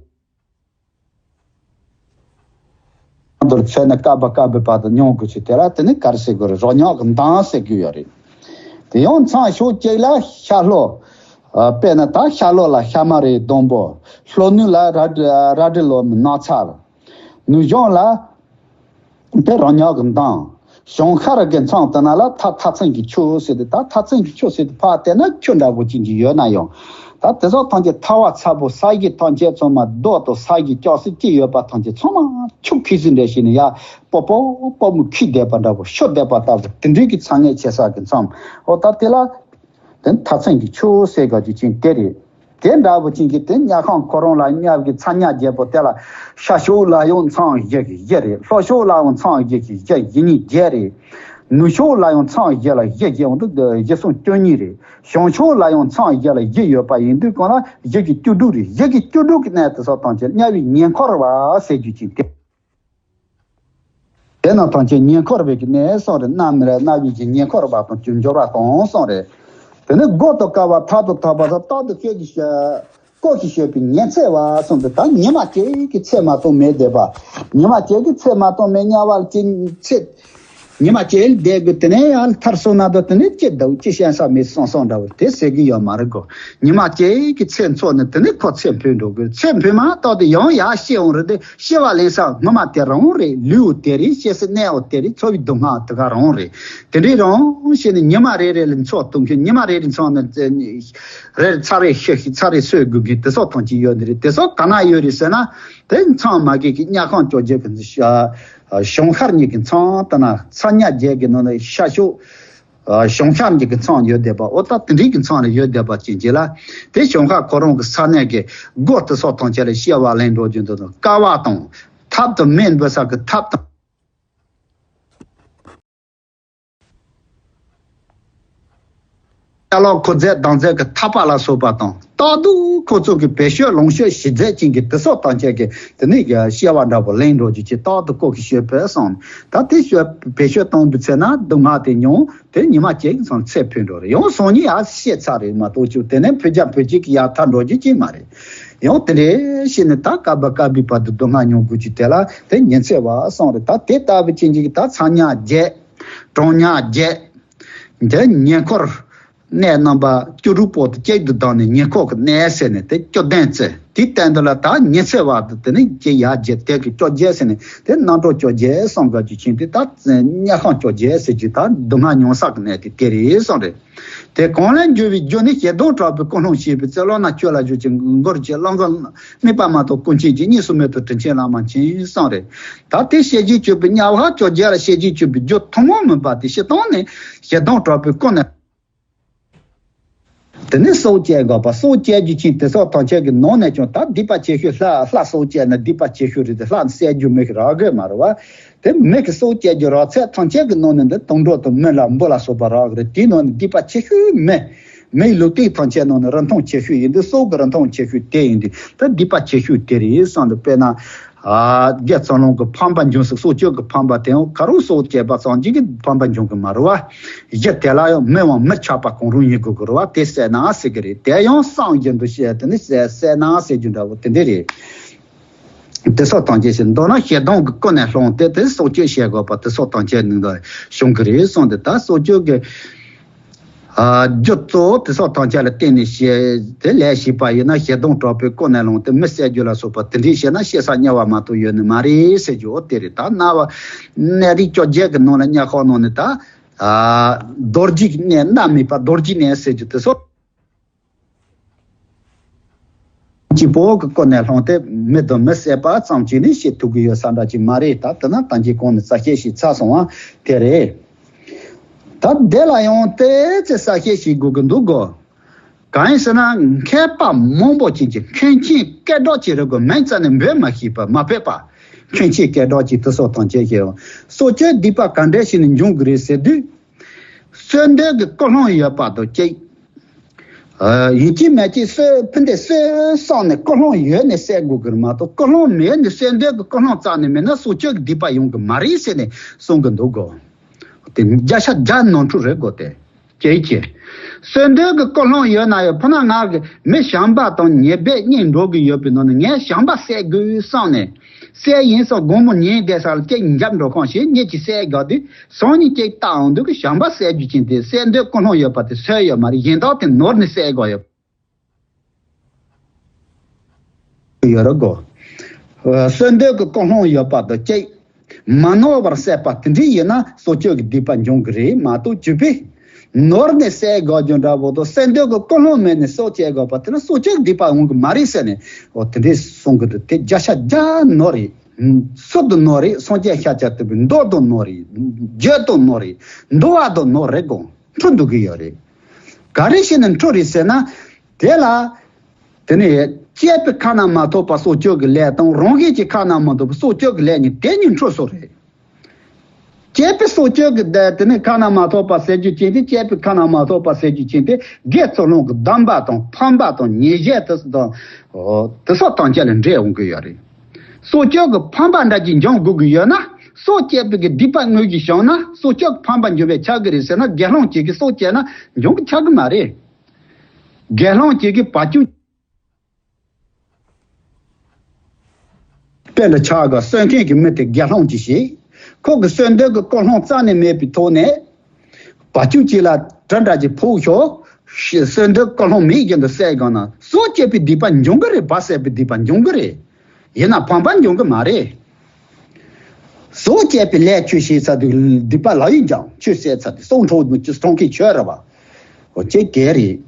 མདོར་ཚོད་ན་དཀར་པ་དཀར་པོའི་བར་དུ་མྱོང་དགོས་ཚུལ་དེ་ལ་དེ་ནི་ག་རེ་ཟེར་དགོས་རེད། རོ་མྱགས་ཀྱི་མདངས་ཟེར་གྱི་ཡོད་རེད། དེ་ཡང་མཚམས་ཕྱོགས་གཅིག་ལ་ཤ་ལོ། ཨ། དཔེར་ན་ད་ཤ་ལོ་ལ་ཤ་མ་རེད་སྡོང་པོ། ལྷོ་ནུབ་ལ་ར་ར་དྲི་ལོ་ནགས་ཚལ། ནུབ་བྱང་ལ་དེ་རོ་མྱགས་ཀྱི་མདངས། བྱང་ཤར་གྱི་མཚམས་དེ་ན་ལ་མཐའ་མཐའ་མཚམས་ཀྱི་ཆུ་ཟེར་ཏེ། ད་མཐའ་མཚམས་ཀྱི་ཆུ་ཟེར་ཏེ་ཕར་བལྟས་ན་ཆུ་འདྲ་པོ་ཅན་གྱི་ཡོད་ན་ཡང་། ད་དེ་སོགས་ཐམས་ཅད་ཐལ་བ་ཚ་པོ་ས་གཞི་ཐམས་ཅད་ཚང་མ་རྡོ་དང་ས་གཞི་ལྕགས་སྲེག་ཅི་ཡོད་པ་ཐམས་ཅད་ཚང་མ་ཆུ་ཁྱི་ཟིག་འདྲ་ཞིག་ནས་ཡར་པོ་པོ་པོ་མོ་ཁྱི་བསྡད་པ་འདྲ་པོ་ཤོར་བསྡད་པ་ལྟ་བུ་དེ་འདྲའི་གི་ཚ་ངན་ཆེ་ས་གི་མཚམས། འོ་ད་དེ་ལ་དེ་མཐའ་མཚམས་ཀྱི་ཆུ་ཟེར་དགོས་རྒྱུ་ཅན་དེ་རེད། དེ་འདྲ་པོ་ཅན་གྱི་དེ་ཉལ་ཁང་ཁོ་རང་ལ་གཉའ་བའི་ཚ་ཉ་རྒྱལ་པོ་དེ་ལ་ཤར་ཕྱོགས་ལ་ཡང་མཚམས་བཞི་གི་བཞི་རེད། ལྷོ་ཕྱོགས་ལ་ཡང་མཚམས་བཞི་གི་བཞི་བཞི་གཉིས་བརྒྱད་རེད། ནུབ་ཕྱོགས་ལ་ཡང་མཚམས་བཞི་ལ་བཞི་བཞི་འོང་དུས་བཞི་གསུམ་བཅུ་གཉིས་རེད། བྱང་ཕྱོགས་ལ་ཡང་མཚམས་བཞི་ལ་བཞི་ཡོད་པ་ཡིན་དུས་གང་ལ་བཞི་གི་བཅུ་དྲུག་རེད། བཞི་གི་བཅུ་དྲུག་གི་གནས་དེ་སོགས་ཐམས་ཅད་གཉའ་བའི་ཉེ་འཁོར་བ་ཟེར་རྒྱུ་ཅན་དེ། དེ་རྣམས་ཐམས་ཅད་ཉེ་འཁོར་བའི་གི་གནས་གསུངས་རེད། གནའ་མི་ར་གནའ་བའི་གི་ཉེ་འཁོར་བ་དང་རྒྱུ་འབྱོར་བ་དང་གསུངས་རེད། དེ་ནས་སྒོ་དང་ཀ་བ་མཐའ་དང་ཐོགས་པ་ཟེར་རྟག་ཏུ་སྐད་ཀྱི་ཤ་ཀོ་ཞིག་བཤད་པའི་ཉི་ཚེ་བ་གསུངས་ཏེ། ད་ཉི་མ་གཅིག་གི་ཚེ་མ་གཏོགས་མེད་བསྡད་པ། ཉི་མ་གཅིག་གི་ཚེ་མ་གཏོགས་མེད་དམྱལ་བ་ལ་ཅི་ཚེ། ཉི་མ་གཅིག་བསྡད་དགོས། དེ་ནས་ཡང་མཐར་སོང་ན་ད་དེ་ནས་ཅི་འདུག་ཅི་བཤད་ས་མེད་སོང་སོང་འདྲ་བོ་དེ་ཟེར་གི་ཡོད་མ་རེད་གོ། ཉི་མ་གཅིག་གི་ཚེ་འཚོགས་ནས་དེ་ནས་ཁོ་ཚེ་འཕོས་འགྲོ་དགོས། ཚེ་འཕོས་མ་གཏོགས་དེ་ཡང་ཡར་ཤི་འོང་རེད་དེ། ཤི་བ་ལེན་ས་སྔོན་མ་དེ་རང་རེད། ལུས་དེ་རེད། སྐྱེ་སའི་གནས་འོ་དེ་རེད། འཚོ་བའི་སྡུག་བསྔལ་དེ་ག་རང་རེད། དེ་འདྲའི་རང་ཤི་ནས་ཉི་མ་རེ་རེ་ལ་འཚོགས་གཏོང་མཁན། ཉི་མ་རེ་རེ་འཚོགས་ནས་རེ་རེ་ཚར་རེ་ཤི་ཤི་ཚར་རེ་གསོས་དགོས་མཁན་དེ་སོགས་ཐམས་ཅད་ཡོད་ནི་རེད། དེ་སོགས་ག་ན་ཡོད་རེད་ཟེར་ན། དེ་མཚམས་མ་གི་གི་གཉའ་ཁང་བཅོ་བརྒྱད་གི་འདི་ཤ་བྱང་ཤར་གཉིས་ཀྱི་མཚམས་དེ་ན་ཚ་ཉ་བརྒྱད་གི་ནང་ནས་ཤར་ཕྱོགས། ཨ། བྱང་ཤར་གཉིས་ཀྱི་མཚམས་ཡོད་བསྡད་པ། འོ་ད་དེ་འདྲའི་གི་མཚམས་ལ་ཡོད་བསྡད་པ་ཅན་གྱི་ལ། དེ་བྱང་ཤར་ཁོ་རང་གི་ས་གནས་ཀྱི་སྒོ་དེ་སོགས་ཐམས་ཅད་ལ་སྐྱེ་བ་ལེན་འགྲོ་རྒྱུ་འདི་དང་། ཀ་བ་དང་། ཐབ་དང་། མེ་འབུད་ས་གི་ཐབ་དང་། ཅ་ལག་མཁོ་རྫས་གདང་རྫས་ཀྱི་ཐག་པ་ལ་སོགས་པ་དང་། རྟག་ཏུ་ཁོ་ཚོ་གི་བེད་སྤྱོད་ལོངས་སྤྱོད་གཞི་རྫས་ཅན་གྱི་དེ་སོགས་ཐམས་ཅད་ཀྱི་དེ་ནས་ཀྱི་སྐྱེ་བ་འདྲ་པོ་ལེན་འགྲོ་རྒྱུ་ཅིག་རྟག་ཏུ་ཁོ་གི་སྤྱོད་པས་སོང་། ད་དེ་སྤྱོད་བེད་སྤྱོད་བཏང་བའི་ཚེ་ན་སྡུག་བསྔལ་དེ་མྱོང་། དེ་ཉི་མ་གཅིག་སོང་ཚེ་འཕོས་འགྲོ་རེད། ཡང་སང་ཉིན་ཡར་ཤི་ཚར་རེད་མ་གཏོགས་ཅིག་དེ་ནས་འཕོས་རྒྱ་འཕོས་ཅིག་གི་ཡར་ཐར་འགྲོ་རྒྱུ་ཅིག་མ་རེད། ཡང་དེ་འདྲའི་ཤི་ནས་ད་སྐབས་སྐབས་པའི་བར་དུ་སྡུག་བསྔལ་མྱོང་དགོས་ཀྱི་དེ་ལ་དེ་ཉི་ཚེ་བ་སོང་རེད། ད་དེ་ལྟ་བུ་ཅན་གྱི་ད་ཚ་ཉ་བརྒྱད། གྲང་ཉ་བརྒྱད། འདི་ཉེ་འཁོར་གནས་རྣམ་པ་བཅུ་དྲུག་པོ་དེ་གཅིག་ཏུ་བསྡམས་ནས་ཉེ་འཁོར་གྱི་གནས་ཟེར་ནས་དེ་བཅུ་བདུན་བརྩི། དེའི་སྟེང་དུ་ལ་ད་ཉི་ཚེ་བ་དེ་དེ་ནི་ཀྱི་ཡ་བརྒྱད་དེ་གི་བཅོ་བརྒྱད་ཟེར་ནས་དེ་རྣམ་གྲངས་བཅོ་བརྒྱད་གསུམ་ག་གི་ཆིངས་དེ་ད་དམྱལ་ཁམས་བཅོ་བརྒྱད་ཟེར་རྒྱུ་ད་སྡུག་བསྔལ་མྱོང་ས་གི་གནས་དེ་དེ་རེད་གསུངས་རེད། དེ་གང་ལས་འགྱུར་བའི་རྒྱུ་ནི་ཞེ་སྡང་དྲག་པོས་ཀུན་སློང་བྱས་པའི་ཚེ། བློ་སྣ་ཁྱོད་ལ་བཞུགས་ཀྱི་མགུར་གྱི་བློ་འགག་དམིགས་པ་མ་གཏོགས་ཀུན་མཁྱེན་གྱི་གཉིས་སུ་མེད་དོ་དྲིན་ཆེན་བླ་མ་མཁྱེན་གསུངས་རེད། ད་དེ་ཤེས་བྱའི་སྤྱོད་པའི་དམྱལ་བ་བཅོ་བརྒྱད་ལ་ཤེས་བྱའི་སྤྱོད་པའི་རྒྱུ་ཐུན་མོང་མིན་པ་དེ་སྤྱིར་བཏང་ནས་ཞེ་སྡང་དྲག་པོས་ཀུན་ནས། དེ་ནས་སྲོག་བཅད་དགོས་པ། སྲོག་བཅད་རྒྱུ་ཅན་དེ་སོགས་ཐམས་ཅད་ཀྱི་ནང་ནས་ཀྱང་ད་སྡིག་པ་ཆེ་ཤོས་ལྷ། ལྷ་སྲོག་བཅད་ན་སྡིག་པ་ཆེ་ཤོས་རེད་དེ། ལྷ་བསད་རྒྱུ་མི་ཞིག་རག་གི་མ་རེད་བ། དེ་མི་གི་སྲོག་བཅད་རྒྱུ་རག་ཚད་ཐམས་ཅད་ཀྱི་ནང་ནས་འདི་དུད་འགྲོ་དང་མི་ལ་འབུ་ལ་སོགས་པ་རག་གི་རེད། དེའི་ནང་ནས་སྡིག་པ་ཆེ་ཤོས་མི། མིའི་ལུས་རྟེན་ཐམས་ཅད་ནང་ནས་རིན་ཐང་ཆེ་ཤོས་ཡིན་དུས་སྲོག་གི་རིན་ཐང་ཆེ་ཤོས་དེ་ཡིན་དུས་ད་སྡིག་པ་ཆེ་ཤོས་དེ་རེད་བསམ་འདུག་དཔེར་ན། ཨ། རྒྱལ་ཚ་ལོང་གི་ཕམ་པ་འབྱུང་སྲིད། སྲོག་གཅོད་ཀྱི་ཕམ་པ་དེའང་ག་རུ་སྲོག་བཅད་པ་ཙམ་གཅིག་གི་ཕམ་པ་འབྱུང་གི་མ་རེད་བ། གཞི་དེ་ལ་ཡང་མི་དབང་མི་ཆགས་པ་གང་རུང་ཡིན་དགོས་ཀྱི་རེད་བ། དེ་བསད་ན་ཟེར་གི་རེད། དེ་ཡང་བསམ་བཞིན་དུ་བཤད་དེ་ནི་བསད་བསད་ན་ཟེར་རྒྱུ་འདྲ་བོ་དེ་འདྲ་རེད། དེ་སོགས་ཐམས་ཅད་ཞིག་མདོར་ན་ཞེ་སྡང་གི་ཀུན་ནས་བསླངས་ཏེ་དེ་སྲོག་གཅོད་བྱེད་དགོས་པ་དེ་སོགས་ཐམས་ཅད་ནི་འདི་བྱུང་གི་རེད་གསུངས་ཏེ། ད་སྲོག་གཅོད་ཀྱི་ཨ། རྒྱུ་གཙོ་བོ་དེ་སོགས་ཐམས་ཅད་ལ་བརྟེན་ནས་བྱས་ཏེ་ལས་བྱས་པ་ཡིན་ན་ཞེ་སྡང་དྲག་པོས་ཀུན་ནས་བསླངས་ཏེ་མི་བསད་རྒྱུ་ལ་སོགས་པ་དེ་འདྲའི་བྱས་ན་སྐྱེ་ས་དམྱལ་བ་མ་གཏོགས་ཡོད་ནི་མ་རེད་ཟེར་རྒྱུ་འོ་དེ་རེད། ད་གནའ་བ་གནས་རིས་བཅོ་བརྒྱད་ཀྱི་ནང་ལ་དམྱལ་ཁམས་ནང་ནས་ད་ཨ། རྡོ་རྗེ་གི་གནས། མནའ་མེད་པ་རྡོ་རྗེ་གནས་ཟེར་རྒྱུ་དེ་སོགས། གཅིག་པོ་གི་ཀུན་ནས་བསླངས་ཏེ་མི་དང་མི་བསད་པ་ཙམ་གྱིས་ནི་ཤི་ཐུབ་ཀྱི་ཡོད་ས་འདྲ་ཅིག་མ་རེད། ད་དེ་ན་ད་གིན་གོང་ནས་རྩ་བཤད་ཞིག་ཚར་སོང་བ་དེ་རེད། ད་འདི་ལ་ཡང་ཏོག་ཙམ་གསལ་བཤད་ཞིག་དགོས་ཀྱི་འདུག་གོ། གང་ཡིན་ཟེར་ན་མཁས་པ་མང་པོ་ཅན་གྱི་མཁན་ཆེན་སྐད་གྲགས་ཅན་རེད་གོ། མིང་རྩ་ནས་འབོད་མ་ཤེས་པ་མ་ཕེབས་པ། མཁན་ཆེན་སྐད་གྲགས་ཅན་དེ་སོགས་དང་བཅས་ཤིང་། སྲོག་གཅོད་སྡིག་པ་ག་འདྲ་ཞིག་ནས་འབྱུང་གི་རེད་ཟེར་དུས། གསོད་འདོད་ཀྱི་ཀུན་སློང་ཡོད་པ་དང་གཅིག་ཡིན་གཅིག་མིན་གཅིག་གསོད་ཕུ་འདེད་གསོད་བསམ་ནས་ཀུན་སློང་ཡོད་ནས་བསད་དགོས་ཀྱི་རེད་མ་གཏོགས། ཀུན་སློང་མེད་ནས་གསོད་འདོད་ཀྱི་ཀུན་སློང་རྩ་ནས་མེད་ན་སྲོག་གཅོད་ཀྱི་སྡིག་པ་ཡོང་གི་མ་རེད་ཟེར་ནས་གསུང་གི་འདུག་གོ། དེ་བརྒྱ་ཆ་བརྒྱ་ནོར་འཁྲུལ་རེད་གོ་དེ། ཅེས་ཀྱི། གསོད་འདོད་ཀྱི་ཀུན་སློང་ཡོད་ན་ཡང་ཕུ་ན་ང་གི་མི་བྱམས་པ་དང་ཉེས་པའི་གཉེན་འགྲོ་གི་ཡོད་པའི་ནང་ནས་ངས་བྱམས་པ་བསད་དགོས་བསམ་ནས། བསད་ཡིན་སོགས་དགོང་མོ་ཉལ་བསྡད་ས་ལ་སྐད་འཇབ་འགྲོ་ཁང་ཞིག་ཉིད་ཀྱིས་བསད་དགོས་དུས་སང་ཉིན་སྐད་བཏགས་འོང་དུས་ཀྱི་བྱམས་པ་བསད་རྒྱུ་ཅན་དེ་གསོད་འདོད་ཀུན་སློང་ཡོད་པ་དེ་སོས་ཡོད་མ་རེད། གཞན་དག་དེ་ནོར་ནས་བསད་དགོས་ཡོད། ཡོད་རེད་གོ། གསོད་འདོད་ཀྱི་ཀུན་སློང་ཡོད་པ་དང་གཅིག་མ་ནོར་བར་བསད་པ་དེ་འདྲ་ཡིན་ན་སྲོག་གཅོད་ཀྱི་སྡིག་པ་འབྱུང་གི་རེད་མ་གཏོགས་བཅོས་པས། ནོར་ནས་བསད་དགོས་རྒྱུ་འདྲ་པོ་དང་གསོད་འདོད་ཀྱི་ཀུན་སློང་མེད་ནས་སྲོག་བཅད་དགོས་པ་དེ་ལ་སྲོག་གཅོད་ཀྱི་སྡིག་པ་འོང་གི་མ་རེད་ཟེར་ནས། འོ་དེ་འདྲས་གསུང་གི་འདུག་དེ་བརྒྱ་ཆ་བརྒྱ་ནོར་རེད། སུ་དང་ནོར་རེད། སངས་རྒྱས་ཤཱཀྱ་ཐུབ་པའི་མདོ་དང་ནོར་རེད། རྒྱུ་དང་ནོར་རེད། འདུལ་བ་དང་ནོར་རེད་དགོངས། འཁྲུལ་འདུག་གི་ཡོད་རེད། ག་རེ་བྱས་ནས་འཁྲུལ་རེད་ཟེར་ན། དེ་ལ། དེ་ནས་བཅས་པའི་ཁ་ན་མ་ཐོ་བ་སྲོག་གཅོད་ཀྱི་ལས་དང་རང་གཞན་གྱི་ཁ་ན་མ་ཐོ་བ་སྲོག་གཅོད་ཀྱི་ལས་གཉིས་དེ་གཉིས་འཁྲུལ་སོང་རེད། བཅས་པའི་སྲོག་གཅོད་ཀྱི་དེ་ནས་ཁ་ན་མ་ཐོ་བ་ཟེར་རྒྱུ་ཅན་དེ་བཅས་པའི་ཁ་ན་མ་ཐོ་བ་ཟེར་རྒྱུ་ཅན་དེ་དགེ་ཚུལ་སློང་གི་སྡོམ་པ་དང་ཕམ་པ་དང་ཉེས་བྱས་དེ་དང་། དེ་སོགས་དང་བཅས་ལ་འདྲེས་འོང་གི་ཡོད་རེད། སྲོག་གཅོད་ཀྱི་ཕམ་པ་འདྲ་ཅིག་འབྱུང་དགོས་ཀྱི་ཡོད་ན། སྲོག་བཅད་པའི་གི་སྡིག་པ་དངོས་ཀྱི་བྱུང་ན་སྲོག་གཅོད་ཀྱི་ཕམ་པ་འབྱུང་བའི་ཆགས་ཀྱི་རེད་ཟེར་ན་དགེ་སློང་གཅིག་གིས་སྲོག་བཅད་ན་འབྱུང་གི་ཆགས་ཀྱི་མ་རེད། དགེ་སློང་གཅིག་གིས་བ་ཕྱུགས་དཔེ་འདྲ་ཆགས་ག་གསོད་མཁན་གྱི་མི་དེ་དགེ་སློང་གཅིག་ཞིག་ཁོ་གི་གསོད་འདོད་ཀྱི་ཀུན་སློང་རྩ་ནས་མེད་པའི་ཐོག་ནས། བ་ཕྱུགས་གཅིག་ལ་གྲི་འདྲ་ཅིག་ཕོག་ཤོག་གསོད་འདོད་ཀུན་སློང་མེད་བཞིན་དུ་བསད་དགོས་ན་སྲོག་བཅད་པའི་སྡིག་པ་འབྱུང་གི་རེད། བ་བསད་པའི་སྡིག་པ་འབྱུང་གི་རེད། ཡིན་ན་ཕམ་པ་འབྱུང་གི་མ་རེད། སྲོག་བཅད་པའི་ལས་ཆོས་བྱས་ཚར་དུས་སྡིག་པ་ལ་ཡིན་ཀྱང་ཆོས་བཤད་ཚར་དུས་སྲོག་འཕྲོག་ནུས་ཀྱི་གཏོང་མཁན་ཆོས་རེད་བ། འོ་ཅེས་དེ་རེད།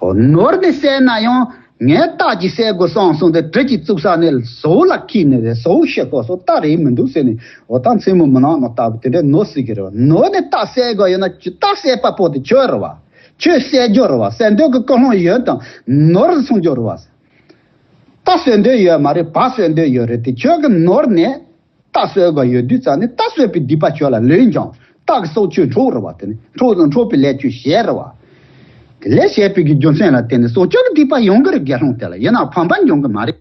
འོ་ནོར་ནས་བསད་ན་ཡང་ངས་རྟ་ཅིག་བསད་དགོས་བསམ་སོང་སྟེ་གྲི་ཅིག་བཙུགས་ས་ནས་ཟོག་ལ་ཁྱེར་ནས་རེད། ཟོག་ཤི་དགོས་སོ་རྟ་རེད་མི་འདུག་ཟེར་ནས་འོ་ད་མཚན་མོ་མི་ནག་ནོ་ལྟ་བུ་དེ་འདྲའི་ནོར་སྲིད་ཀྱི་རེད་བ། ནོར་ནས་རྟ་བསད་དགོས་ཡོད་ན་ཅི་རྟ་བསད་པ་པོ་དེ་ཆོས་རེད་བ། ཆོས་བསད་རྒྱུ་རེད་བ། བསད་འདོད་ཀྱི་ཀུན་སློང་ཡོད་དང་ནོར་སོང་རྒྱུ་རེད་བ། རྟ་གསོད་འདོད་ཡོད་མ་རེད། བ་གསོད་འདོད་ཡོད་རེད་དེ་ཁྱོད་ཀྱི་ནོར་ནས་རྟ་གསོད་དགོས་ཡོད་དུས་ཙང་ནས་རྟ་གསོད་པའི་སྡིག་པ་ཁྱོད་ལ་ལོས་ཀྱང་རྟ་གི་སྲོག་ཆོས་འཕྲོག་རེད་བ། དེ་ནི་འཕྲོག་དང་འཕྲོག་པའི་ལས་ཆོས་བྱས་རེད་བ། དེ་ལས་བྱས་པའི་གི་རྒྱུ་མཚན་ལ་བརྟེན་ནས་སྲོག་གཅོད་ཀྱི་སྡིག་པ་ཡོང་གི་རེད། དགེ་སློང་དེ་ལ་ཡིན་ན་ཕམ་པ་འབྱུང་གི་མ་རེད།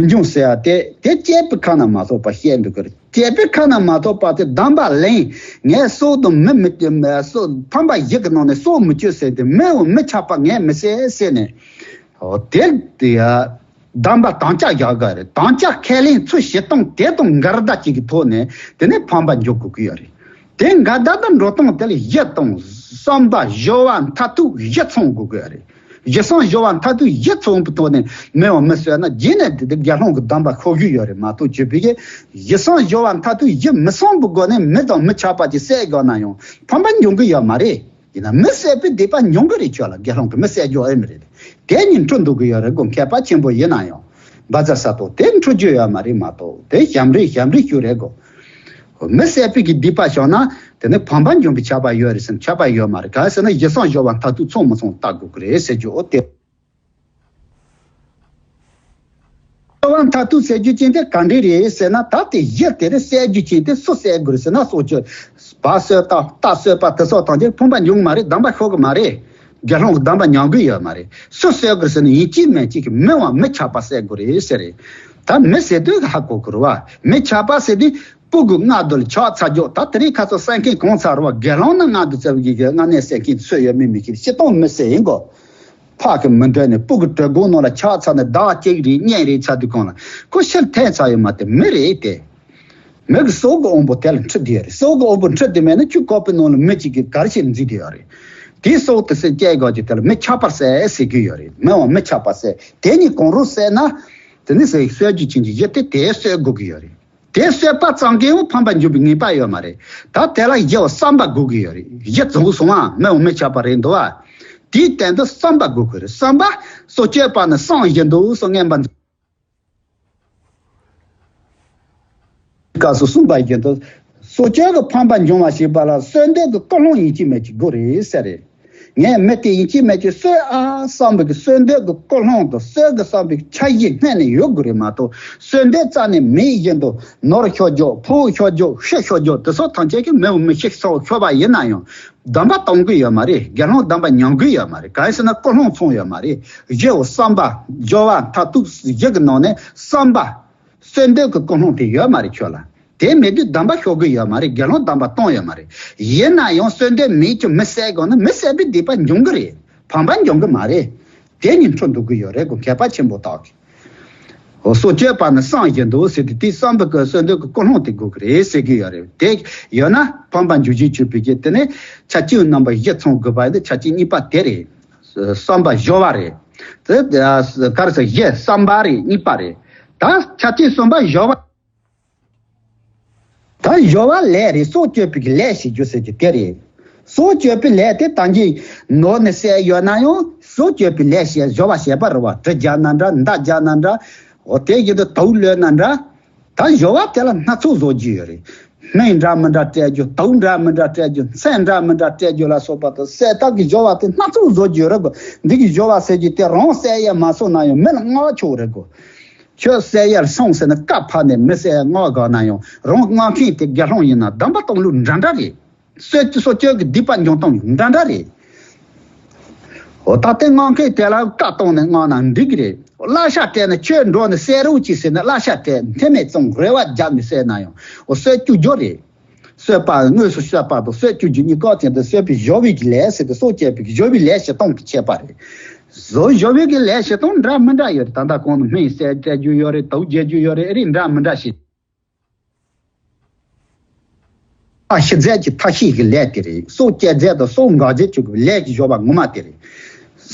འབྱུང་ཟེར་བ་དེ་དེ་བཅས་པའི་ཁ་ན་མ་ཐོ་བ་བཤད་འདུག་གི་རེད། བཅས་པའི་ཁ་ན་མ་ཐོ་བ་དེ་སྡོམ་པ་ལེན། ངས་སྲོག་དང་མི་མི་སྲོག་ཕམ་པ་བཞི་གི་ནང་ནས་སྲོག་མི་གཅོད་ཟེར་ཏེ་མི་འོ་མི་ཆགས་པ་ངས་མི་བསད་ཟེར་ནས། འོ་དེ་དེ་ཡ། སྡོམ་པ་དམ་བཅའ་བཞག་གི་རེད། དམ་བཅའ་ཁས་ལེན་ཚུལ་བཞི་སྟོང་དེ་དང་འགལ་ཟླ་གཅིག་གི་ཐོག་ནས་དེ་ནས་ཕམ་པ་འཇོག་དགོས་ཀྱི་ཡོད་རེད། དེ་འགལ་ཟླ་དང་འགྲོ་སྟངས་དེ་ལ་བཞི་དང་བསམ་པ་སྦྱོར་བ་མཐར་ཐུག་བཞི་ཚང་དགོས་ཀྱི་ཡོད་རེད། བཞི་བསམ་སྦྱོར་བ་མཐར་ཐུག་བཞི་ཚང་བའི་ཐོག་ནས་མི་འོ་མི་གསོད་ན་རྗེས་ནས་དེ་དགེ་སློང་གི་སྡོམ་པ་ཤོར་རྒྱུ་ཡོད་རེད་མ་གཏོགས་བཅོས་པའི་གི་བཞི་བསམ་སྦྱོར་བ་མཐར་ཐུག་བཞི་མི་ཚང་བའི་སྒོ་ནས་མི་དང་མི་ཆགས་པ་ཅིག་བསད་དགོས་ན་ཡང་ཕམ་པ་འབྱུང་གི་ཡོད་མ་རེད། ཡིན་ན་མི་བསད་པའི་སྡིག་པ་མྱོང་གི་རེད། ཁྱོད་ལ་དགེ་སློང་གིས་མི་བསད་རྒྱུ་ཨེ་མི་རེད། དེ་གཉིས་འཁྲུལ་འདུག་གི་ཡོད་རེད་གོ། མཁས་པ་ཆེན་པོ་ཡིན་ན་ཡང་བཛྲ་ས་ཏོ་དེ་འཁྲུལ་རྒྱུ་ཡོད་མ་རེད་མ་གཏོགས་དེ་ཞབས་འདྲེན་ཞབས་འདྲེན་རྒྱུ་རེད་གོ། མི་བསད་པའི་གི་སྡིག་པ་བྱུང་ན་དེ་ནི་ཕམ་པ་འབྱུང་གི་ཆགས་པ་ཡོད་རེད་ཟེར་ན་ཆགས་པ་ཡོད་མ་རེད། གང་ཟེར་ན་བཞི་བསམ་སྦྱོར་བ་མཐར་ཐུག་ཚང་མི་ཚང་བལྟ་དགོས་ཀྱི་རེད་ཟེར་རྒྱུ་ཨོ་དེ། སྦྱོར་བ་མཐར་ཐུག་ཟེར་རྒྱུ་ཅན་དེ་ག་འདྲས་རེད་ཟེར་ན་ད་དེ་བཞི་དེ་རེད། བསད་རྒྱུ་ཅན་དེ་སུ་བསད་དགོས་རེད་ཟེར་ན་སྲོག་གཅོད། བ་གསོད་དང་རྟ་གསོད་པ་དེ་སོགས་དང་དེ་ཕམ་པ་འབྱུང་གི་མ་རེད། སྡོམ་པ་ཤོར་གི་མ་རེད། དགེ་སློང་གི་སྡོམ་པ་ཉམས་གི་ཡོད་མ་རེད། སུ་གསོད་དགོས་རེད་ཟེར་ན་ཡིན་གཅིག་མིན་གཅིག་གི་མི་འོ་མི་ཆགས་པ་བསད་དགོས་རེད་ཟེར་རེད། ད་མི་ཟེར་དུས་ཧ་གོ་དགོས་རེད་བ། མི་ཆགས་པ་ཟེར་དུས་སྤུ་གུ་མངལ་དུ་ལ་ཆགས་ཚར་རྒྱུ་ད་དེ་རིང་ཁ་སང་བསད་མཁན་གང་ཚར་བ། དགེ་སློང་ནི་མངལ་དུ་བཙལ་བའི་གི་མངལ་ནད་བསད་མཁན་སུ་ཡོད་མེད་མི་ཤེས། སྤྱིར་བཏང་མི་བསད་ཡིན་གོ། ཕ་གི་མི་འདོད་ནས་སྤུ་གུ་གྲོད་ཁོག་ནང་ལ་ཆགས་ཚར་ནས་ཟླ་གཅིག་རེད་གཉིས་རེད་ཚར་དུས་གང་ལ་ཁོ་ཕྱིར་འཐེན་ཚར་ཡོད་མ་རེད། མི་རེད་དེ། མི་གི་སྲོག་གི་དབང་པོ་དེ་ལ་འཁྲི་བསྡད་ཡོད་རེད། སྲོག་གི་དབང་པོ་འཁྲི་བསྡད་མེད་ན་ཁྱོད་ཁོག་པའི་ནང་ལ་མི་གཅིག་གིས་ག་རེ་བྱས་ནས་འཛིན་བསྡད་ཡོད་རེད། དེའི་སྲོག་དེ་ཟེར་སྐྱེལ་དགོས་ཀྱི་དེ་ལ་མི་ཆགས་པར་བསད་ཟེར་གྱི་ཡོད་རེད། མི་འོ་མི་ཆགས་པར་བསད་དེ་གཉིས་གང་རུང་བསད་ན། དེ་ནི་ཟེར་གསོད་རྒྱུ་ཅན་གྱི་གཞི་དེ་དེ་གསོད་དགོས་ཀྱི་ཡོད་རེད། དེ་གསོད་པ་ཙམ་གྱིས་ཡང་ཕམ་པ་འཇུག་པའི་ངེས་པ་ཡོད་མ་རེད། ད་དེ་ལ་གཞི་བ་བསམ་པ་དགོས་ཀྱི་ཡོད་རེད། གཞི་བཟུང་སོང་བ་མི་འོ་མི་ཆགས་པ་རེད་འདུག་བ། དེའི་སྟེང་དུ་བསམ་པ་དགོས་ཀྱི་རེད། བསམ་པ་སྲོག་གཅོད་པ་ནི་བསམ་བཞིན་དུ་སོ་ངན་པ། སྐབས་སུ་གསུངས་པ་བཞིན་དུ། གསོ་བཅོས་ཀྱི་ཕན་པ་འབྱུང་བ་ཞེས་པ་ལ་གསོལ་འདེབས་ཀྱི་ཀུན་སློང་ཡིན་གཅིག་མིན་གཅིག་དགོས་རེད་ཟེར་རེད། ངས་མི་དེ་ཡིན་གཅིག་མིན་གཅིག་གསོས་ཨ་བསམ་པའི་གསོལ་འདེབས་ཀྱི་ཀུན་སློང་དང་གསོས་ཀྱི་བསམ་པའི་འཆར་གཞི་སྔོན་ནས་ཡོད་དགོས་རེད་མ་གཏོགས། གསོལ་འདེབས་རྩ་ནས་མེད་བཞིན་དུ་ནོར་ཤོར་རྒྱུ། ཕུག་ཤོར་རྒྱུ། ཤི་ཤོར་རྒྱུ་དེ་ཚོ་ཐམས་ཅད་ཀྱི་མི་བུ་མི་ཤི་ཚོ་ཤོར་བ་ཡིན་ན་ཡང་། སྡོམ་པ་གཏོང་གི་ཡོད་མ་རེད། དགེ་སློང་སྡོམ་པ་ཉམས་གི་ཡོད་མ་རེད། གང་ཡིན་ཟེར་ན་ཀུན་སློང་ཚང་ཡོད་མ་རེད། བཞི་བོ་བསམ་པ། སྦྱོར་བ། མཐར་ཐུག་བཞི་གི་ནང་ནས་བསམ་པ། གསོལ་འདེབས་ཀྱི་ཀུན་སློང་དེ་ཡོད་མ་རེད་ཁྱོད་ལ། དེ་མེད་དུས་སྡོམ་པ་ཤོར་གི་ཡོད་མ་རེད། དགེ་སློང་སྡོམ་པ་གཏོང་ཡོད་མ་རེད། ཡིན་ན་ཡང་གསོལ་འདེབས་མེད་ཀྱང་མི་བསད་དགོས་ན་མི་བསད་པའི་སྡིག་པ་འབྱུང་གི་རེད། ཕན་པ་འབྱུང་གི་མ་རེད། དེ་ནི་འཕྲོ་འདུག་གི་ཡོད་རེད་གོ། མཁས་པ་ཆེན་པོ་དག་གིས། འོ། གསོ་བཅོས་པ་ནི་བསམ་བཞིན་དུ་ཟེར་ཏེ་དེའི་བསམ་པའི་གི་གསོལ་འདེབས་ཀྱི་ཀུན་སློང་དེ་དགོས་ཀྱི་རེད་ཟེར་གྱི་ཡོད་རེད། དེ་ཡོད་ན་ཕན་པ་འབྱུང་བཞིན་བཅུག་པའི་རྒྱུ་དེ་ནི་ཆ་རྐྱེན་རྣམ་པ་བཞི་ཚང་དགོས་པ་ཡིན་ཏེ། ཆ་རྐྱེན་གཉིས་པ་དེ་རེད། བསམ་པ་སྦྱོར་བ་རེད། དེ་ག་རེ་ཟེར། བཞི་བསམ་པ་རེད། གཉིས་པ་རེད། ད་ཆ་རྐྱེན་གསུམ་པ་སྦྱོར་བ། ད་སྦྱོར་བ་ལས་རེད། གསོ་བཅོས་པའི་གི་ལས་བྱེད་རྒྱུ་ཟེར་རྒྱུ་དེ་རེད། གསོ་བཅོས་པའི་ལས་དེ་ད་གིན་ནོར་ནི་བསད་ཡོད་ན་ཡང་གསོ་བཅོས་པའི་ལས་བྱེད། སྦྱོར་བ་བྱེད་པ་རེད་བ། གྲི་རྒྱག་ན་འདྲ། མདའ་རྒྱག་ན་འདྲ། འོ། དེ་བཞིན་དུ་དུག་གློད་ན་འདྲ། ད་སྦྱོར་བ་དེ་ལ་སྣ་ཚོགས་བཟོ་རྒྱུ་ཡོད་རེད། སྨན་འདྲ་མི་འདྲ་སྤྲད་རྒྱུ། དུག་འདྲ་མི་འདྲ་སྤྲད་རྒྱུ། མཚོན་འདྲ་མི་འདྲ་སྤྲད་རྒྱུ་ལ་སོགས་པ་དང་། བསད་ཐབས་ཀྱི་སྦྱོར་བ་དེ་སྣ་ཚོགས་བཟོ་རྒྱུ་ཡོད་རེད་གོ། འདི་གི་སྦྱོར་བ་ཟེར་རྒྱུ་དེ་རང་བསད་ཡས་མ་སོང་ན་ཡང་མི་ལ་མངགས་ཆོག་རེད་གོ། ཁྱོད་བསད་ཡས་སོང་ཟེར་ནས་བཀའ་ཕབ་ནས་མི་བསད་ཡས་མངགས་དགོས་ན་ཡང་། རང་མངགས་མཁན་དེ་དགེ་སློང་ཡིན་ན་སྡོམ་པ་གཏོང་ལུགས་འདྲ་འདྲ་རེད། གསོ་གསོ་བཅོས་ཀྱི་སྡིག་པ་འབྱུང་སྟངས་འདྲ་འདྲ་རེད། འོ། ད་དེ་མངགས་མཁན་དེ་ལ་བཀའ་གཏོང་ནས་མངགས་ན་འགྲིག་གི་རེད། བསླབ་བྱ་སྤྲད་ནས་ཁྱོད་འགྲོ་ནས་བསད་རོགས་གྱིས་ཟེར་ནས་བསླབ་བྱ་སྤྲད། མཐུ་མེད་ཙང་རེ་བ་རྒྱབ་ནས་བསད་ན་ཡང་། འོ། གསོད་བཅུག་རྒྱུ་རེད། གསོད་པ། དངོས་སུ་གསོད་པ་དང་གསོད་བཅུག་རྒྱུ་གཉིས་ཀ་ཅན་དུ། གསོད་པའི་སྦྱོར་བའི་གི་ལས་ཟེར་ཏེ། གསོ་བཅོས་པའི་སྦྱོར་བའི་ལས་བྱེད་སྟངས་ཀྱི་ཁྱད་པར་རེད། བཟོ་སྦྱོར་བའི་གི་ལས་བྱེད་སྟངས་འདྲ་མི་འདྲ་ཡོད་རེད། ད་ལྟ་གོང་དུ་སྨན་བསད་སྤྲད་རྒྱུ་ཡོད་རེད། དུག་རྒྱག་རྒྱུ་ཡོད་རེད། ཨེ་རེད། འདྲ་མི་འདྲ་ཞིག་ཨ། ཤི་རྫས་ཀྱི་ཐབས་ཤེས་ཀྱི་ལས་དེ་རེད། སྲོག་བཅད་རྫས་དང་སྲོག་འགག་རྫས་བཅུག་གི་ལས་ཀྱི་སྦྱོར་བ་ངོ་མ་དེ་རེད།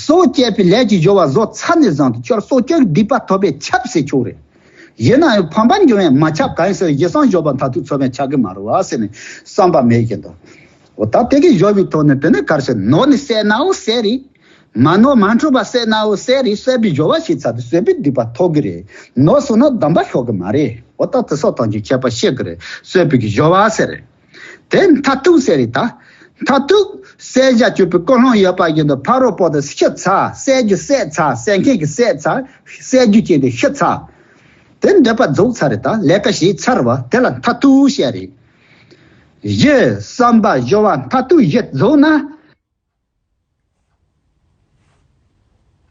སྲོག་བཅད་པའི་ལས་ཀྱི་སྦྱོར་བ་བཟོ་ཚར་ནས་བཟུང་སྟེ་ཁྱོད་སྲོག་གཅོད་ཀྱི་སྡིག་པ་ཐོབ་པས་ཁྱབ་ཟེར་ཆོག་རེད། ཡིན་ན་ཡང་ཕན་པ་འབྱུང་བས་མ་ཁྱབ། གང་ཡིན་ཟེར་ན་ཡིད་བསམ་སྦྱོར་བ་མཐར་ཐུག་ཚོགས་པས་ཁྱབ་ཀྱི་མ་རེད་བ་ཟེར་ནས་བསམ་པ་མེད་བཞིན་དུ། འོ། ད་དེ་གི་སྦྱོར་བའི་ཐོག་ནས་དེ་ནི་ག་རེ་ཟེར། ནོར་ནི་བསད་ནའང་བསད་རེད། མ་ནོར་མ་འཁྲུལ་པ་བསད་ནའང་བསད་རེད། གསོད་པའི་སྦྱོར་བ་བྱས་ཚར་དུས་གསོད་པའི་སྡིག་པ་ཐོབ་ཀྱི་རེད། ནོར་སོང་ན་སྡོམ་པ་ཤོར་གྱི་མ་རེད། འོ། ད་དེ་སོགས་ཐམས་ཅད་ཁྱད་པར་ཤེས་ཀྱི་རེད། གསོད་པའི་གི་སྦྱོར་བ་ཟེར་རེད། དེ་མཐར་ཐུག་ཟེར་རེད་ད། མཐར་ཐུག་བསད་བྱ་གཅོད་པའི་ཀུན་སློང་ཡོད་པ་བཞིན་དུ་ཕ་རོལ་པོ་དེ་ཤི་ཚར། བསད་རྒྱུ་བསད་ཚར། བསད་མཁན་གྱིས་བསད་ཚར། བསད་རྒྱུ་ཅན་དེ་ཤི་ཚར། དེ་འདོད་པ་རྫོགས་ཚར་རེད་ད། ལས་ཀ་བྱས་ཚར་བ་དེ་ལ་མཐར་ཐུག་བཤད་རེད། བཞི། བསམ་པ་སྦྱོར་བ་མཐར་ཐུག་བཞི་རྫོགས་ན།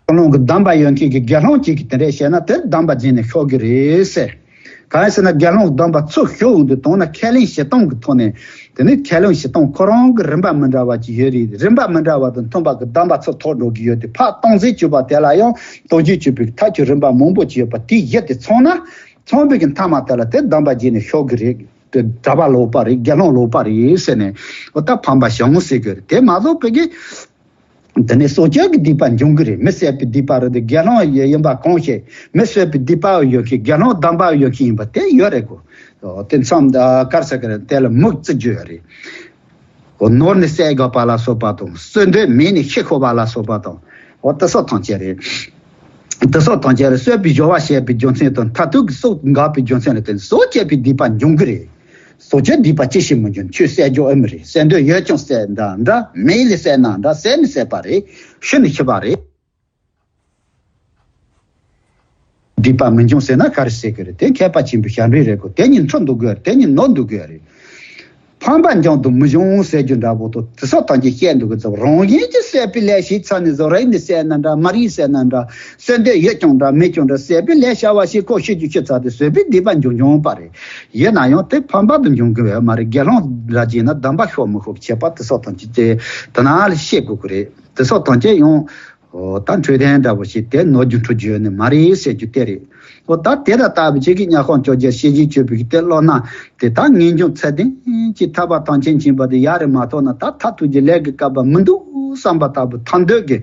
ཀུན་སློང་གི་སྡོམ་པ་ཡོད་མཁན་གྱི་དགེ་སློང་གཅིག་གིས་དེ་འདྲས་བཤད་ན་དེར་སྡོམ་པ་བརྗེད་ནས་ཤོར་གི་རེད་ཟེར། གང་ཡིན་ཟེར་ན་དགེ་སློང་གི་སྡོམ་པ་ཚུར་ཤོར་འོང་དུས་དང་ན་ཁས་ལེན་བྱེད་སྟངས་ཀྱི་ཐོག་ནས། དེ་ནི་ཁས་ལེན་བྱེད་སྟངས་ཁོ་རང་གི་རིམ་པ་མི་འདྲ་བ་ཅིག་ཡོད་རེད། རིམ་པ་མི་འདྲ་བ་དང་མཐུན་པ་གི་སྡོམ་པ་ཚུར་ཐོབ་འགྲོ་གི་ཡོད་དེ། ཕར་སྟོང་ཟད་གཅོད་པ་དེ་ལ་ཡང་སྟོང་ཟད་གཅོད་པའི་ཐབས་ཀྱི་རིམ་པ་མང་པོ་ཅིག་ཡོད་པ་དེའི་གཞི་དེ་ཚང་ན། ཚང་བའི་གི་མཐའ་མ་དེ་ལ་དེ་སྡོམ་པ་བརྗེད་ནས་ཤོར་གི་རེད། དེ་གྲྭ་པ་ལོག་པ་རེད། དགེ་སློང་ལོག་པ་རེད་ཟེར་ནས། འོ། ད་ཕན་པ་བྱུང་ཟེར་གི་རེད། དེ་མ་གཏོགས་པའི་གི་དེ་ནས་སྲོག་གཅོད་ཀྱི་སྡིག་པ་འབྱུང་གི་རེད། མི་བསད་པའི་སྡིག་པ་རེད་དེ། དགེ་སློང་ཡིན་པ་གང་ཞིག་མི་གསོད་པའི་སྡིག་པ་ཡོད་མཁན། དགེ་སློང་སྡོམ་པ་ཡོད་མཁན་ཡིན་པ་དེ་ཡོད་རེད་གོ། དེ་མཚམས་དཀར་ས་གི་རེད། དེ་ལ་མིག་བཙུམ་རྒྱུ་ཡོད་རེད། འོ། ནོར་ནི་བསད་དགོས་པ་ལ་སོགས་པ་དང་། གསོད་འདོད་མེད་ནི་ཤི་དགོས་པ་ལ་སོགས་པ་དང་། འོ། དེ་སོགས་ཐམས་ཅད་རེད། དེ་སོགས་ཐམས་ཅད་རེད། གསོད་པའི་སྦྱོར་བ་བྱས་པའི་རྒྱུ་མཚན་དང་མཐར་ཐུག་གི་སྲོག་འགག་པའི་རྒྱུ་མཚན་ལ་བརྟེན་ནས་སྲོག་བཅད་པའི་སྡིག་པ་འབྱུང་གི་རེད། སྲོག་གཅོད་སྡིག་པ་ཅི་ཞིག་མི་འབྱུང་། ཁྱོད་བསད་རྒྱུ་ཨེ་མི་རེད། བསད་འདོད་ཡོད་ཀྱང་བསད་འདྲ་འདྲ། མེད་ལས་བསད་ན་འདྲ། བསད་ནི་བསད་པ་རེད། ཤི་ནི་ཤི་བ་རེད། སྡིག་པ་མི་འབྱུང་ཟེར་ན་ག་རེ་ཟེར་གི་རེད། དེ་མཁས་པ་ཆེན་པོའི་ཞབས་འདྲེན་རེད་གོ། དེ་ཉིད་འཁྲུལ་འདུག་དགོས་རེད། དེ་ཉིད་ནོར་འདུག་དགོས་རེད། ཕན་པ་འབྱུང་དང་མི་འབྱུང་ཟེར་རྒྱུ་འདྲ་པོ་དང་། དེ་སོགས་ཐམས་ཅད་བཤད་འདུག་གི་ཚབ། རང་བཞིན་གྱིས་བསད་པའི་ལས་བྱས་ཚར་ནས་བཟོ། རེད་ནི་བསད་ན་འདྲ། མ་རེད་བསད་ན་འདྲ། བསད་འདོད་ཡོད་ཀྱང་འདྲ། མེད་ཀྱང་འདྲ། བསད་པའི་ལས་བྱ་བ་ཞིག་ཁོ་ཤི་རྒྱུ་ཤི་ཚར་དུས་གསོད་པའི་སྡིག་པ་འབྱུང་འབྱུང་བ་རེད། ཡིན་ན་ཡང་དེ་ཕན་པ་དུ་འབྱུང་གི་ཡོད་མ་རེད། དགེ་སློང་འདྲ་ཅིག་ཡིན་ན་སྡོམ་པ་ཤོར་མི་ཤོར་ཁྱད་པར་དེ་སོགས་ཐམས་ཅད་དེ་དེ་ན་ལ་ཤེས་དགོས་ཀྱི་རེད། དེ་སོགས་ཐམས་ཅད་ཡང་། འོ། ད་འཕྲོད་བསྟེན་འདྲ་པོ་ཞིག་དེ་ནོར་རྒྱུ་འཕྲོད་རྒྱུ་ཡོད་ནི་མ་རེད་ཟེར་རྒྱུ་དེ་རེད། འོ། ད་དེ་ལ་ལྟ་བུ་ཅིག་གིས་དམྱལ་ཁམས་བཅོ་བརྒྱད་ཤེས་བཞིན་སྤྱོད་པའི་གི་དེ་ཀློག་ན། དེ་ལྟར་ངེས་འབྱུང་ཚད་ལྡན་གྱི་ཐར་པ་ཐམས་ཅད་མཁྱེན་པ་དེ་ཡ་རེ་མ་ཐོབ་ན་ད་མཐར་ཐུག་གི་ལས་ཀྱི་སྐལ་པ་མི་འདུག་བསམ་པ་ལྟ་བུ་ཐར་འདོད་ཀྱི་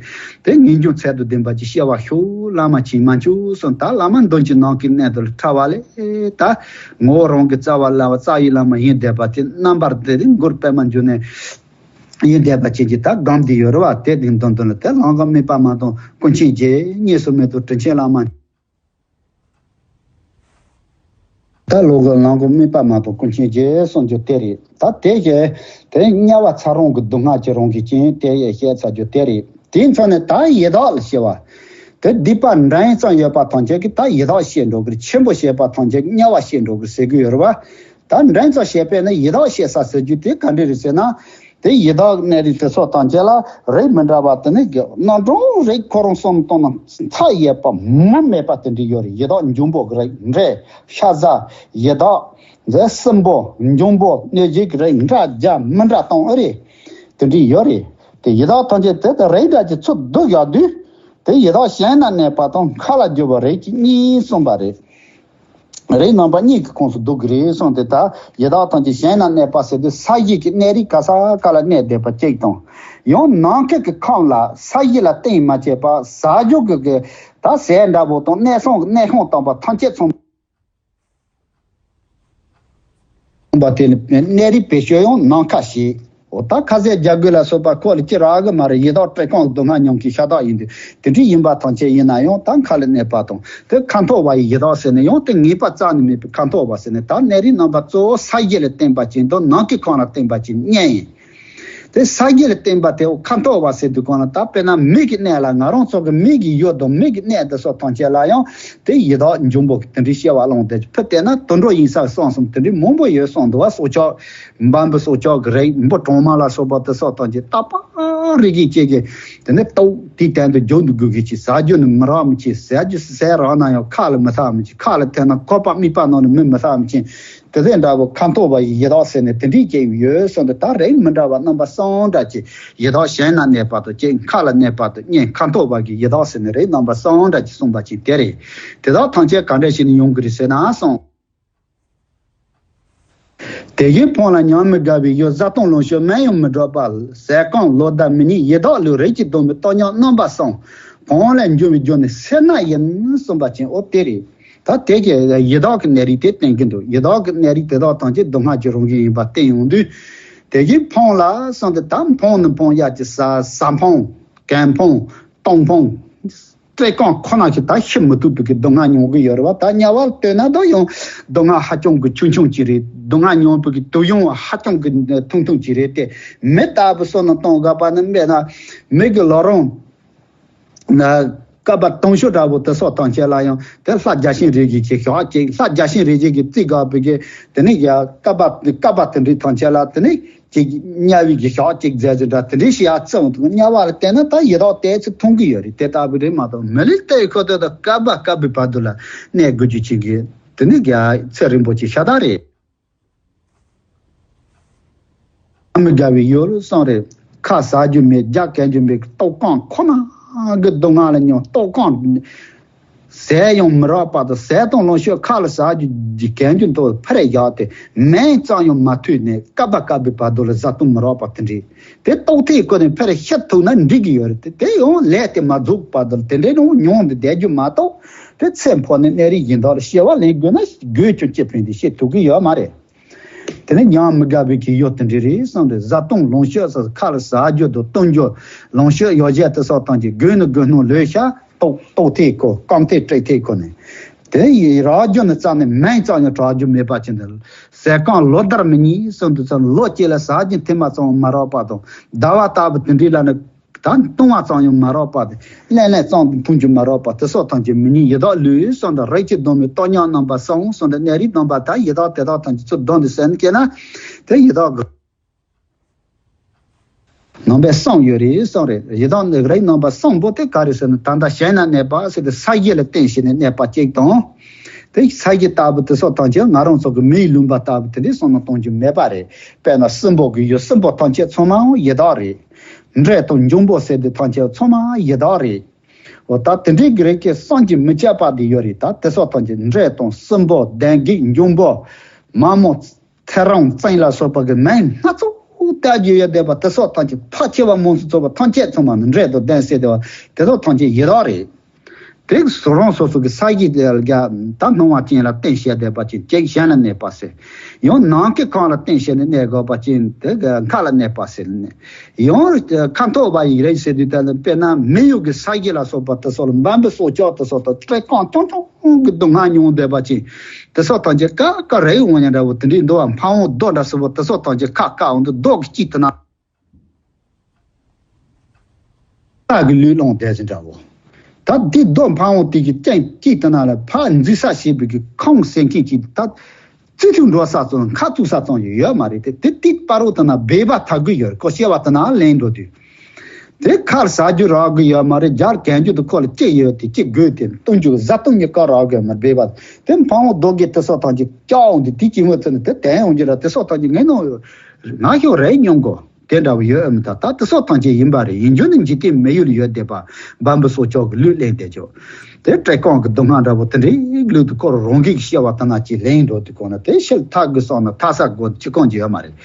དེ་ངེས་འབྱུང་ཚད་དང་ལྡན་པ་ཅིག་སྐྱེ་བར་ཤོག། བླ་མ་མཁྱེན། མ་མཁྱེན་གསུངས། ད་བླ་མ་མདུན་གྱི་ནམ་མཁའི་གནས་དུ་ལ་ཕྲ་བ་ལས། ད་ངོ་བོ་རང་གི་རྩ་བ་ལ་རྩ་བའི་བླ་མ་ཡིན་བསྡད་པ་དེ། རྣམ་པར་དེ་རིང་གུ་རུ་པདྨ་འབྱུང་གནས་ཡིན་བསྡད་པ་ཅན་གྱི་ད་སྒོམ་བཟླས་ཡོད་རེད་བ། དེ་དེའི་མདུན་དུ་ལ་དེ་ལམ་ཁ་དམིགས་པ་མ་གཏོགས་ཀུན་མཁྱེན་རྗེ་གཉིས་སུ་མེད་དོ། དྲིན་ཆེན་བླ་མ། ད་ལོ་གི་ལང་གི་དམིགས་པ་མ་གཏོགས་ཀུན་མཁྱེན་རྗེ་གསུང་རྒྱུ་དེ་རེད། ད་དེ་བཞིན་དེ་དམྱལ་བ་ཚ་རོང་གི་སྡུག་བསྔལ་གྱི་རང་གི་རྐྱེན་དེ་ཡང་བཤད་ཚར་རྒྱུ་དེ་རེད། དེའི་མཚོན་ནས་ད་ཡི་དྭགས་ལ་བཤད་པ། དེ་སྡིག་པ་འབྲིང་ཙམ་ཡོད་པ་ཐམས་ཅད་ཀྱིས་ད་ཡི་དྭགས་བཤད་འགྲོ་གི་རེད། ཆེན་པོ་བཤད་པ་ཐམས་ཅད་ཀྱིས་དམྱལ་བ་བཤད་འགྲོ་གི་རེད་ཟེར་གྱི་ཡོད་རེད་བ། ད་འབྲིང་ཙམ་བཤད་པས་ན་ཡི་དྭགས་བཤད་ས་ཟེར་རྒྱུ་དེ་ག་འདྲ་རེད་ཟེར་ན། དེ་ཡི་དྭགས་གནས་རིས་དེ་ཚོ་དང་བཅས་ལ་རིགས་མི་འདྲ་བ་དེ་ནི་རྣམ་གྲངས་རིགས་ཁོ་རང་གསུམ་སྟོང་ན་མཐའ་ཡས་པ་མུ་མེད་པ་དེ་འདྲ་ཡོད་རེད། ཡི་དྭགས་འབྱུང་པོ་གི་རིགས་འདྲེ་ཤ་ཟ། ཡི་དྭགས་འདི་སྲིན་པོ་འབྱུང་པོ་གནོད་བྱེད་ཀྱི་རིགས་འདྲ་བརྒྱ་མི་འདྲ་སྟོང་ཨེ་རེད། དེ་འདྲ་ཡོད་རེད། དེ་ཡི་དྭགས་ཐམས་ཅད་དེ་དང་རིགས་འདྲ་གྱི་ཚུར་བསྡུ་ཡག་དུས། དེ་ཡི་དྭགས་གཞན་ན་གནས་པ་དང་མཁའ་ལ་རྒྱུ་བ་རིགས་ཀྱི་གཉིས་གསུངས་པ་རེད། རིགས་རྣམ་པ་གཉིས་ཀྱི་ཁོངས་སུ་འདུ་གི་རེད་གསུངས་ཏེ། ད་ཡི་དྭགས་ཐམས་ཅད་གཞན་ན་གནས་པ་ཟེར་དུས་ས་གཞི་གི་གནས་རིས་ག་ས་ག་ལ་གནས་བསྡད་པ་གཅིག་དང་། ཡང་ནམ་མཁའི་གི་ཁམས་ལ་ས་གཞི་ལ་བརྟེན་མ་བྱས་པ་ཟ་རྒྱུ་གི་གི་ད་ཟས་འདྲ་པོ་དང་གནས་སོང་གི་གནས་ཁང་དམ་པ་ཐམས་ཅད་ཚང་པ་དེ་ནི་གནས་རིས་བེད་སྤྱོད་ཡང་ནམ་མཁའ་ཞེས། འོ་ད་ཁ་ཟས་རྒྱ་གོས་ལ་སོགས་པ་ཁོ་ལ་ཅི་རག་གི་མ་རེད། ཡི་དྭགས་བཀྲེས་སྐོམ་སྡུག་བསྔལ་མྱོང་མཁན་ཤ་སྟག་ཡིན་དུས། དེ་འདྲ་ཡིན་པ་ཐམས་ཅད་ཡིན་ན་ཡང་ད་མཁའ་ལ་གནས་པ་དང་དེ་ཁ་འཐོར་བ་ཡི་ཡི་དྭགས་ཟེར་ནས་ཡང་དེ་ངེས་པ་རྩ་ནས་མེད་པའི་ཁ་འཐོར་བ་ཟེར་ནས། ད་གནས་རིས་རྣམ་པ་གཙོ་བོ་ས་གཞི་ལ་བརྟེན་པ་ཅན་དང་ནམ་མཁའི་ཁམས་ལ་བརྟེན་པ་ཅན་གཉིས་ཡིན། དེ་ས་གཞི་ལ་བརྟེན་པ་དེ་འོ་ཁ་འཐོར་བ་ཟེར་དུས་གང་ལ། ད་དཔེར་ན་མི་གི་གནས་ལ་ང་རང་ཚོ་གི་མི་གི་ཡུལ་དང་མི་གི་གནས་དེ་སོགས་ཐམས་ཅད་ལ་ཡང་དེ་ཡི་དྭགས་འབྱུང་པོ་གི་དེ་འདྲའི་སྐྱེ་བ་བླངས་ཏེ། ཕུ་བལྟས་ན་དུད་འགྲོ་ཡིན་ས་གསུངས་སོང་། དེ་འདྲའི་མང་པོ་ཡོད་གསུངས་འདུག་བ། སྲོག་ཆགས་འབའ་འབུ་སྲོག་ཆགས་ཀྱི་རིགས་འབུ་གྲང་མ་ལ་སོགས་པ་དེ་སོགས་ཐམས་ཅད་རྟག་པར་རིགས་ཀྱི་སྐྱེ་གི་དེ་ནས་ལྟོ་དེའི་སྟེང་དུ་རྒྱུ་འདུ་དགོས་གི་ཅིག་ཟ་རྒྱུ་ནི་མི་རག་མི་ཅིག་ཟ་རྒྱུ་ཟས་རག་ན་ཡང་ཁ་ལ་མི་ཐག་མི་ཅིག་ཁ་ལ་ཐེབས་ན་ཁོག་པ་དམིགས་པ་ནང་ནས་མི་མི་ཐག་མི་ཅིག་དེ་ཚོ་འདྲ་བོ་ཁ་འཐོར་བ་ཡི་ཡི་དྭགས་ཟེར་ནས་དེ་འདྲའི་སྐྱེ་ཡོད་གསུངས་ཏེ། ད་རིགས་མི་འདྲ་བ་རྣམ་པ་གསུམ་འདྲ་ཅིག་ཡི་དྭགས་གཞན་ན་གནས་པ་དང་གཅིག་མཁའ་ལ་གནས་པ་དང་གཉིས་ཁ་འཐོར་བ་གི་ཡི་དྭགས་ཟེར་ནས་རིགས་རྣམ་པ་གསུམ་འདྲ་ཅིག་གསུངས་པ་ཅིག་དེ་རེད། དེ་དག་ཐམས་ཅད་ག་འདྲ་བྱས་ནས་ཡོང་གི་རེད་ཟེར་ན་གསུངས། དེ་བཞིན་འཕོངས་ལ་ཉམས་མི་དགའ་བའི་ཡུལ། བཟའ་བཏུང་ལོངས་སྤྱོད་སྨན་ཡང་མི་འགྲོགས་པ། ཟས་སྐོམ་ལོ་ཟླ་མི་རྙེད་ཡི་དྭགས་ལུས། རིགས་ཀྱི་སྡོམ་པའི་སྟོབས་ཉམས་རྣམ་པ་གསུམ། གང་ལས་འབྱུང་བའི་རྒྱུ་ནི་སེར་སྣ་ཡིན་གསུངས་པ་ཅན། འོ་དེ་རེད། ད་དེ་གི་ཡི་དྭགས་ཀྱི་གནས་རིས་དེ་བསྟན་གྱི་འདུག་ཡི་དྭགས་ཀྱི་གནས་རིས་དེ་དག་ཐམས་ཅད་སྡུག་བསྔལ་གྱི་རང་བཞིན་ཡིན་པ་བསྟན་ཡོང་དུས། དེ་བཞིན་འཕོངས་ལ་གསུངས་ཏེ། ད་འཕོངས་ནི་འཕོངས་ཡག་གི་ཟ་ཟ་འཕོངས་གད་འཕོངས་ལྟོགས་འཕོངས། བཀྲེས་སྐོམ་ཁོ་ན་ཞིག་ད་ཤི་མི་ཐུབ་པའི་གི་སྡུག་བསྔལ་མྱོང་གི་ཡོད་རེད་བ། ད་དམྱལ་བ་ལ་ལྟོས་ན་ད་ཡང་སྡུག་བསྔལ་ཧ་ཅང་གི་ཆུང་ཆུང་ཅིག་རེད། སྡུག་བསྔལ་མྱོང་བའི་གི་དུས་ཡུན་ཧ་ཅང་གི་ཐུང་ཐུང་ཅིག་རེད་དེ། མི་ལྟ་བུ་བསོད་ནམས་གཏོང་དགོས་པ་ནི་དཔེར་ན་མི་གི་ལོ་རིམ་ན་སྐབས་པ་དང་ཤོས་འདྲ་བོ་དེ་སོགས་ཐམས་ཅད་ལ་ཡང་དེ་ལྷ་བརྒྱ་བྱིན་རིགས་ཀྱི་ཅིག་ཞག་ཅིག་ལྷ་བརྒྱ་བྱིན་རིགས་ཀྱི་ཅིག་རྩིས་དགོས་པའི་གི་དེ་ནི་ཡ་སྐབས་པ་སྐབས་པ་དེ་འདྲའི་ཐམས་ཅད་ལ་དེ་ནི། ཅིག་དམྱལ་བའི་གི་ཞག་ཅིག་མཛད་ཟིན་འདྲ་དེ་འདྲའི་ཞིག་ཡ་བརྩི་འོང་དུས། དམྱལ་བ་ལ་བལྟས་ན་ད་ཡི་དྭགས་དེ་ཚོ་མཐོང་གི་ཡོད་རེད། དེ་ལྟ་བུ་རེད་མ་གཏོགས་མི་ལུས་དེ་ཁོ་ཐག་ད་བསྐལ་པ་བསྐལ་པའི་བར་དུ་ལ་གནས་དགོས་རྒྱུ་ཅིག་གི་དེ་ནི་རྒྱ་ཚེ་རིང་པོ་ཅིག་ཤ་སྟག་རེད། མི་དགའ་བའི་ཡུལ་གསུངས་རེད། ཁ་ཟ་རྒྱུ་མེད། རྒྱགས་གན་རྒྱུ་མེད། ལྟོགས་སྐོམ་ཁོ་ན་གི་སྡུག་བསྔལ་ལ་མྱོང་། ལྟོགས་སྐོམ། ཟས་ཡང་མི་རག་པ་དང་། ཟས་དང་ལོངས་སྤྱོད་ཁ་ལ་ཟ་རྒྱུ་གན་རྒྱུ་འདུག་ཕར་བཞག་སྟེ་སྨན་ཙམ་ཡང་མ་ཐོས་ནས་བསྐལ་པ་བསྐལ་པའི་བར་དུ་ལ་བཟའ་བཏུང་མི་རག་པ་དེ་འདྲས། དེ་ལྟོགས་ཐེངས་ཁོ་ནས་ཕར་ཤི་ཐུབ་ན་འགྲིག་གི་ཡོད་རེད་དེ། དེ་ཡང་ལས་དེ་མ་རྫོགས་བར་དུ་དེ་འདྲས་ནང་མྱོང་སྟེ་བསྡད་རྒྱུ་མ་གཏོགས། དེ་ཚེ་འཕོས་ནས་གནས་རིས་གཞན་དག་ལ་སྐྱེ་བ་ལེན་དགོས་ན་དགོས་ཀྱང་ཅི་ཕན་དེ་ཤེས་ཐུབ་ཀྱི་ཡོད་མ་རེད། དེ་ནས་ཉམས་མི་དགའ་བའི་གི་ཡུལ་དེ་འདྲ་རེད་གསུངས་ཏེ། བཟའ་བཏུང་ལོངས་སྤྱོད་ཟེར་ཁ་ལ་ཟ་རྒྱུ་དང་བཏུང་རྒྱུ་ལོངས་སྤྱོད་ཡོ་བྱད་དེ་སོགས་ཐམས་ཅད་དགོས་ནི་དགོས་སྣང་ལོས་ཤ་ལྟོགས་ལྟོགས་ཐེངས་ཁོ་སྐམ་ཐེངས་བཀྲེས་ཐེངས་ཁོ་ནས། དེ་ཡི་རག་རྒྱུ་ནི་རྩ་ནས་སྨན་ཙམ་ཡང་དྲག་རྒྱུ་མེད་པ་ཅན་དེ། ཟས་སྐོམ་ལོ་ཟླར་མི་རྙེད་གསུངས་དུས་ཙམ་ལོ་གཅིག་ལ་ཟ་རྒྱུ་ཐེངས་མ་ཙམ་མ་རག་པ་དང་། ཟླ་བ་ལྟ་བུ་དེ་འདྲའི་ལ་ནི། ད་ལྟུང་བ་ཙམ་ཡང་མ་རག་པ་དེ། ལན་ལན་ཙམ་དུ་འཐུང་རྒྱུ་མ་རག་པ་དེ་སོགས་ཐམས་ཅད་མི་རྙེད་ཡི་དྭགས་ལུས་གསུངས་ཏེ། རིགས་ཀྱི་སྡོམ་པའི་སྟོབས་ཉམས་རྣམ་པ་གསུམ་གསུངས་ཏེ། གནས་རིས་རྣམ་པ་ད་ཡི་དྭགས་དེ་དག་ཐམས་ཅད་ཚུར་བསྡོམས་ཏེ་ཟེར་ན་སྐྱེས་ན། དེ་ཡི་དྭགས་ཀྱི་རྣམ་པ་གསུམ་ཡོད་རེད་གསུངས་རེད། ཡི་དྭགས་ནི་རིགས་རྣམ་པ་གསུམ་པོ་དེ་ག་རེ་ཟེར་ན། ད་ལྟ་གཞན་ན་གནས་པ་ཟེར་ཏེ་ས་གཞི་ལ་བརྟེན་བྱས་ནས་གནས་པ་གཅིག་དང་། དེ་ས་གཞི་ལྟ་བུ་དེ་སོགས་ཐམས་ཅད་ང་རང་ཚོ་གི་མིའི་ལུང་པ་ལྟ་བུ་དེ་འདྲའི་བསམ་བློ་གཏོང་རྒྱུ་མེད་པ་རེད། དཔེར་ན་སྲིན་པོ་གི་ཡུལ། སྲིན་པོ་ཐམས་ཅད་ཚང་མའང་ཡི་དྭགས་རེད། འདྲེ་དང་འབྱུང་པོ་ཟེར་དེ་ཐམས་ཅད་ཚང་མ་ཡི་དྭགས་རེད། འོ་ད་དེ་འདྲའི་གི་རིགས་ཀྱི་བསམ་གྱིས་མི་ཁྱབ་པ་དེ་ཡོད་རེད། ད་དེ་སོགས་ཐམས་ཅད་འདྲེ་དང་སྲིན་པོ་གདོན་བགེགས་འབྱུང་པོ་མ་མོ་ཚེ་རིང་བཙན་ལ་སོགས་པ་གི་མིང་སྣ་ཚོགས་བཏགས་རྒྱུ་ཡོད་བསྡད་པ་དེ་སོགས་ཐམས་ཅད་ཕལ་ཆེ་བ་མང་སུ་ཚོ་བ་ཐམས་ཅད་ཚང་མ་ནི་འདྲེ་དང་གདོན་ཟེར་བསྡད་པ་དེ་སོགས་ཐམས་ཅད་ཡི་དྭགས་རེད། དེ་སོ་རང་སོ་སོ་གི་ས་གཞི་དེ་ལ་ད་སྣང་བ་ཅན་ལ་བརྟེན་བྱས་བསྡད་པ་ཅིག་ཅིག་གཞན་ལ་གནས་པ་ཟེར། ཡང་ནམ་མཁའི་ཁམས་ལ་བརྟེན་བྱས་ནས་གནས་དགོས་པ་ཅིག་དེ་གི་མཁའ་ལ་གནས་པ་ཟེར་ནས། ཡང་ཁ་འཐོར་བ་ཡི་རེད་ཟེར་དུས་ད་དཔེར་ན་མི་ཡུལ་གྱི་ས་གཞི་ལ་སོགས་པ་དེ་སོགས་ལ་འབབ་འབུ་སྲོག་ཆགས་དེ་སོགས་དང་བཀྲེས་སྐོམ་ཆུང་ཆུང་གི་སྡུག་བསྔལ་མྱོང་བསྡད་པ་ཅིག་དེ་སོགས་དང་ཅིག་ཀ་ཀ་རེ་འོང་ཉེ་འདྲ་བོ་དེ་འདྲའི་འདུག་བ། འཕང་བོ་རྡོ་འདྲ་སོགས་པ་དེ་སོགས་དང་ཅིག་ཁ་ཀ་འོང་དུས་རྡོ་གི་དཀྱིལ་དེ་ན། རྟ་གི་ལུས་སློང་བསྡད་ཟིན་འདྲ་བོ། ད་འདི་རྡོ་འཕང་བོ་དེ་གི་སྟེང་དཀྱིལ་དེ་ན་ལ་ཕར་འཛུལ་ས་བྱེད་པའི་གི་ཁོང་ཟེར་མཁན་གྱི་ད་རྩི་ཐུག་འགྲོ་ས་ཙམ་ཁ་བཙུགས་ས་ཙམ་ཡོད་མ་རེད་དེ། དེ་ཏིག་པ་རོ་དེ་ན་སྦས་པ་ཐག་གི་ཡོད་རེད། ཁོ་བཤད་པ་དེ་ན་ལེན་འགྲོ་དུས། དེ་ཁར་ཟ་རྒྱུ་རག་གི་ཡོད་མ་རེད། རྒྱར་གན་རྒྱུ་དེ་ཁོ་ལ་ཅི་ཡོད་དེ་ཅི་དགོས་དེ་བཏུང་རྒྱུ་བཟའ་བཏུང་གཉིས་ཀ་རག་གི་ཡོད་མ་རེད། སྦས་པ་དེ་འཕང་བོ་རྡོ་གི་དེ་སོགས་དང་ཅིག་སྐྱ་འོང་དེ་དེ་ཅི་མོ་ཚེ་ནི་དེ་དན་འོང་རྒྱུ་ར་དེ་སོགས་དང་ཅིག་ངན་ནོ་ཡོད། ང་ཤོག་རེ་མྱོང་གོ། དེ་འདྲ་བ་ཡོད་ཨེ་མི་ད། ད་དེ་སོགས་ཐམས་ཅད་ཡིན་པ་རེད། ཡིན་རྒྱུ་ནི་འཇིག་རྟེན་མི་ཡུལ་ལ་ཡོད་བསྡད་པ་འབབ་འབུ་སྲོག་ཆགས་ཀྱི་ལུས་ལེན་བསྡད་ཆོག་དེ་བཀྲེས་སྐོམ་གྱི་སྡུག་བསྔལ་འདྲ་པོ་དེ་འདྲའི་ལུས་དུ་འཁོར་རང་གིས་ཤེས་པ་ལྟ་ན་ཅི་ལེན་འགྲོ་དུས་གོང་ན་དེ་ཤེས་ཐག་གི་སོང་ན་ཐག་ས་དགོས་ཅི་གང་ཅི་ཡོད་མ་རེད།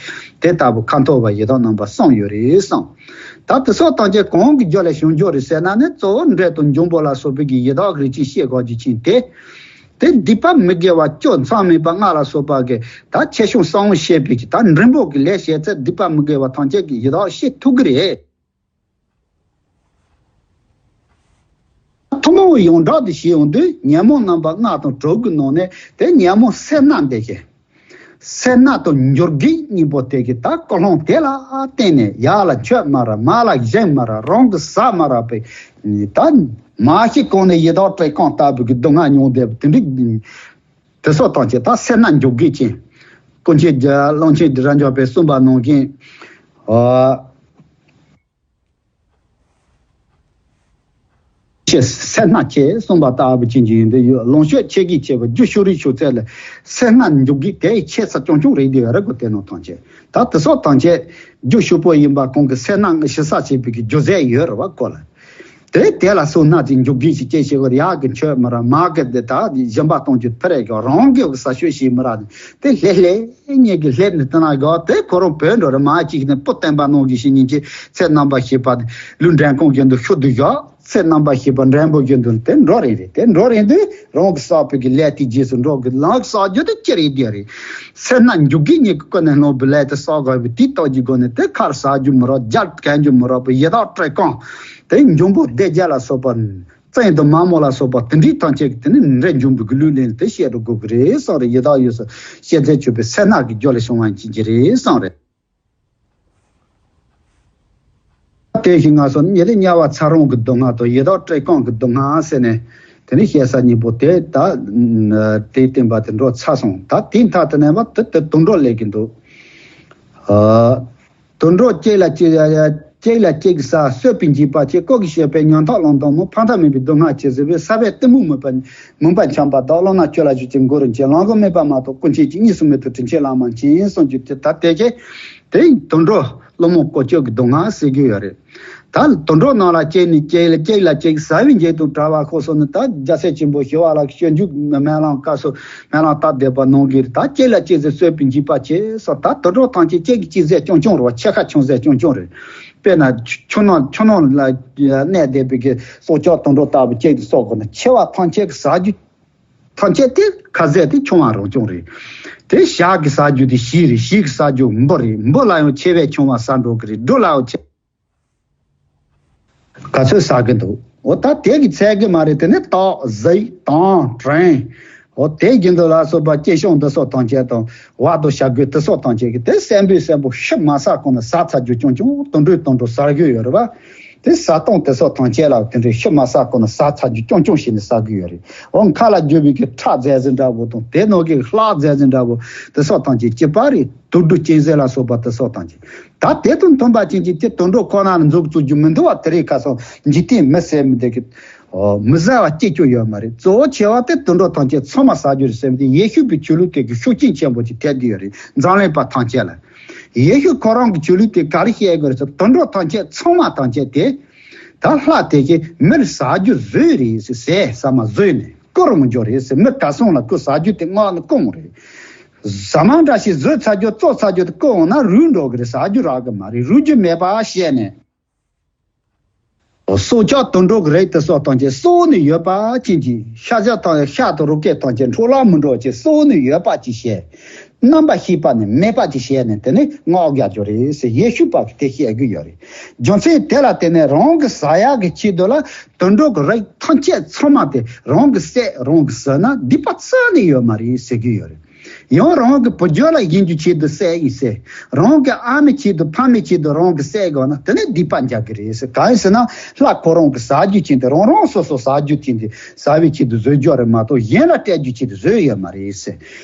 དེ་ལྟ་བུ་ཁ་འཐོར་བ་ཡི་དྭགས་རྣམ་པ་གསུམ་ཡོད་རེད་གསུངས། ད་དེ་སོགས་ཐམས་ཅད་གང་གི་རྒྱུ་ལས་བྱུང་རྒྱུ་རེད་ཟེར་ན་ནི་གཙོ་བོ་འདྲེ་དང་འབྱུང་པོ་ལ་སོགས་པའི་གི་ཡི་དྭགས་རིགས་ཅིག་ཤེས་དགོས་རྒྱུ་ཅན་དེ། དེ་སྡིག་པ་མི་དགེ་བ་བཅུ་མཚམས་མེད་པ་ལྔ་ལ་སོགས་པ་གི་ད་ཆེ་ཆུང་གསང་བ་བཤད་པའི་གི་ད་འབྲིང་པོ་གི་ལས་བྱས་ཚེ་སྡིག་པ་མི་དགེ་བ་ཐམས་ཅད་ཀྱི་ཡི་དྭགས་ཤེས་ཐུབ་ཀྱི་རེད། ཐུན་མོང་ཡོངས་གྲགས་དུ་བྱས་ཡོང་དུས་ཉོན་མོངས་རྣམ་པ་ལྔ་དང་དྲུག་གི་ནང་ནས་དེ་ཉོན་མོངས་སེར་སྣ་འདི་བཞིན། སེར་སྣ་དང་འགྱུར་རྒྱུ་གཉིས་པོ་དེ་གི་ད་ཀུན་སློང་དེ་ལ་བརྟེན་ནས་ཡར་ལ་མཆོད་མ་ར་མར་ལ་བཞེངས་མ་ར་རང་གི་ཟ་མ་ར་པའི་ད་མ་ཤི་གོང་ནས་ཡི་དྭགས་བཀྲེས་སྐོམ་ལྟ་བུ་གི་སྡུག་བསྔལ་མྱོང་བསྡད་པ་དེ་འདྲ། དེ་སོགས་ཐམས་ཅད་ད་སེར་སྣ་འཇོག་གི་ཅན། ཀུན་མཁྱེན་རྒྱལ་གླང་ཆེན་རབ་འབྱམས་པས་གསུངས་པ་ནང་བཞིན། ཨ། ཆེ་སེར་སྣ་ཆེ་གསུངས་པ་ལྟ་བུ་ཅན་གྱི་ཡོན་ཏན་ཡོད། ལོངས་སྤྱོད་ཆེ་གི་ཆེ་བ་རྒྱུ་ཤུགས་རིག་ཤུགས་ཚད་ལ་སེར་སྣ་འཇོག་གི་དེ་ཆེ་ས་ཆུང་ཆུང་རེད་དེ་རེད་གོ། དེ་ནང་ཐམས་ཅད་ད་དེ་སོགས་ཐམས་ཅད་རྒྱུ་ཤུགས་པོ་ཡིན་པ་གང་གི་སེར་སྣ་ཞི་ས་བྱེད་པའི་གི་རྒྱུ་རྫས་ཡོད་རེད་བ་གོ་ལ། དེ་དེ་ལ་སོགས་སྣ་ཅིག་འཇོག་གི་ཞིག་སྐྱེ་ཞིག་ཡག་གི་མཆོད་མི་ར་མ་གི་དེ་དག་གཞན་པ་གཏོང་རྒྱུ་ཕི་རེ་གི་རང་གི་ས་ཤོད་ཞིག་མི་ར་དེ་ལྷེ་ལྷེ་ཉེ་གི་ལྷེ་ནི་དེ་ན་གོ། དེ་ཁོ་རང་བོད་འགྲོ་ར་མ་ཅིག་ནི་པོ་བསྟན་པ་ནང་གི་ཞིག་ཉིན་གྱི་ཚེ་རྣམ་པ་ཞིག་པ་ལུས་འདྲེན་ཁོང་གི་འདུ་ཤུ་དུ་ཡོད། ཚེ་རྣམ་པ་ཞིག་པ་འདྲེན་པོ་གི་འདུ་དེ་འགྲོ་རེ་རེ་དེ་འགྲོ་རེ་འདུ་རང་གི་བསགས་པའི་གི་ལས་དེ་རྗེས་སུ་འགྲོ་གི་ལང་བསགས་རྒྱུ་དེ་ཅི་རེད་དེ་རེད། སེར་སྣ་འཇོག་གི་ཉེ་གི་ཀུན་ནས་སློང་བའི་ལས་དེ་བསགས་དགོས་པའི་དེའི་རྟགས་ཀྱི་སྒོ་ནས་དེ་ཁར་ཟ་རྒྱུ་མི་རག་རྒྱ་གན་རྒྱུ་མི་རག་པའི་ཡི་དྭགས་བཀྲེས་སྐོམ། དེ་འབྱུང་པོ་སྡེ་བརྒྱད་ལ་སོགས་པ། བཙན་དང་མ་མོ་ལ་སོགས་པ་དེ་འདྲའི་ཐམས་ཅད་ཀྱི་དེ་ནི་འདྲེ་འབྱུང་པོ་གི་ལུས་ལེན་དེ་བཤད་འགྲོ་དགོས་ཀྱི་རེད་བསམ་རེད། ཡི་དྭགས་ཡོད་སར་བཤད་ཚད་ཆོད་པའི་སེར་སྣ་གི་རྒྱུ་ལས་བྱུང་བ་ཅན་གྱི་རེད་བསམ་རེད། དེ་བཞིན་ང་ཚོ་ཉེ་ལེ་དམྱལ་བ་ཚ་རོང་གི་སྡུག་བསྔལ་དང་ཡི་དྭགས་བཀྲེས་སྐོམ་གྱི་སྡུག་བསྔལ་ཟེར་ནས་དེ་ནི་བཤད་ས་གཉིས་པོ་དེ་ད་དེའི་བསྟན་པ་དེ་འགྲོ་ཚར་སོང་། ད་དེའི་མཐའ་དེ་ནས་མ་དེ་དེ་དུད་འགྲོ་སླེབས་ཀྱི་འདུག་ཨ། དུད་འགྲོ་གཅིག་ལ་གཅིག་གཅིག་ལ་གཅིག་ཟ། གསོད་པའི་འཇིགས་པ་ཆེ། ཀོ་གི་ཤེས་པའི་ཉམ་ཐག་ལམ་དང་མོ། ཕན་ཐབས་མེད་པའི་སྡུག་བསྔལ་ཆེ་ཟེར་བའི་ས་བས་གཏི་མུག་མུན་པ་མུན་པ་འཁྱམས་པ་བདག་བློ་སྣ་ཆོས་ལ་གཞོལ་ཅིང་མགོ་རུ་འཁྱེར་ལམ་གང་མེད་པ་མ་གཏོགས་ཀུན་མཁྱེན་གྱི་གཉིས་སུ་མེད་དོ་དྲིན་ཆེན་བླ་མ་མཁྱེན་གསུངས་རྒྱུ་དེ་ད་དེ་ཀྱེ་དེ་དུད་འགྲོ་ཀླུ་མོ་ཀོ་ཅོ་གི་སྡུག་བསྔལ་ཟེར་རྒྱུ་ཡོད་རེད། ད་དུད་འགྲོ་ནང་ལ་གཅིག་ནི་གཅིག་ལ་གཅིག་ལ་གཅིག་ཟ་བའི་འཇིགས་དང་བྲལ་བ་ཁོ་སོགས་ནི་ད་རྒྱལ་སྲས་ཆེན་པོ་ཞི་བ་ལྷ་གི་སྤྱོད་འཇུག་སྨོན་ལམ་སྐབས་སུ་སྨོན་ལམ་བཏབ་བསྡད་པ་ནང་གི་རེད། ད་གཅིག་ལ་གཅིག་ཟེར་གསོད་པའི་འཇིགས་པ་ཆེ་སོགས་ད་དུད་འགྲོ་ཐམས་ཅད་གཅིག་གི་གཅིག་ཟེར་ཆུང་ཆུང་རེད་བ། ཕྱེད་ཀ་ཆུང་ཟེར་ཆུང་ཆུང་རེད། དཔེར་ན་ཆུ་ཆུ་ནང་ཆུ་ནང་ལ་གནས་བསྡད་པའི་གི་སྲོག་ཆགས་དུད་འགྲོ་ལྟ་བུ་གཅིག་ཏུ་སོགས་དགོས་ན་ཆེ་བ་ཐམས་ཅད་ཀྱི་ཟ་རྒྱུ་ཐམས་ཅད་དེ་ཁ་ཟས་དེ་ཆུང་བ་རང་ཆུང་རེད། དེ་ཞག་གི་ཟ་རྒྱུ་དེ་བྱི་རེད། བྱི་གི་ཟ་རྒྱུ་འབུ་རེད། འབུ་ལ་ཡང་ཆེ་བས་ཆུང་བ་ཟ་འགྲོ་གི་རེད། འབྲུ་ལ་ཡང་ཆེ་ག་ཚོད་ཟ་གི་འདུག་འོ་ད་དེ་གི་ཚད་གི་མ་རེད། དེ་ནི་སྟག་གཟིག་དོམ་དྲེད། འོ་དེ་བཞིན་དུ་ལ་སོགས་པ་སྐྱེ་ཤིང་འདི་སོགས་ཐམས་ཅད་དང་བ་དང་བྱ་རྒོད་དེ་སོགས་ཐམས་ཅད་ཀྱི་དེ་སྲན་པོའི་སྲན་པོ་ཤི་མ་ཟ་གོང་ནས་ཟ་ཚར་རྒྱུ་ཆུང་ཆུང་། དུད་འགྲོའི་དུད་འགྲོ་ཟ་རྒྱུ་ཡོད་རེད་བ། དེ་ཟ་སྟངས་དེ་སོགས་ཐམས་ཅད་ལ་དེ་འདྲའི་ཤི་མ་ཟ་གོང་ནས་ཟ་ཚར་རྒྱུ་ཆུང་ཆུང་བྱས་ནས་ཟ་གི་ཡོད་རེད། འོ་མཁའ་ལ་རྒྱུ་བའི་གི་ཁྲག་རྫས་ཟིན་འདྲ་བོ་དང་དེ་ནང་གི་ལྷག་རྫས་ཟིན་འདྲ་བོ་དེ་སོགས་ཐམས་ཅད་སྐྱེས་པ་རེད། དུད་འགྲོ་གཅན་གཟན་ལ་སོགས་པ་དེ་སོགས་ཐམས་ཅད། ད་དེ་དང་མཐུན་པ་ཅན་གྱི་དེ་དུད་འགྲོ་ཁོ་ན་ལ་འཛུགས་བཅུག་རྒྱུ་མི་འདུག་བ། དེ་རིང་ཁ་སང་འཇིག་རྟེན་མི་ཟེར་མི་དེ་གི་མི་ཟ་བ་གཅིག་ཀྱང་ཡོད་མ་རེད། གཙོ་བོ་ཆེ་བ་དེ་དུད་འགྲོ་ཐམས་ཅད་ཚང་མ་ཟ་རྒྱུ་རེད་ཟེར་མི་དེ་ཡེ་ཤུ་པའི་ཆོས་ལུགས་དེ་གི་ཤུགས་རྐྱེན་ཆེན་པོ་ཅིག་ཐེབས་ཀྱི་ཡོད་རེད། འཛམ་གླིང་པ་ཐམས་ཅད་ལ། ཡེ་ཤུ་ཁོ་རང་གི་ཆོས་ལུགས་དེ་ག་རེ་བཤད་དགོས་རེད་ཟེར། དུད་འགྲོ་ཐམས་ཅད་ཚང་མ་ཐམས་ཅད་དེ་ད་ལྷ་དེ་གི་མིར་ཟ་རྒྱུ་བཟོས་རེད་ཟེར། ཟས་ཟ་མ་བཟོས་ནས་བསྐུར་འོང་རྒྱུ་རེད་ཟེར། མི་ག་སོང་ལ་ཁོ་ཟ་རྒྱུ་དེ་མངགས་ནས་བསྐུར་འོང་རེད། ཟ་མ་འདྲ་ཞིག་བཟོས་ཚར་རྒྱུ་བཙོས་ཚར་རྒྱུ་དེ་བསྐུར་འོང་ན་རུལ་འགྲོ་གི་རེད། ཟ་རྒྱུ་རག་གི་མ་རེད། རུལ་རྒྱུ་མེད་པ་བཤད་ནས། སྲོག་ཆགས་དུད་འགྲོ་གི་རིགས་དེ་ཚོ་ཐམས་ཅད་གསོན་ནས་ཡོད་པ་ཅན་གྱི་ཤ་ཟ་དང་ཤ་དང་རུས་ཀའི་ཐམས་ཅད་འཕྲོ་བརླག་མི་འགྲོ་ཅེས་གསོན་ནས་ཡོད་པ་ཅིག་བྱས། རྣམ་པར་ཤེས་པ་ནི་མེད་པ་ཅིག་བྱས་ནས་དེ་ནི་སྔགས་རྒྱག་རྒྱུ་རེད་ཟེར་ཡེ་ཤུ་པ་གིས་དེ་བཤད་ཀྱི་ཡོད་རེད། རྒྱུ་མཚན་དེ་ལ་བརྟེན་ནས་རང་གི་ཟ་ཡག་གི་ཆེད་དུ་ལ་དུད་འགྲོ་གི་རིགས་ཐམས་ཅད་ཚང་མ་དེ་རང་གིས་བསད་རང་གིས་ཟ་ན་སྡིག་པ་རྩ་ནས་ཡོད་མ་རེད་ཟེར་གྱི་ཡོད་རེད། ཡང་རང་གི་བུ་རྒྱུད་ལ་སྦྱིན་རྒྱུ་ཆེད་དུ་བསད་ཡིན་ཟེར། རང་གི་ཨ་མའི་ཆེད་དུ་ཕ་མའི་ཆེད་དུ་རང་གིས་བསད་དགོས་ན་དེ་ནི་སྡིག་པ་འཇག་གི་རེད་ཟེར། གང་ཡིན་ཟེར་ན་ལྷ་ཁོ་རང་གི་ཟ་རྒྱུ་ཅན་དེ་རང་རང་སོ་སོ་ཟ་རྒྱུ་ཅན་དེ་ཟ་བའི་ཆེད་དུ་བཟོས་རྒྱུ་རེད་མ་གཏོགས་གཞན་ལ་སྤྲད་རྒྱུ་ཆེད་དུ་བཟོས་ཡོད་མ་རེད་ཟེར།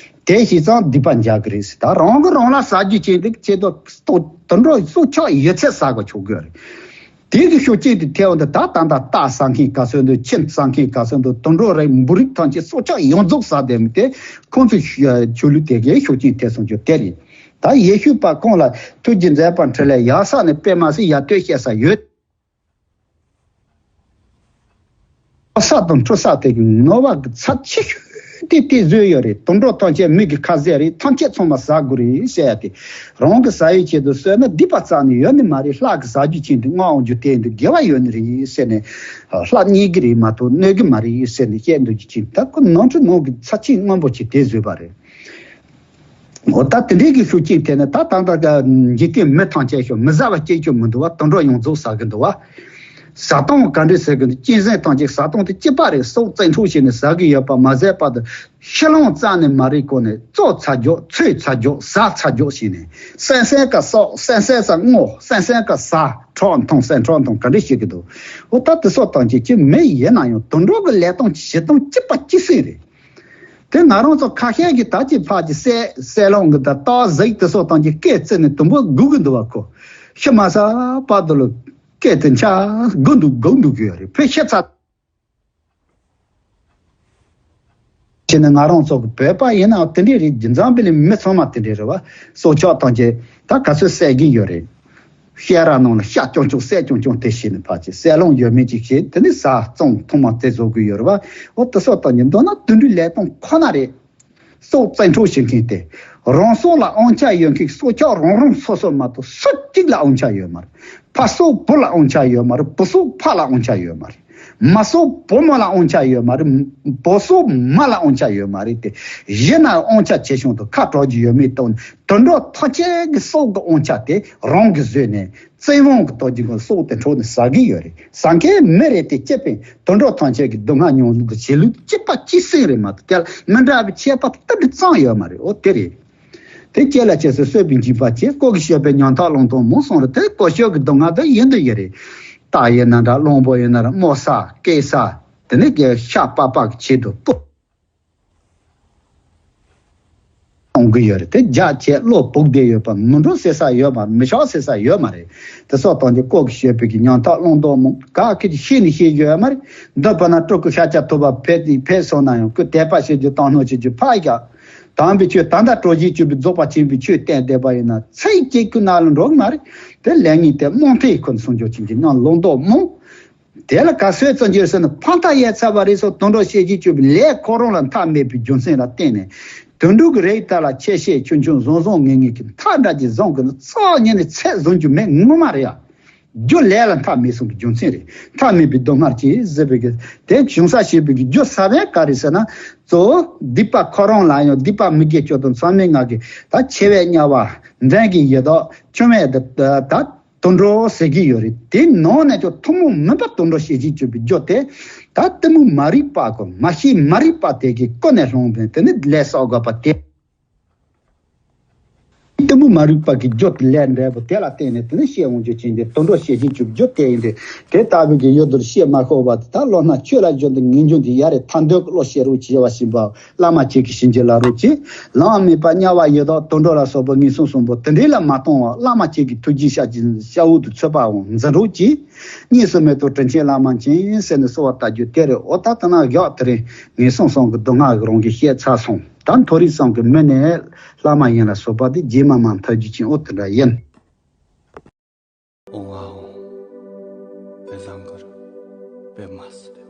དེ་བྱས་ཙང་སྡིག་པ་འཇག་གི་རེད་ཟེར། ད་རང་གིས་རང་ལ་ཟ་རྒྱུ་ཅན་དེ་ཆེད་དུ་དུད་འགྲོ་སྲོག་ཆགས་ཡོད་ཚད་ཟ་དགོས་ཆོག་གི་རེད། དེ་གི་ཤུགས་རྐྱེན་དེ་ཐེབས་འོང་དུས་ད་ད་ལྟ་རྟ་ཟ་མཁན་ག་ཚོད་འདུག་ཁྱི་ཟ་མཁན་ག་ཚོད་འདུག་དུད་འགྲོ་རིགས་འབུ་རིགས་ཐམས་ཅད་སྲོག་ཆགས་ཡོངས་རྫོགས་ཟ་བསྡད་མི་དེ་ཁོང་ཚོའི་ཤུ་ཆོས་ལུགས་དེ་གའི་ཤུགས་རྐྱེན་ཐེབས་སོང་རྒྱུ་དེ་རེད། ད་ཡེ་ཤུ་པ་ཁོང་ལ་ཐུགས་རྗེ་མཛད་པ་འཕྲིན་ལས་ཡར་ས་ནས་དཔེ་མ་སྲིད་ཡར་ལྟོས་བཤད་ས་ཡོད། ས་དང་འཕྲོ་ས་དེ་གི་ནོར་བ་གི་ཚབས་ཆེ་ཤོས་དེ་དེ་བཟོས་ཡོད་རེད། དུད་འགྲོ་ཐམས་ཅད་མི་གི་ཁ་ཟས་རེད། ཐམས་ཅད་ཚང་མ་ཟ་དགོས་རེད་བཤད་ཡ་དེ། རང་གི་ཟ་ཡི་ཆེད་དུ་གསོད་ན་སྡིག་པ་རྩ་ནས་ཡོད་ནི་མ་རེད། ལྷ་གི་ཟ་རྒྱུ་ཅན་དུ་མངའ་འོང་རྒྱུ་དེ་འདི་དགེ་བ་ཡོད་ནི་རེད་ཟེར་ནས། ལྷ་རྙེད་གི་རེད་མ་གཏོགས་གནོད་གི་མ་རེད་ཟེར་ནས་བཤད་འདུག་རྒྱུ་ཅན་ད་ཁོ་ནོར་འཁྲུལ་ནོར་གི་ཚབས་ཆེན་སྔོན་པོ་ཅིག་དེ་བཟོས་པ་རེད། འོ་ད་དེ་འདྲའི་གི་ཤུགས་རྐྱེན་ཐེབས་ནས་ད་ད་ལྟ་འཇིག་རྟེན་མི་ཐམས་ཅད་ཤོག་མི་ཟ་བ་སྐྱེ་རྒྱུ་མི་འདུག་བ། དུད་འགྲོ་ཡོངས་རྫོགས་ཟ་གི་འདུག་བ། ཟ་སྟངས་ག་འདྲས་ཟེར་གི་འདུག་གཅན་གཟན་ཐམས་ཅད་ཟ་སྟངས་དེ་གཅིག་པ་རེད། སྲོག་བཙན་འཕྲོག་བྱས་ནས་ཟ་གི་ཡོད་པ་མ་ཟད་པར་དུ་ཤི་ལོང་རྩ་ནས་མ་རེད། གོ་ནས་བཙོ་ཚ་རྒྱོག་ཚོས་ཚ་རྒྱོག་ཟ་ཚ་རྒྱོག་བྱས་ནས་སན་སན་ཀ་སྲོག་སན་སན་ས་སྔོ་སན་སན་ཀ་ཟ་ཁྲག་འཐུང་སན་ཁྲག་འཐུང་ག་འདྲས་བྱེད་གི་འདུག་འོ་ད་དེ་སོགས་ཐམས་ཅད་ཀྱི་མི་ཡིན་ན་ཡང་དུད་འགྲོ་གི་ལས་སྟངས་ཀྱི་བྱེད་སྟངས་གཅིག་པ་གཅིག་སྲིད་རེད། དེ་ང་རང་ཚོ་ཁ་ཤས་ཀྱིས་ད་ཅི་ཕར་གྱི་སད་སད་ལོང་གི་ད་ལྟ་གཟིག་དེ་སོགས་དང་གྱི་སྐད་བརྩི་ནས་དུམ་བུ་སྒུག་གི་འདུག་བ། ཁོ་ཤི་མ་ས་བར་དུ་ལ་སྐད་དེ་འཆའ་སྒུག་འདུག་སྒུག་འདུག་གི་ཡོད་རེད། བོད་ཤི་ཚར་བྱས་ནས་ང་རང་ཚོ་གི་བོད་པ་ཡིན་ནའང་དེ་འདྲས་རེད། རྒྱུ་མཚན་དཔེ་ལས་མི་ཚང་མ་དེ་འདྲས་རེད་བ། སྲོག་ཆགས་དང་གྱི་ད་ག་ཚོད་བསད་ཀྱི་ཡོད་རེད། ཤ་ར་ནང་ལ་ཤ་ཅུང་ཅུང་བསད་ཅུང་ཅུང་དེ་བྱས་ནས་ཕར་ཅིག་བསད་ལོང་ཡོད་མེད་ཅིག་བྱས། དེ་ནས་ཟ་བཙོང་ཐུང་མ་དེ་བཟོ་གི་ཡོད་རེད་བ། འོ་དེ་སོགས་དང་ཉིན་མདོར་ན་དུད་འགྲོའི་ལས་སྟངས་ཁོ་ན་རེད། སྲོག་བཙན་འཕྲོག་བྱེད་མཁན་དེ་རང་སྲོག་ལ་དབང་ཆ་ཡོད་མཁན་སྲོག་ཆགས་རང་རང་སོ་སོ་མ་གཏོགས་སུ་གཅིག་ལ་དབང་ཆ་ཡོད་མ་རེད། ཕ་སྲོག་བུ་ལ་དབང་ཆ་ཡོད་མ་རེད། བུ་སྲོག་ཕ་ལ་དབང་ཆ་ཡོད་མ་རེད། མ་སྲོག་བུ་མོ་ལ་དབང་ཆ་ཡོད་མ་རེད། བུ་སྲོག་མ་ལ་དབང་ཆ་ཡོད་མ་རེད་དེ། གཞི་ན་དབང་ཆ་ཆེ་ཆུང་དང་ཁ་གྲག་རྒྱུ་ཡོད་མེད་དང་དུད་འགྲོ་ཐམས་ཅད་ཀྱི་སྲོག་གི་དབང་ཆ་དེ་རང་གིས་བཟོས་ནས་བཙན་དབང་གི་ཐོག་གི་སྲོག་དེ་འཕྲོག་ནས་ཟ་གི་ཡོད་རེད། ཟ་མཁན་མི་རེད་དེ་སྤྱི་པའི་དུད་འགྲོ་ཐམས་ཅད་ཀྱི་སྡུག་བསྔལ་མྱོང་གི་བྱེད་ལུགས་གཅིག་པ་གཅིག་སྲིད་རེད་མ་གཏོགས་དེ་ལ་མི་འདྲ་བའི་ཁྱད་པར་ཏིལ་འབྲུ་ཙམ་ཡོད་མ་རེད། འོ་དེ་རེད། དེ་སྐྱེ་ལ་སྐྱེ་སུ་གསོད་པའི་འཇིགས་པ་སྐྱེ། བཀོལ་གྱི་སྤྱོད་པའི་ཉམ་ཐག་རླུང་དང་མུན་གསུམ་རེད། དེ་བཀོལ་སྤྱོད་ཀྱི་སྡུག་བསྔལ་དེ་ཡིན་དུ་ཡོད་རེད། རྟ་ཡིན་ན་འདྲ་གླང་པོ་ཡིན་ན་ར་རྨོ་ས་སྐེ་ས་དེ་ནི་རྒྱལ་ཤ་པགས་པ་གི་ཆེད་དུ་བཀོལ་གཏོང་གི་ཡོད་རེད། དེ་རྒྱ་ཆེ་བློ་བུག་བསྡད་ཡོད་པ་མི་འགྲོ་ཟེར་ས་ཡོད་མ་རེད། མི་ཤོག་ཟེར་ས་ཡོད་མ་རེད། དེ་སོགས་དང་དེ་བཀོལ་གྱི་སྤྱོད་པའི་གི་ཉམ་ཐག་རླུང་དང་མུན་ག་གི་ཤེས་ནི་ཤེས་རྒྱུ་ཡོད་མ་རེད། འདི་བར་ན་སྤྲུལ་སྐུ་ཤཱཀྱ་ཐུབ་པ་ཕེབས་ཏེ་ཕེབས་སོང་ན་ཡང་ཁོས་དད་པ་བྱེད་རྒྱུ་དང་སྣང་བྱེད་རྒྱུ་ཕར་བཞག་དམ་པའི་ཆོས་ད་ལྟ་སྤྲོ་བཞིའི་སྤྱོད་པའི་རྫོགས་པ་ཆེན་པོའི་ཆོས་བསྟན་བསྡད་པ་ཡིན་ན་ཚེ་གཅིག་ཁོའི་ནང་ལ་འགྲོ་གི་མ་རེད། དེ་ལས་ངན་དེ་རྨོངས་དད་ཁོ་ན་སྲུང་སྐྱོབ་བྱེད་ཀྱི་ནང་ལོག་མདོག་རྨོངས། དེ་ལ་ག་ཚོད་ཙམ་གྱིས་ཟེར་ན་ཕན་ཐོགས་ཡོད་ཚར་བ་རེད་སོགས་དུད་འགྲོ་ཤེས་བྱའི་སྤྱོད་པའི་ལས་ཁོ་རང་ལ་མཐའ་མེད་པའི་རྒྱུ་མཚན་ལ་བརྟེན་ནས་དུད་འགྲོ་གི་རིགས་དག་ལ་ཆེ་ཆེ་ཆུང་ཆུང་བཟང་བཟང་ངན་ངན་གྱི་མཐའ་འདྲ་གྱི་བཟང་གི་ནི་རྩ་ཉིད་ནས་ཚད་བཟུང་རྒྱུ་མེད་ངོ་མ་རེད་ཡ། རྒྱུ་ལས་ལ་མཐའ་མེད་གསུམ་གྱི་རྒྱུ་མཚན་རེད། མཐའ་མེད་པའི་སྡུག་བསྔལ་གྱིས་ཟེར་བའི་གི་དེ་བྱུང་ས་ཞེས་པའི་གི་རྒྱུ་ས་བོན་ག་རེ་ཟེར་ན། གཙོ་བོ་སྡིག་པ་ཁོ་རང་ལ་ཡང་སྡིག་པ་མི་དགེ་བཅུ་དང་མཚམས་མེད་ལྔ་གི་ད་ཆེ་བའི་དམྱལ་བ། འབྲིང་གི་ཡི་དྭགས། ཆུང་བའི་ད་ད་དུད་འགྲོ་ཟེར་གྱི་ཡོད་རེད། དེའི་ནང་ནས་ཀྱང་ཐུན་མོང་མིན་པ་དུད་འགྲོ་ཤེས་བྱའི་སྤྱོད་པའི་རྒྱུ་དེ་ད་གཏི་མུག་མ་རིག་པ་གོ་མ་ཤེས་མ་རིག་པ་དེ་གིས་ཀུན་ནས་སློང་བས་དེ་ནི་ལས་བསགས་དགོས་པ་དེ། གཏི་མུག་མ་རིག་པ་གི་རྒྱུ་དེ་ལས་འབྲས་བུ་དེ་ལ་བརྟེན་ནས་དེ་ནི་སྐྱེ་འོང་རྒྱུ་ཅན་དེ་དུད་འགྲོ་ཤེས་བྱའི་སྤྱོད་པའི་རྒྱུ་དེ་ཡིན་ཏེ། དེ་ལྟ་བུའི་གི་ཡུལ་དུ་སྐྱེ་མ་ཤོར་བ་དེ་དག་བློ་སྣ་ཆོས་ལ་བརྗོད་དུ་ངེས་འབྱུང་དེ་ཡ་རེ་ཐར་འདོད་ཀྱི་བློ་ཤེས་རོགས་བྱེད་པ་བཞིན་པ། བླ་མ་ཁྱེད་ཀྱིས་བྱིན་གྱིས་བརླབ་རོགས་གྱིས། ལམ་མེད་པ་དམྱལ་བ་ཡི་དྭགས་དུད་འགྲོ་ལ་སོགས་པ་ངན་སོང་གསུམ་པོ་དེ་འདྲའི་ལ་མ་གཏོང་བར་བླ་མ་ཁྱེད་ཀྱི་ཐུགས་རྗེའི་ཞབས་ཀྱི་ཞབས་འོག་ཏུ་ཚུད་པའང་འཛིན་རོགས་གྱིས། གཉིས་སུ་མེད་དོ་དྲིན་ཆེན་བླ་མ་མཁྱེན་ཟེར་ནས་གསོལ་བ་བཏབ་རྒྱུ་དེ་རེད། འོ་ད་ལྟ་ན་བཞག་དེ་རིང་ངན་སོང་གསུམ་གྱི་སྡུག་བསྔལ་གྱི་རང་གི་བཤད་ཚར་སོང་། ད་མཐོ་རིས་གསུམ་གྱི་མི་ནས་བླ་མ་ཡིན་ལ་སོགས་པ་དེ་རྗེས་མ་མ་མཐའ་རྒྱུ་ཅན་འོ་དེ་འདྲ་ཡིན། ཨོ་ཨ་ཨོ། པེ་ཟང་གར། པེ་མ་སི་རེ།